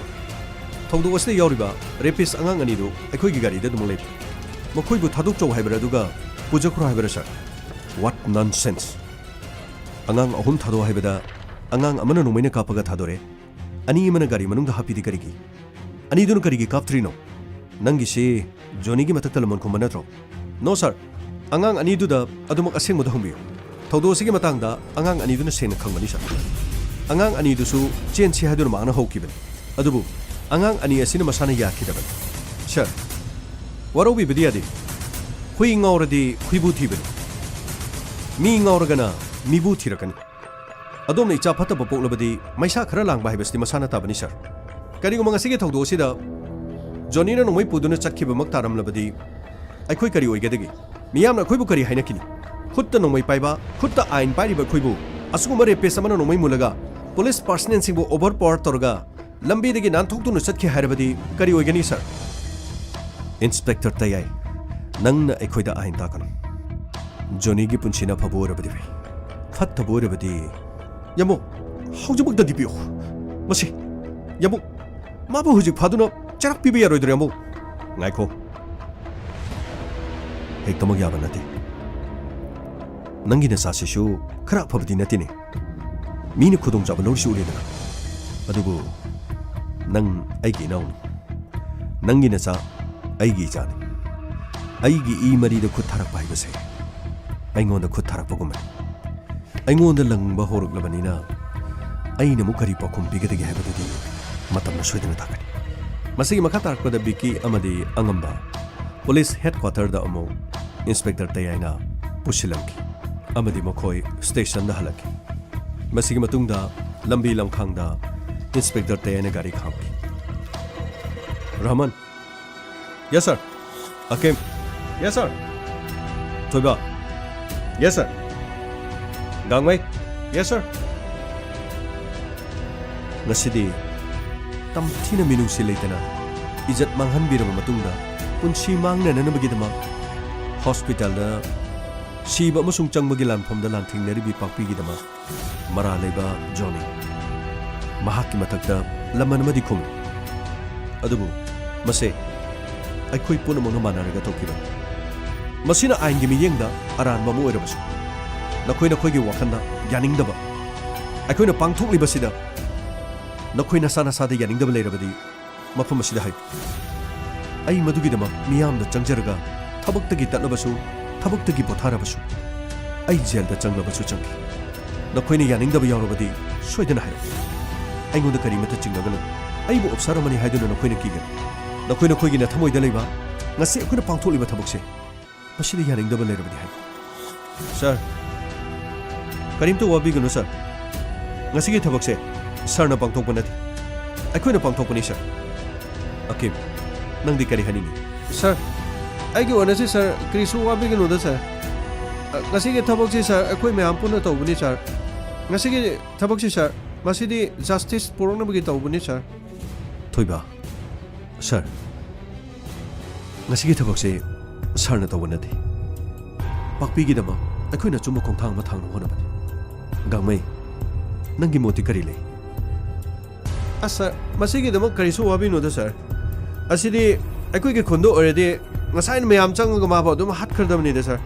ꯊꯧꯗꯣꯛ ꯑꯁꯤꯗ ꯌꯥꯎꯔꯤꯕ ꯔꯦꯄꯤꯁ ꯑꯉꯥꯡ ꯑꯅꯤꯗꯨ ꯑꯩꯈꯣꯏꯒꯤ ꯒꯥꯔꯤꯗ ꯑꯗꯨꯃꯛ ꯂꯩꯔꯤ꯫ ꯃꯈꯣꯏꯕꯨ ꯊꯥꯗꯣꯛꯆꯧ ꯍꯥꯏꯕꯔꯥ ꯑꯗꯨꯒ ꯄꯨꯖꯈ꯭ꯔꯣ ꯍꯥꯏꯕꯔꯥ, ꯁꯥꯔ? What nonsense! ꯑꯉꯥꯡ ꯑꯍꯨꯝ ꯊꯥꯗꯣꯛ ꯍꯥꯏꯕꯗ ꯑꯉꯥꯡ ꯑꯃꯅ ꯅꯣꯡꯃꯩꯅ ꯀꯥꯞꯄꯒ ꯊꯥꯗꯣꯔꯦ, ꯑꯅꯤ ꯑꯃꯅ ꯒꯥꯔꯤ ꯃꯅꯨꯡꯗ ꯍꯥꯞꯄꯤꯗꯤ ꯀꯔꯤꯒꯤ? ꯑꯅꯤꯗꯨꯅ ꯀꯔꯤꯒꯤ ꯀꯥꯞꯇ꯭ꯔꯤꯅꯣ? ꯅꯪꯒꯤꯁꯤ ꯖꯣꯅꯤꯒꯤ ꯃꯊꯛꯇ ꯂꯃꯟ ꯈꯨꯝꯕ ꯅꯠꯇ꯭ꯔꯣ? No, sir. ꯑꯉꯥꯡ ꯑꯅꯤꯗꯨꯗ ꯑꯗꯨꯃꯛ ꯑꯁꯦꯡꯕꯗꯨ ꯍꯪꯕꯤꯌꯨ꯫ ꯊꯧꯗꯣꯛ ꯑꯁꯤꯒꯤ ꯃꯇꯥꯡꯗ ꯑꯉꯥꯡ ꯑꯅꯤꯗꯨꯅ ꯁꯦꯡꯅ ꯈꯪꯕꯅꯤ, ꯁꯥꯔ꯫ ꯑꯉꯥꯡ ꯑꯅꯤꯗꯨꯁꯨ ꯆꯦꯟꯁꯤ ꯍꯥꯏꯗꯨꯅ ꯃꯍꯥꯛꯅ ꯍꯧꯈꯤꯕꯅꯤ꯫ ꯑꯗꯨꯕꯨ ꯑꯉꯥꯡ ꯑꯅꯤ ꯑꯁꯤꯅ ꯃꯁꯥꯅ ꯌꯥꯈꯤꯗꯕꯅꯤ꯫ ꯁꯥꯔ, ꯋꯥꯔꯧꯕꯤꯕꯗꯤ ꯌꯥꯗꯦ꯫ ꯍꯨꯏ ꯉꯥꯎꯔꯗꯤ ꯍꯨꯏꯕꯨ ꯊꯤꯕꯅꯤ꯫ ꯃꯤ ꯉꯥꯎꯔꯒꯅ ꯃꯤꯕꯨ ꯊꯤꯔꯛꯀꯅꯤ꯫ ꯑꯗꯣꯝꯅ ꯏꯆꯥ ꯐꯠꯇꯕ ꯄꯣꯛꯂꯕꯗꯤ ꯃꯩꯁꯥ ꯈꯔ ꯂꯥꯡꯕ ꯍꯥꯏꯕꯁꯤꯗꯤ ꯃꯁꯥꯅ ꯇꯥꯕꯅꯤ, ꯁꯥꯔ꯫ ꯀꯔꯤꯒꯨꯝꯕ ꯉꯁꯤꯒꯤ ꯊꯧꯗꯣꯛ ꯑꯁꯤꯗ ꯖꯣꯅꯤꯅ ꯅꯣꯡꯃꯩ ꯄꯨꯗꯨꯅ ꯆꯠꯈꯤꯕꯃꯛ ꯇꯥꯔꯝꯂꯕꯗꯤ ꯑꯩꯈꯣꯏ ꯀꯔꯤ ꯑꯣꯏꯒꯗꯒꯦ? ꯃꯤꯌꯥꯝꯅ ꯑꯩꯈꯣꯏꯕꯨ ꯀꯔꯤ ꯍꯥꯏꯅꯈꯤꯅꯤ? ꯈꯨꯠꯇ ꯅꯣꯡꯃꯩ ꯄꯥꯏꯕ, ꯈꯨꯠꯇ ꯑꯥꯏꯟ ꯄꯥꯏꯔꯤꯕ ꯑꯩꯈꯣꯏꯕꯨ ꯑꯁꯤꯒꯨꯝꯕ ꯔꯦꯄꯤꯁ ꯑꯃꯅ ꯅꯣꯡꯃꯩ ꯃꯨꯜꯂꯒ ꯄꯨꯂꯤꯁ ꯄꯥꯔꯁꯅꯦꯜꯁꯤꯡꯕꯨ ꯑꯣꯚꯔ ꯄꯥꯋꯔ ꯇꯧꯔꯒ ꯂꯝꯕꯤꯗꯒꯤ ꯅꯥꯟꯊꯣꯛꯇꯨꯅ ꯆꯠꯈꯤ ꯍꯥꯏꯔꯕꯗꯤ ꯀꯔꯤ ꯑꯣꯏꯒꯅꯤ, ꯁꯥꯔ? ꯏꯟꯁꯄꯦꯛꯇꯔ ꯇꯌꯥꯏ, ꯅꯪꯅ ꯑꯩꯈꯣꯏꯗ ꯑꯥꯏꯟ ꯇꯥꯛꯀꯅꯨ꯫ ꯖꯣꯅꯤꯒꯤ ꯄꯨꯟꯁꯤꯅ ꯑꯐꯕ ꯑꯣꯏꯔꯕꯗꯤ ꯐꯩ, ꯐꯠꯇꯕ ꯑꯣꯏꯔꯕꯗꯤ, ꯌꯥꯝꯕꯨꯡ, ꯍꯧꯖꯤꯛꯃꯛꯇ ꯗꯤ ꯄꯤ ꯑꯣ꯫ ꯃꯁꯤ, ꯌꯥꯝꯕꯨꯡ, ꯃꯥꯕꯨ ꯍꯧꯖꯤꯛ ꯐꯥꯗꯨꯅ ꯆꯩꯔꯥꯛ ꯄꯤꯕ ꯌꯥꯔꯣꯏꯗ꯭ꯔꯣ, ꯌꯥꯝꯕꯨꯡ? ꯉꯥꯏꯈꯣ꯫ ꯍꯦꯛꯇꯃꯛ ꯌꯥꯕ ꯅꯠꯇꯦ꯫ ꯅꯪꯒꯤ ꯅꯆꯥꯁꯤꯁꯨ ꯈꯔ ꯑꯐꯕꯗꯤ ꯅꯠꯇꯦꯅꯦ꯫ ꯃꯤꯅ ꯈꯨꯗꯣꯡꯆꯥꯕ ꯂꯧꯔꯤꯁꯤ ꯎꯔꯦꯗꯅ꯫ ꯑꯗꯨꯕꯨ ꯅꯪ ꯑꯩꯒꯤ ꯏꯅꯥꯎꯅꯤ꯫ ꯅꯪꯒꯤ ꯅꯆꯥ ꯑꯩꯒꯤ ꯏꯆꯥꯅꯤ꯫ ꯑꯩꯒꯤ ꯏ ꯃꯔꯤꯗ ꯈꯨꯠ ꯊꯥꯔꯛꯄ ꯍꯥꯏꯕꯁꯦ ꯑꯩꯉꯣꯟꯗ ꯈꯨꯠ ꯊꯥꯔꯛꯄꯒꯨꯝꯕꯅꯤ꯫ ꯑꯩꯉꯣꯟꯗ ꯂꯪꯕ ꯍꯧꯔꯛꯂꯕꯅꯤꯅ ꯑꯩꯅ ꯑꯃꯨꯛ ꯀꯔꯤ ꯄꯥꯎꯈꯨꯝ ꯄꯤꯒꯗꯒꯦ ꯍꯥꯏꯕꯗꯨꯗꯤ ꯃꯇꯝꯅ ꯁꯣꯏꯗꯅ ꯇꯥꯛꯀꯅꯤ꯫ ꯃꯁꯤꯒꯤ ꯃꯈꯥ ꯇꯥꯔꯛꯄꯗ ꯕꯤꯀꯤ ꯑꯃꯗꯤ ꯑꯉꯝꯕ ꯄꯨꯂꯤꯁ ꯍꯦꯗꯀ꯭ꯋꯥꯇꯔꯗ ꯑꯃꯨꯛ ꯏꯟꯁꯄꯦꯛꯇꯔ ꯇꯌꯥꯏꯅ ꯄꯨꯁꯤꯜꯂꯝꯈꯤ ꯑꯃꯗꯤ ꯃꯈꯣꯏ ꯁ꯭ꯇꯦꯁꯟꯗ ꯍꯜꯂꯛꯈꯤ꯫ ꯃꯁꯤꯒꯤ ꯃꯇꯨꯡꯗ ꯂꯝꯕꯤ ꯂꯝꯈꯥꯡꯗ ꯏꯟꯁꯄꯦꯛꯇꯔ ꯇꯌꯥꯏꯅ ꯒꯥꯔꯤ ꯈꯥꯝꯈꯤ꯫ Rahman. Yes, sir. ꯑꯀꯤꯝ꯫ Yes, sir. ꯊꯣꯏꯕ꯫ Yes, sir. ꯒꯥꯡꯃꯩ꯫ Yes, sir. ꯉꯁꯤꯗꯤ ꯇꯝꯊꯤꯅ ꯃꯤꯅꯨꯡꯁꯤ ꯂꯩꯇꯅ ꯏꯖꯠ ꯃꯥꯡꯍꯟꯕꯤꯔꯕ ꯃꯇꯨꯡꯗ ꯄꯨꯟꯁꯤ ꯃꯥꯡꯅꯅꯕꯒꯤꯗꯃꯛ ꯍꯣꯁꯄꯤꯇꯥꯜꯗ ꯁꯤꯕ ꯑꯃꯁꯨꯡ ꯆꯪꯕꯒꯤ ꯂꯥꯟꯐꯝꯗ ꯂꯥꯟꯊꯦꯡꯅꯔꯤꯕꯤ ꯄꯥꯛꯄꯤꯒꯤꯗꯃꯛ ꯃꯔꯥꯜ ꯂꯩꯕ ꯖꯣꯅꯤ꯫ ꯃꯍꯥꯛꯀꯤ ꯃꯊꯛꯇ ꯂꯃꯟ ꯑꯃꯗꯤ ꯈꯨꯝꯃꯤ꯫ ꯑꯗꯨꯕꯨ ꯃꯁꯦ ꯑꯩꯈꯣꯏ ꯄꯨꯝꯅꯃꯛꯅ ꯃꯥꯟꯅꯔꯒ ꯇꯧꯈꯤꯕꯅꯤ꯫ ꯃꯁꯤꯅ ꯑꯥꯏꯟꯒꯤ ꯃꯤꯠꯌꯦꯡꯗ ꯑꯔꯥꯟꯕ ꯑꯃ ꯑꯣꯏꯔꯕꯁꯨ, ꯅꯈꯣꯏ ꯅꯈꯣꯏꯒꯤ ꯋꯥꯈꯜꯗ ꯌꯥꯅꯤꯡꯗꯕ ꯑꯩꯈꯣꯏꯅ ꯄꯥꯡꯊꯣꯛꯂꯤꯕꯁꯤꯗ ꯅꯈꯣꯏ ꯅꯁꯥ ꯅꯁꯥꯗ ꯌꯥꯅꯤꯡꯗꯕ ꯂꯩꯔꯕꯗꯤ ꯃꯐꯝ ꯑꯁꯤꯗ ꯍꯥꯏꯌꯨ꯫ ꯑꯩ ꯃꯗꯨꯒꯤꯗꯃꯛ ꯃꯤꯌꯥꯝꯗ ꯆꯪꯖꯔꯒ ꯊꯕꯛꯇꯒꯤ ꯇꯠꯂꯕꯁꯨ, ꯊꯕꯛꯇꯒꯤ ꯄꯣꯊꯥꯔꯕꯁꯨ, ꯑꯩ ꯖꯦꯜꯗ ꯆꯪꯂꯕꯁꯨ ꯆꯪꯈꯤ꯫ ꯅꯈꯣꯏꯅ ꯌꯥꯅꯤꯡꯗꯕ ꯌꯥꯎꯔꯕꯗꯤ ꯁꯣꯏꯗꯅ ꯍꯥꯏꯔꯛꯎ꯫ ꯑꯩꯉꯣꯟꯗ ꯀꯔꯤꯃꯠꯇ ꯆꯤꯡꯅꯒꯅꯨ꯫ ꯑꯩꯕꯨ ꯑꯣꯐꯤꯁꯥꯔ ꯑꯃꯅꯤ ꯍꯥꯏꯗꯨꯅ ꯅꯈꯣꯏꯅ ꯀꯤꯒꯅꯨ꯫ ꯅꯈꯣꯏ ꯅꯈꯣꯏꯒꯤ ꯅꯊꯃꯣꯏꯗ ꯂꯩꯕ ꯉꯁꯤ ꯑꯩꯈꯣꯏꯅ ꯄꯥꯡꯊꯣꯛꯂꯤꯕ ꯊꯕꯛꯁꯦ ꯃꯁꯤꯗ ꯌꯥꯅꯤꯡꯗꯕ ꯂꯩꯔꯕꯗꯤ ꯍꯥꯏꯌꯨ꯫ ꯁꯥꯔ, ꯀꯔꯤꯝꯇ ꯋꯥꯕꯤꯒꯅꯨ ꯁꯥꯔ꯫ ꯉꯁꯤꯒꯤ ꯊꯕꯛꯁꯦ ꯁꯥꯔꯅ ꯄꯥꯡꯊꯣꯛꯄ ꯅꯠꯇꯦ, ꯑꯩꯈꯣꯏꯅ ꯄꯥꯡꯊꯣꯛꯄꯅꯤ ꯁꯥꯔ꯫ ꯑꯀꯤꯝ, ꯅꯪꯗꯤ ꯀꯔꯤ ꯍꯥꯏꯅꯤꯡꯉꯤ? ꯁꯥꯔ, ꯑꯩꯒꯤ ꯑꯣꯏꯅꯁꯤ ꯁꯥꯔ, ꯀꯔꯤꯁꯨ ꯋꯥꯕꯤꯒꯅꯨꯗ ꯁꯥꯔ꯫ ꯑ, ꯉꯁꯤꯒꯤ ꯊꯕꯛꯁꯤ ꯁꯥꯔ, ꯑꯩꯈꯣꯏ ꯃꯌꯥꯝ ꯄꯨꯟꯅ ꯇꯧꯕꯅꯤ ꯁꯥꯔ꯫ ꯉꯁꯤꯒꯤ ꯊꯕꯛꯁꯤ ꯁꯥꯔ, ꯃꯁꯤꯗꯤ ꯖꯁꯇꯤꯁ ꯄꯨꯔꯛꯅꯕꯒꯤ ꯇꯧꯕꯅꯤ ꯁꯥꯔ꯫ ꯊꯣꯏꯕ, ꯁꯥꯔ, ꯉꯁꯤꯒꯤ ꯊꯕꯛꯁꯦ ꯁꯥꯔꯅ ꯇꯧꯕ ꯅꯠꯇꯦ꯫ ꯄꯥꯛꯄꯤꯒꯤꯗꯃꯛ ꯑꯩꯈꯣꯏꯅ ꯑꯆꯨꯝꯕ ꯈꯣꯡꯊꯥꯡ ꯑꯃ ꯊꯥꯡꯅꯕ ꯍꯣꯠꯅꯕꯅꯤ꯫ ꯒꯥꯡꯃꯩ, ꯅꯪꯒꯤ ꯃꯣꯠꯇꯤ ꯀꯔꯤ ꯂꯩ? ꯑꯁ ꯁꯥꯔ, ꯃꯁꯤꯒꯤꯗꯃꯛ ꯀꯔꯤꯁꯨ ꯋꯥꯕꯤꯅꯨꯗ ꯁꯥꯔ꯫ ꯑꯁꯤꯗꯤ ꯑꯩꯈꯣꯏꯒꯤ ꯈꯨꯟꯗ ꯑꯣꯏꯔꯗꯤ ꯉꯁꯥꯏꯅ ꯃꯌꯥꯝ ꯆꯪꯉꯒ ꯃꯥꯕꯨ ꯑꯗꯨꯝ ꯍꯥꯠꯈ꯭ꯔꯗꯕꯅꯤꯗ ꯁꯥꯔ꯫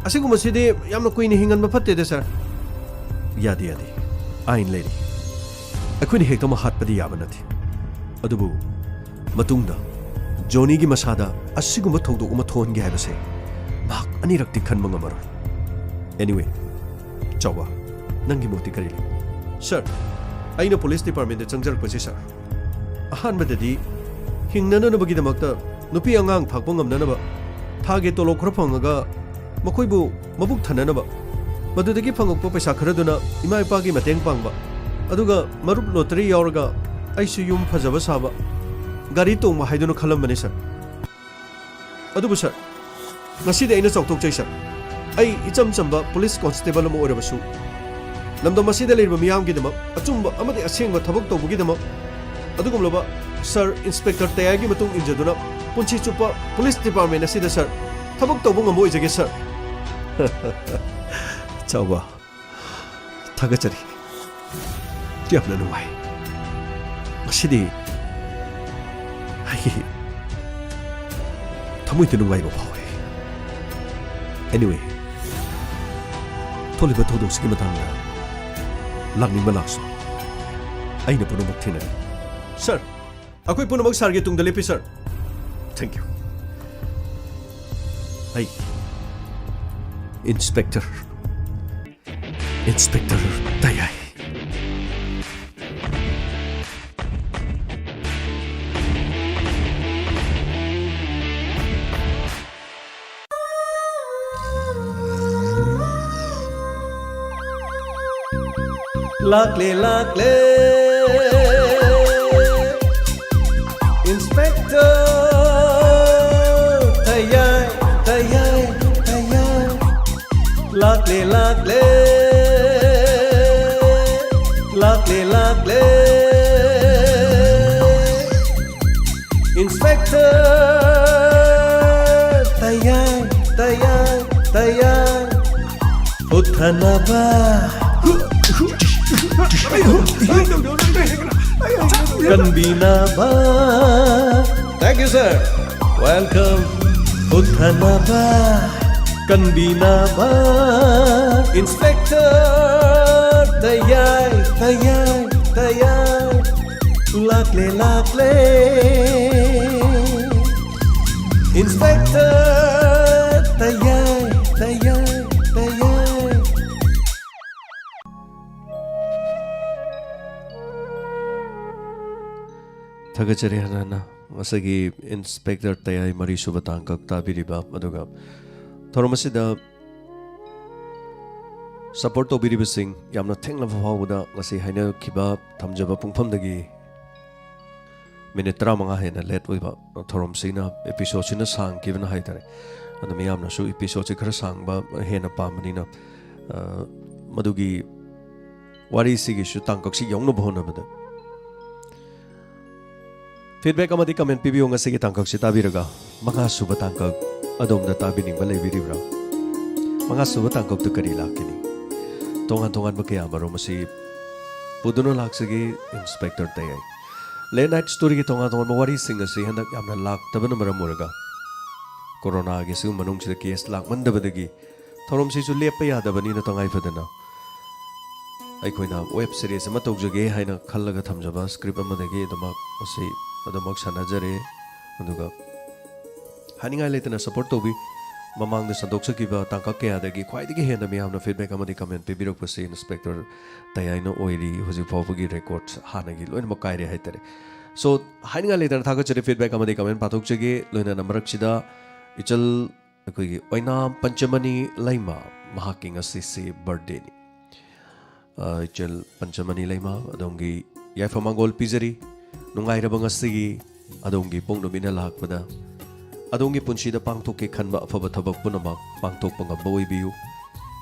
ꯑꯁꯤꯒꯨꯝꯕꯁꯤꯗꯤ ꯌꯥꯝꯅ ꯀꯨꯏꯅ ꯍꯤꯡꯍꯟꯕ ꯐꯠꯇꯦꯗ, ꯁꯥꯔ꯫ ꯌꯥꯗꯦ, ꯌꯥꯗꯦ꯫ ꯑꯥꯏꯟ ꯂꯩꯔꯤ꯫ ꯑꯩꯈꯣꯏꯅ ꯍꯦꯛꯇꯃꯛ ꯍꯥꯠꯄꯗꯤ ꯌꯥꯕ ꯅꯠꯇꯦ꯫ ꯑꯗꯨꯕꯨ ꯃꯇꯨꯡꯗ ꯖꯣꯅꯤꯒꯤ ꯃꯁꯥꯗ ꯑꯁꯤꯒꯨꯝꯕ ꯊꯧꯗꯣꯛ ꯑꯃ ꯊꯣꯛꯍꯟꯒꯦ ꯍꯥꯏꯕꯁꯦ ꯃꯍꯥꯛ ꯑꯅꯤꯔꯛꯇꯤ ꯈꯟꯕ ꯉꯝꯃꯔꯣꯏ꯫ Anyway, ꯆꯥꯎꯕ, ꯅꯪꯒꯤ ꯃꯣꯠꯇꯤ ꯀꯔꯤ ꯂꯩ? ꯁꯥꯔ, ꯑꯩꯅ ꯄꯨꯂꯤꯁ ꯗꯤꯄꯥꯔꯠꯃꯦꯟꯗ ꯆꯪꯖꯔꯛꯄꯁꯦ, ꯁꯥꯔ, ꯑꯍꯥꯟꯕꯗꯗꯤ ꯍꯤꯡꯅꯅꯕꯒꯤꯗꯃꯛꯇ ꯅꯨꯄꯤ ꯑꯉꯥꯡ ꯊꯥꯛꯄ ꯉꯝꯅꯅꯕ ꯊꯥꯒꯤ ꯇꯣꯂꯣꯞ ꯈꯔ ꯐꯪꯉꯒ ꯃꯈꯣꯏꯕꯨ ꯃꯕꯨꯛ ꯊꯟꯅꯅꯕ, ꯃꯗꯨꯗꯒꯤ ꯐꯪꯉꯛꯄ ꯄꯩꯁꯥ ꯈꯔꯗꯨꯅ ꯏꯃꯥ ꯏꯄꯥꯒꯤ ꯃꯇꯦꯡ ꯄꯥꯡꯕ, ꯑꯗꯨꯒ ꯃꯔꯨꯞ ꯂꯣꯇꯔꯤ ꯌꯥꯎꯔꯒ ꯑꯩꯁꯨ ꯌꯨꯝ ꯐꯖꯕ ꯁꯥꯕ, ꯒꯥꯔꯤ ꯇꯣꯡꯕ ꯍꯥꯏꯗꯨꯅ ꯈꯜꯂꯝꯕꯅꯤ, ꯁꯥꯔ꯫ ꯑꯗꯨꯕꯨ, ꯁꯥꯔ, ꯉꯁꯤꯗꯤ ꯑꯩꯅ ꯆꯥꯎꯊꯣꯛꯆꯩ, ꯁꯥꯔ꯫ ꯑꯩ ꯏꯆꯝ ꯆꯝꯕ ꯄꯨꯂꯤꯁ ꯀꯣꯟꯁꯇꯦꯕꯜ ꯑꯃ ꯑꯣꯏꯔꯕꯁꯨ, ꯂꯝꯗꯝ ꯑꯁꯤꯗ ꯂꯩꯔꯤꯕ ꯃꯤꯌꯥꯝꯒꯤꯗꯃꯛ ꯑꯆꯨꯝꯕ ꯑꯃꯗꯤ ꯑꯁꯦꯡꯕ ꯊꯕꯛ ꯇꯧꯕꯒꯤꯗꯃꯛ ꯑꯗꯨꯒꯨꯝꯂꯕ ꯁꯥꯔ ꯏꯟꯁꯄꯦꯛꯇꯔ ꯇꯌꯥꯏꯒꯤ ꯃꯇꯨꯡ ꯏꯟꯖꯗꯨꯅ ꯄꯨꯟꯁꯤ ꯆꯨꯞꯄ ꯄꯨꯂꯤꯁ ꯗꯤꯄꯥꯔꯠꯃꯦꯟ ꯑꯁꯤꯗ, ꯁꯥꯔ, ꯊꯕꯛ ꯇꯧꯕ ꯉꯝꯕ ꯑꯣꯏꯖꯒꯦ, ꯁꯥꯔ꯫ ꯆꯥꯎꯕ, ꯊꯥꯒꯠꯆꯔꯤ꯫ ꯌꯥꯝꯅ ꯅꯨꯡꯉꯥꯏ꯫ ꯉꯁꯤꯗꯤ ꯑꯩꯒꯤ ꯊꯃꯣꯏꯗ ꯅꯨꯡꯉꯥꯏꯕ ꯐꯥꯎꯏ꯫ Anyway, ꯊꯣꯛꯂꯤꯕ ꯊꯧꯗꯣꯛꯁꯤꯒꯤ ꯃꯇꯥꯡꯗ ꯂꯥꯛꯅꯤꯡꯕ ꯂꯥꯛꯁꯨ, ꯑꯩꯅ ꯄꯨꯝꯅꯃꯛ ꯊꯦꯡꯅꯔꯤ꯫ ꯁꯥꯔ, ꯑꯩꯈꯣꯏ ꯄꯨꯝꯅꯃꯛ ꯁꯥꯔꯒꯤ ꯇꯨꯡꯗ ꯂꯦꯞꯄꯤ, ꯁꯥꯔ꯫ Thank you꯫ ꯑꯩ ꯏꯟꯁꯄꯦꯛꯇꯔ, ꯏꯟꯁꯄꯦꯛꯇꯔ ꯇꯌꯥꯏ꯫ ꯂꯥꯛꯂꯦ, ꯂꯥꯛꯂꯦ, ꯏꯟꯁꯄꯦꯛꯇꯔ ꯇꯌꯥꯏ, ꯇꯌꯥꯏ, ꯇꯌꯥꯏ꯫ ꯂꯥꯛꯂꯦ, ꯂꯥꯛꯂꯦ, ꯂꯥꯛꯂꯦ, ꯂꯥꯛꯂꯦ, ꯏꯟꯁꯄꯦꯛꯇꯔ ꯇꯌꯥꯏ, ꯇꯌꯥꯏ, ꯇꯌꯥꯏ꯫ ꯍꯨꯠꯊꯅꯕ, ꯀꯟꯕꯤꯅꯕ꯫ Thank you, sir. Welcome. ꯍꯨꯠꯊꯅꯕ, ꯀꯟꯕꯤꯅꯕ ꯏꯟꯁꯄꯦꯛꯇꯔ ꯇꯌꯥꯏ, ꯇꯌꯥꯏ, ꯇꯌꯥꯏ꯫ ꯂꯥꯛꯂꯦ, ꯂꯥꯛꯂꯦ꯫ ꯏꯟꯁꯄꯦꯛꯇꯔ ꯇꯌꯥꯏ, ꯇꯌꯥꯏ, ꯇꯌꯥꯏ꯫ ꯊꯥꯒꯠꯆꯔꯤ ꯍꯟꯅ ꯍꯟꯅ ꯉꯁꯤꯒꯤ ꯏꯟꯁꯄꯦꯛꯇꯔ ꯇꯌꯥꯏ ꯃꯔꯤꯁꯨꯕ ꯇꯥꯡꯀꯛ ꯇꯥꯕꯤꯔꯤꯕ, ꯑꯗꯨꯒ ꯊꯧꯔꯝ ꯑꯁꯤꯗ ꯁꯄꯣꯔꯠ ꯇꯧꯕꯤꯔꯤꯕꯁꯤꯡ, ꯌꯥꯝꯅ ꯊꯦꯡꯂꯕ ꯐꯥꯎꯕꯗ ꯉꯁꯤ ꯍꯥꯏꯅꯈꯤꯕ ꯊꯝꯖꯕ ꯄꯨꯡꯐꯝꯗꯒꯤ ꯃꯤꯅꯤꯠ ꯇꯔꯥꯃꯉꯥ ꯍꯦꯟꯅ ꯂꯦꯠ ꯑꯣꯏꯕ ꯊꯧꯔꯝꯁꯤꯅ, ꯑꯦꯄꯤꯁꯣꯗꯁꯤꯅ ꯁꯥꯡꯈꯤꯕꯅ ꯍꯥꯏꯇꯥꯔꯦ꯫ ꯑꯗꯣ ꯃꯤꯌꯥꯝꯅꯁꯨ ꯑꯦꯄꯤꯁꯣꯗꯁꯤ ꯈꯔ ꯁꯥꯡꯕ ꯍꯦꯟꯅ ꯄꯥꯝꯕꯅꯤꯅ, ꯑ, ꯃꯗꯨꯒꯤ ꯋꯥꯔꯤꯁꯤꯒꯤꯁꯨ ꯇꯥꯡꯀꯛꯁꯤ ꯌꯧꯅꯕ ꯍꯣꯠꯅꯕꯗ ꯐꯤꯗꯕꯦꯛ ꯑꯃꯗꯤ ꯀꯃꯦꯟ ꯄꯤꯕꯤꯌꯨ꯫ ꯉꯁꯤꯒꯤ ꯇꯥꯡꯀꯛꯁꯤ ꯇꯥꯕꯤꯔꯒ ꯃꯉꯥꯁꯨꯕ ꯇꯥꯡꯀꯛ ꯑꯗꯣꯝꯗ ꯇꯥꯕꯤꯅꯤꯡꯕ ꯂꯩꯕꯤꯔꯤꯕ꯭ꯔꯥ? ꯃꯉꯥꯁꯨꯕ ꯇꯥꯡꯀꯛꯇ ꯀꯔꯤ ꯂꯥꯛꯀꯅꯤ? ꯇꯣꯉꯥꯟ ꯇꯣꯉꯥꯟꯕ ꯀꯌꯥ ꯃꯔꯨꯝ ꯑꯁꯤ ꯄꯨꯗꯨꯅ ꯂꯥꯛꯆꯒꯦ ꯏꯟꯁꯄꯦꯛꯇꯔ ꯇꯌꯥꯏ꯫ ꯂꯦꯠ ꯅꯥꯏꯠ ꯁ꯭ꯇꯣꯔꯤꯒꯤ ꯇꯣꯉꯥꯟ ꯇꯣꯉꯥꯟꯕ ꯋꯥꯔꯤꯁꯤꯡ ꯑꯁꯤ ꯍꯟꯗꯛ ꯌꯥꯝꯅ ꯂꯥꯛꯇꯕꯅ ꯃꯔꯝ ꯑꯣꯏꯔꯒ, ꯀꯣꯔꯣꯅꯥꯒꯤ ꯑꯁꯤꯒꯨꯝꯕ ꯃꯅꯨꯡꯁꯤꯗ ꯀꯦꯁ ꯂꯥꯛꯃꯟꯗꯕꯗꯒꯤ ꯊꯧꯔꯝꯁꯤꯁꯨ ꯂꯦꯞꯄ ꯌꯥꯗꯕꯅꯤꯅ, ꯇꯉꯥꯏ ꯐꯗꯅ ꯑꯩꯈꯣꯏꯅ ꯋꯦꯕ ꯁꯤꯔꯤꯁ ꯑꯃ ꯇꯧꯖꯒꯦ ꯍꯥꯏꯅ ꯈꯜꯂꯒ ꯊꯝꯖꯕ ꯁ꯭ꯀ꯭ꯔꯤꯞ ꯑꯃꯗꯒꯤ ꯑꯗꯨꯃꯛ ꯃꯁꯤ ꯑꯗꯨꯃꯛ ꯁꯥꯟꯅꯖꯔꯦ꯫ ꯑꯗꯨꯒ ꯍꯥꯏꯅꯤꯡꯉꯥꯏ ꯂꯩꯇꯅ ꯁꯄꯣꯔꯠ ꯇꯧꯕꯤ, ꯃꯃꯥꯡꯗ ꯁꯟꯗꯣꯛꯆꯈꯤꯕ ꯇꯥꯡꯀꯛ ꯀꯌꯥꯗꯒꯤ ꯈ꯭ꯋꯥꯏꯗꯒꯤ ꯍꯦꯟꯅ ꯃꯤꯌꯥꯝꯅ ꯐꯤꯗꯕꯦꯛ ꯑꯃꯗꯤ ꯀꯃꯦꯟ ꯄꯤꯕꯤꯔꯛꯄꯁꯤ ꯏꯟꯁꯄꯦꯛꯇꯔ ꯇꯌꯥꯏꯅ ꯑꯣꯏꯔꯤ꯫ ꯍꯧꯖꯤꯛ ꯐꯥꯎꯕꯒꯤ ꯔꯦꯀꯣꯔꯗ ꯍꯥꯟꯅꯒꯤ ꯂꯣꯏꯅꯃꯛ ꯀꯥꯏꯔꯦ ꯍꯥꯏꯇꯥꯔꯦ꯫ ꯁꯣ, ꯍꯥꯏꯅꯤꯡꯉꯥꯏ ꯂꯩꯇꯅ ꯊꯥꯒꯠꯆꯔꯤ, ꯐꯤꯗꯕꯦꯛ ꯑꯃꯗꯤ ꯀꯃꯦꯟ ꯄꯥꯊꯣꯛꯆꯒꯦ꯫ ꯂꯣꯏꯅꯅ ꯃꯔꯛꯁꯤꯗ ꯏꯆꯜ ꯑꯩꯈꯣꯏꯒꯤ ꯑꯣꯏꯅꯥꯝ ꯄꯟꯆꯃꯅꯤ ꯂꯩꯃ, ꯃꯍꯥꯛꯀꯤ ꯉꯁꯤꯁꯤ ꯕꯥꯔꯗꯦꯅꯤ꯫ ꯑ, ꯏꯆꯜ ꯄꯟꯆꯃꯅꯤ ꯂꯩꯃ, ꯑꯗꯣꯝꯒꯤ ꯌꯥꯏꯐ ꯃꯪꯒꯣꯜ ꯄꯤꯖꯔꯤ꯫ ꯅꯨꯡꯉꯥꯏꯔꯕ ꯉꯁꯤꯒꯤ ꯑꯗꯣꯝꯒꯤ ꯄꯣꯛꯅꯨꯃꯤꯠꯅ ꯂꯥꯛꯄꯗ, ꯑꯗꯣꯝꯒꯤ ꯄꯨꯟꯁꯤꯗ ꯄꯥꯡꯊꯣꯛꯀꯦ ꯈꯟꯕ ꯑꯐꯕ ꯊꯕꯛ ꯄꯨꯝꯅꯃꯛ ꯄꯥꯡꯊꯣꯛꯄ ꯉꯝꯕ ꯑꯣꯏꯕꯤꯌꯨ꯫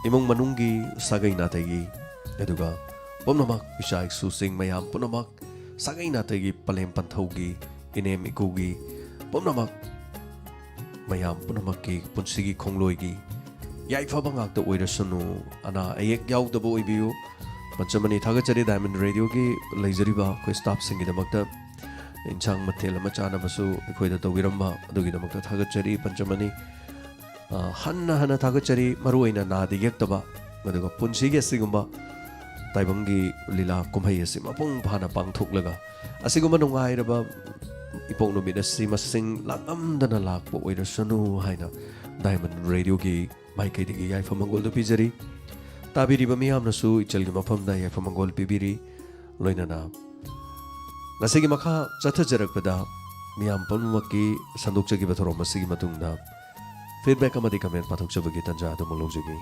ꯏꯃꯨꯡ ꯃꯅꯨꯡꯒꯤ, ꯁꯥꯒꯩ ꯅꯥꯇꯩꯒꯤ, ꯑꯗꯨꯒ ꯄꯨꯝꯅꯃꯛ, ꯏꯆꯥ ꯏꯁꯨꯁꯤꯡ ꯃꯌꯥꯝ ꯄꯨꯝꯅꯃꯛ, ꯁꯥꯒꯩ ꯅꯥꯇꯩꯒꯤ, ꯄꯂꯦꯝ ꯄꯟꯊꯧꯒꯤ, ꯏꯅꯦꯝ ꯏꯀꯨꯒꯤ, ꯄꯨꯝꯅꯃꯛ, ꯃꯌꯥꯝ ꯄꯨꯝꯅꯃꯛꯀꯤ ꯄꯨꯟꯁꯤꯒꯤ ꯈꯣꯡꯂꯣꯏꯒꯤ ꯌꯥꯏꯐꯕ ꯉꯥꯛꯇ ꯑꯣꯏꯔꯁꯅꯨ꯫ ꯑꯅꯥ ꯑꯌꯦꯛ ꯌꯥꯎꯗꯕ ꯑꯣꯏꯕꯤꯌꯨ꯫ ꯄꯟꯆꯃꯅꯤ ꯊꯥꯒꯠꯆꯔꯤ, ꯗꯥꯏꯃꯟ ꯔꯦꯗꯤꯑꯣꯒꯤ ꯂꯩꯖꯔꯤꯕ ꯑꯩꯈꯣꯏ ꯁ꯭ꯇꯥꯐꯁꯤꯡꯒꯤꯗꯃꯛꯇ ꯏꯟꯁꯥꯡ ꯃꯊꯦꯜ ꯑꯃ ꯆꯥꯅꯕꯁꯨ ꯑꯩꯈꯣꯏꯗ ꯇꯧꯕꯤꯔꯝꯕ ꯑꯗꯨꯒꯤꯗꯃꯛꯇ ꯊꯥꯒꯠꯆꯔꯤ ꯄꯟꯆꯃꯅꯤ꯫ ꯑ, ꯍꯟꯅ ꯍꯟꯅ ꯊꯥꯒꯠꯆꯔꯤ꯫ ꯃꯔꯨꯑꯣꯏꯅ ꯅꯥꯗ ꯌꯦꯛꯇꯕ, ꯑꯗꯨꯒ ꯄꯨꯟꯁꯤꯒꯤ ꯑꯁꯤꯒꯨꯝꯕ ꯇꯥꯏꯕꯪꯒꯤ ꯂꯤꯂꯥ ꯀꯨꯝꯍꯩ ꯑꯁꯤ ꯃꯄꯨꯡ ꯐꯥꯅ ꯄꯥꯡꯊꯣꯛꯂꯒ, ꯑꯁꯤꯒꯨꯝꯕ ꯅꯨꯡꯉꯥꯏꯔꯕ ꯏꯄꯣꯛ ꯅꯨꯃꯤꯠ ꯑꯁꯤ ꯃꯁꯤꯡ ꯂꯥꯛꯂꯝꯗꯅ ꯂꯥꯛꯄ ꯑꯣꯏꯔꯁꯅꯨ ꯍꯥꯏꯅ ꯗꯥꯏꯃꯟ ꯔꯦꯗꯤꯑꯣꯒꯤ ꯃꯥꯏꯀꯩꯗꯒꯤ ꯌꯥꯏꯐ ꯃꯪꯒꯣꯜꯗꯨ ꯄꯤꯖꯔꯤ꯫ ꯇꯥꯕꯤꯔꯤꯕ ꯃꯤꯌꯥꯝꯅꯁꯨ ꯏꯆꯜꯒꯤ ꯃꯐꯝꯗ ꯌꯥꯏꯐ ꯃꯪꯒꯣꯜ ꯄꯤꯕꯤꯔꯤ꯫ ꯂꯣꯏꯅꯅ ꯉꯁꯤꯒꯤ ꯃꯈꯥ ꯆꯠꯊꯖꯔꯛꯄꯗ ꯃꯤꯌꯥꯝ ꯄꯨꯝꯅꯃꯛꯀꯤ ꯁꯟꯗꯣꯛꯆꯈꯤꯕ ꯊꯧꯔꯝ ꯑꯁꯤꯒꯤ ꯃꯇꯨꯡꯗ feedback ꯑꯃꯗꯤ comment ꯄꯥꯊꯣꯛꯆꯕꯒꯤ ꯇꯥꯟꯖꯥ ꯑꯗꯨꯃꯛ ꯂꯧꯖꯒꯦ꯫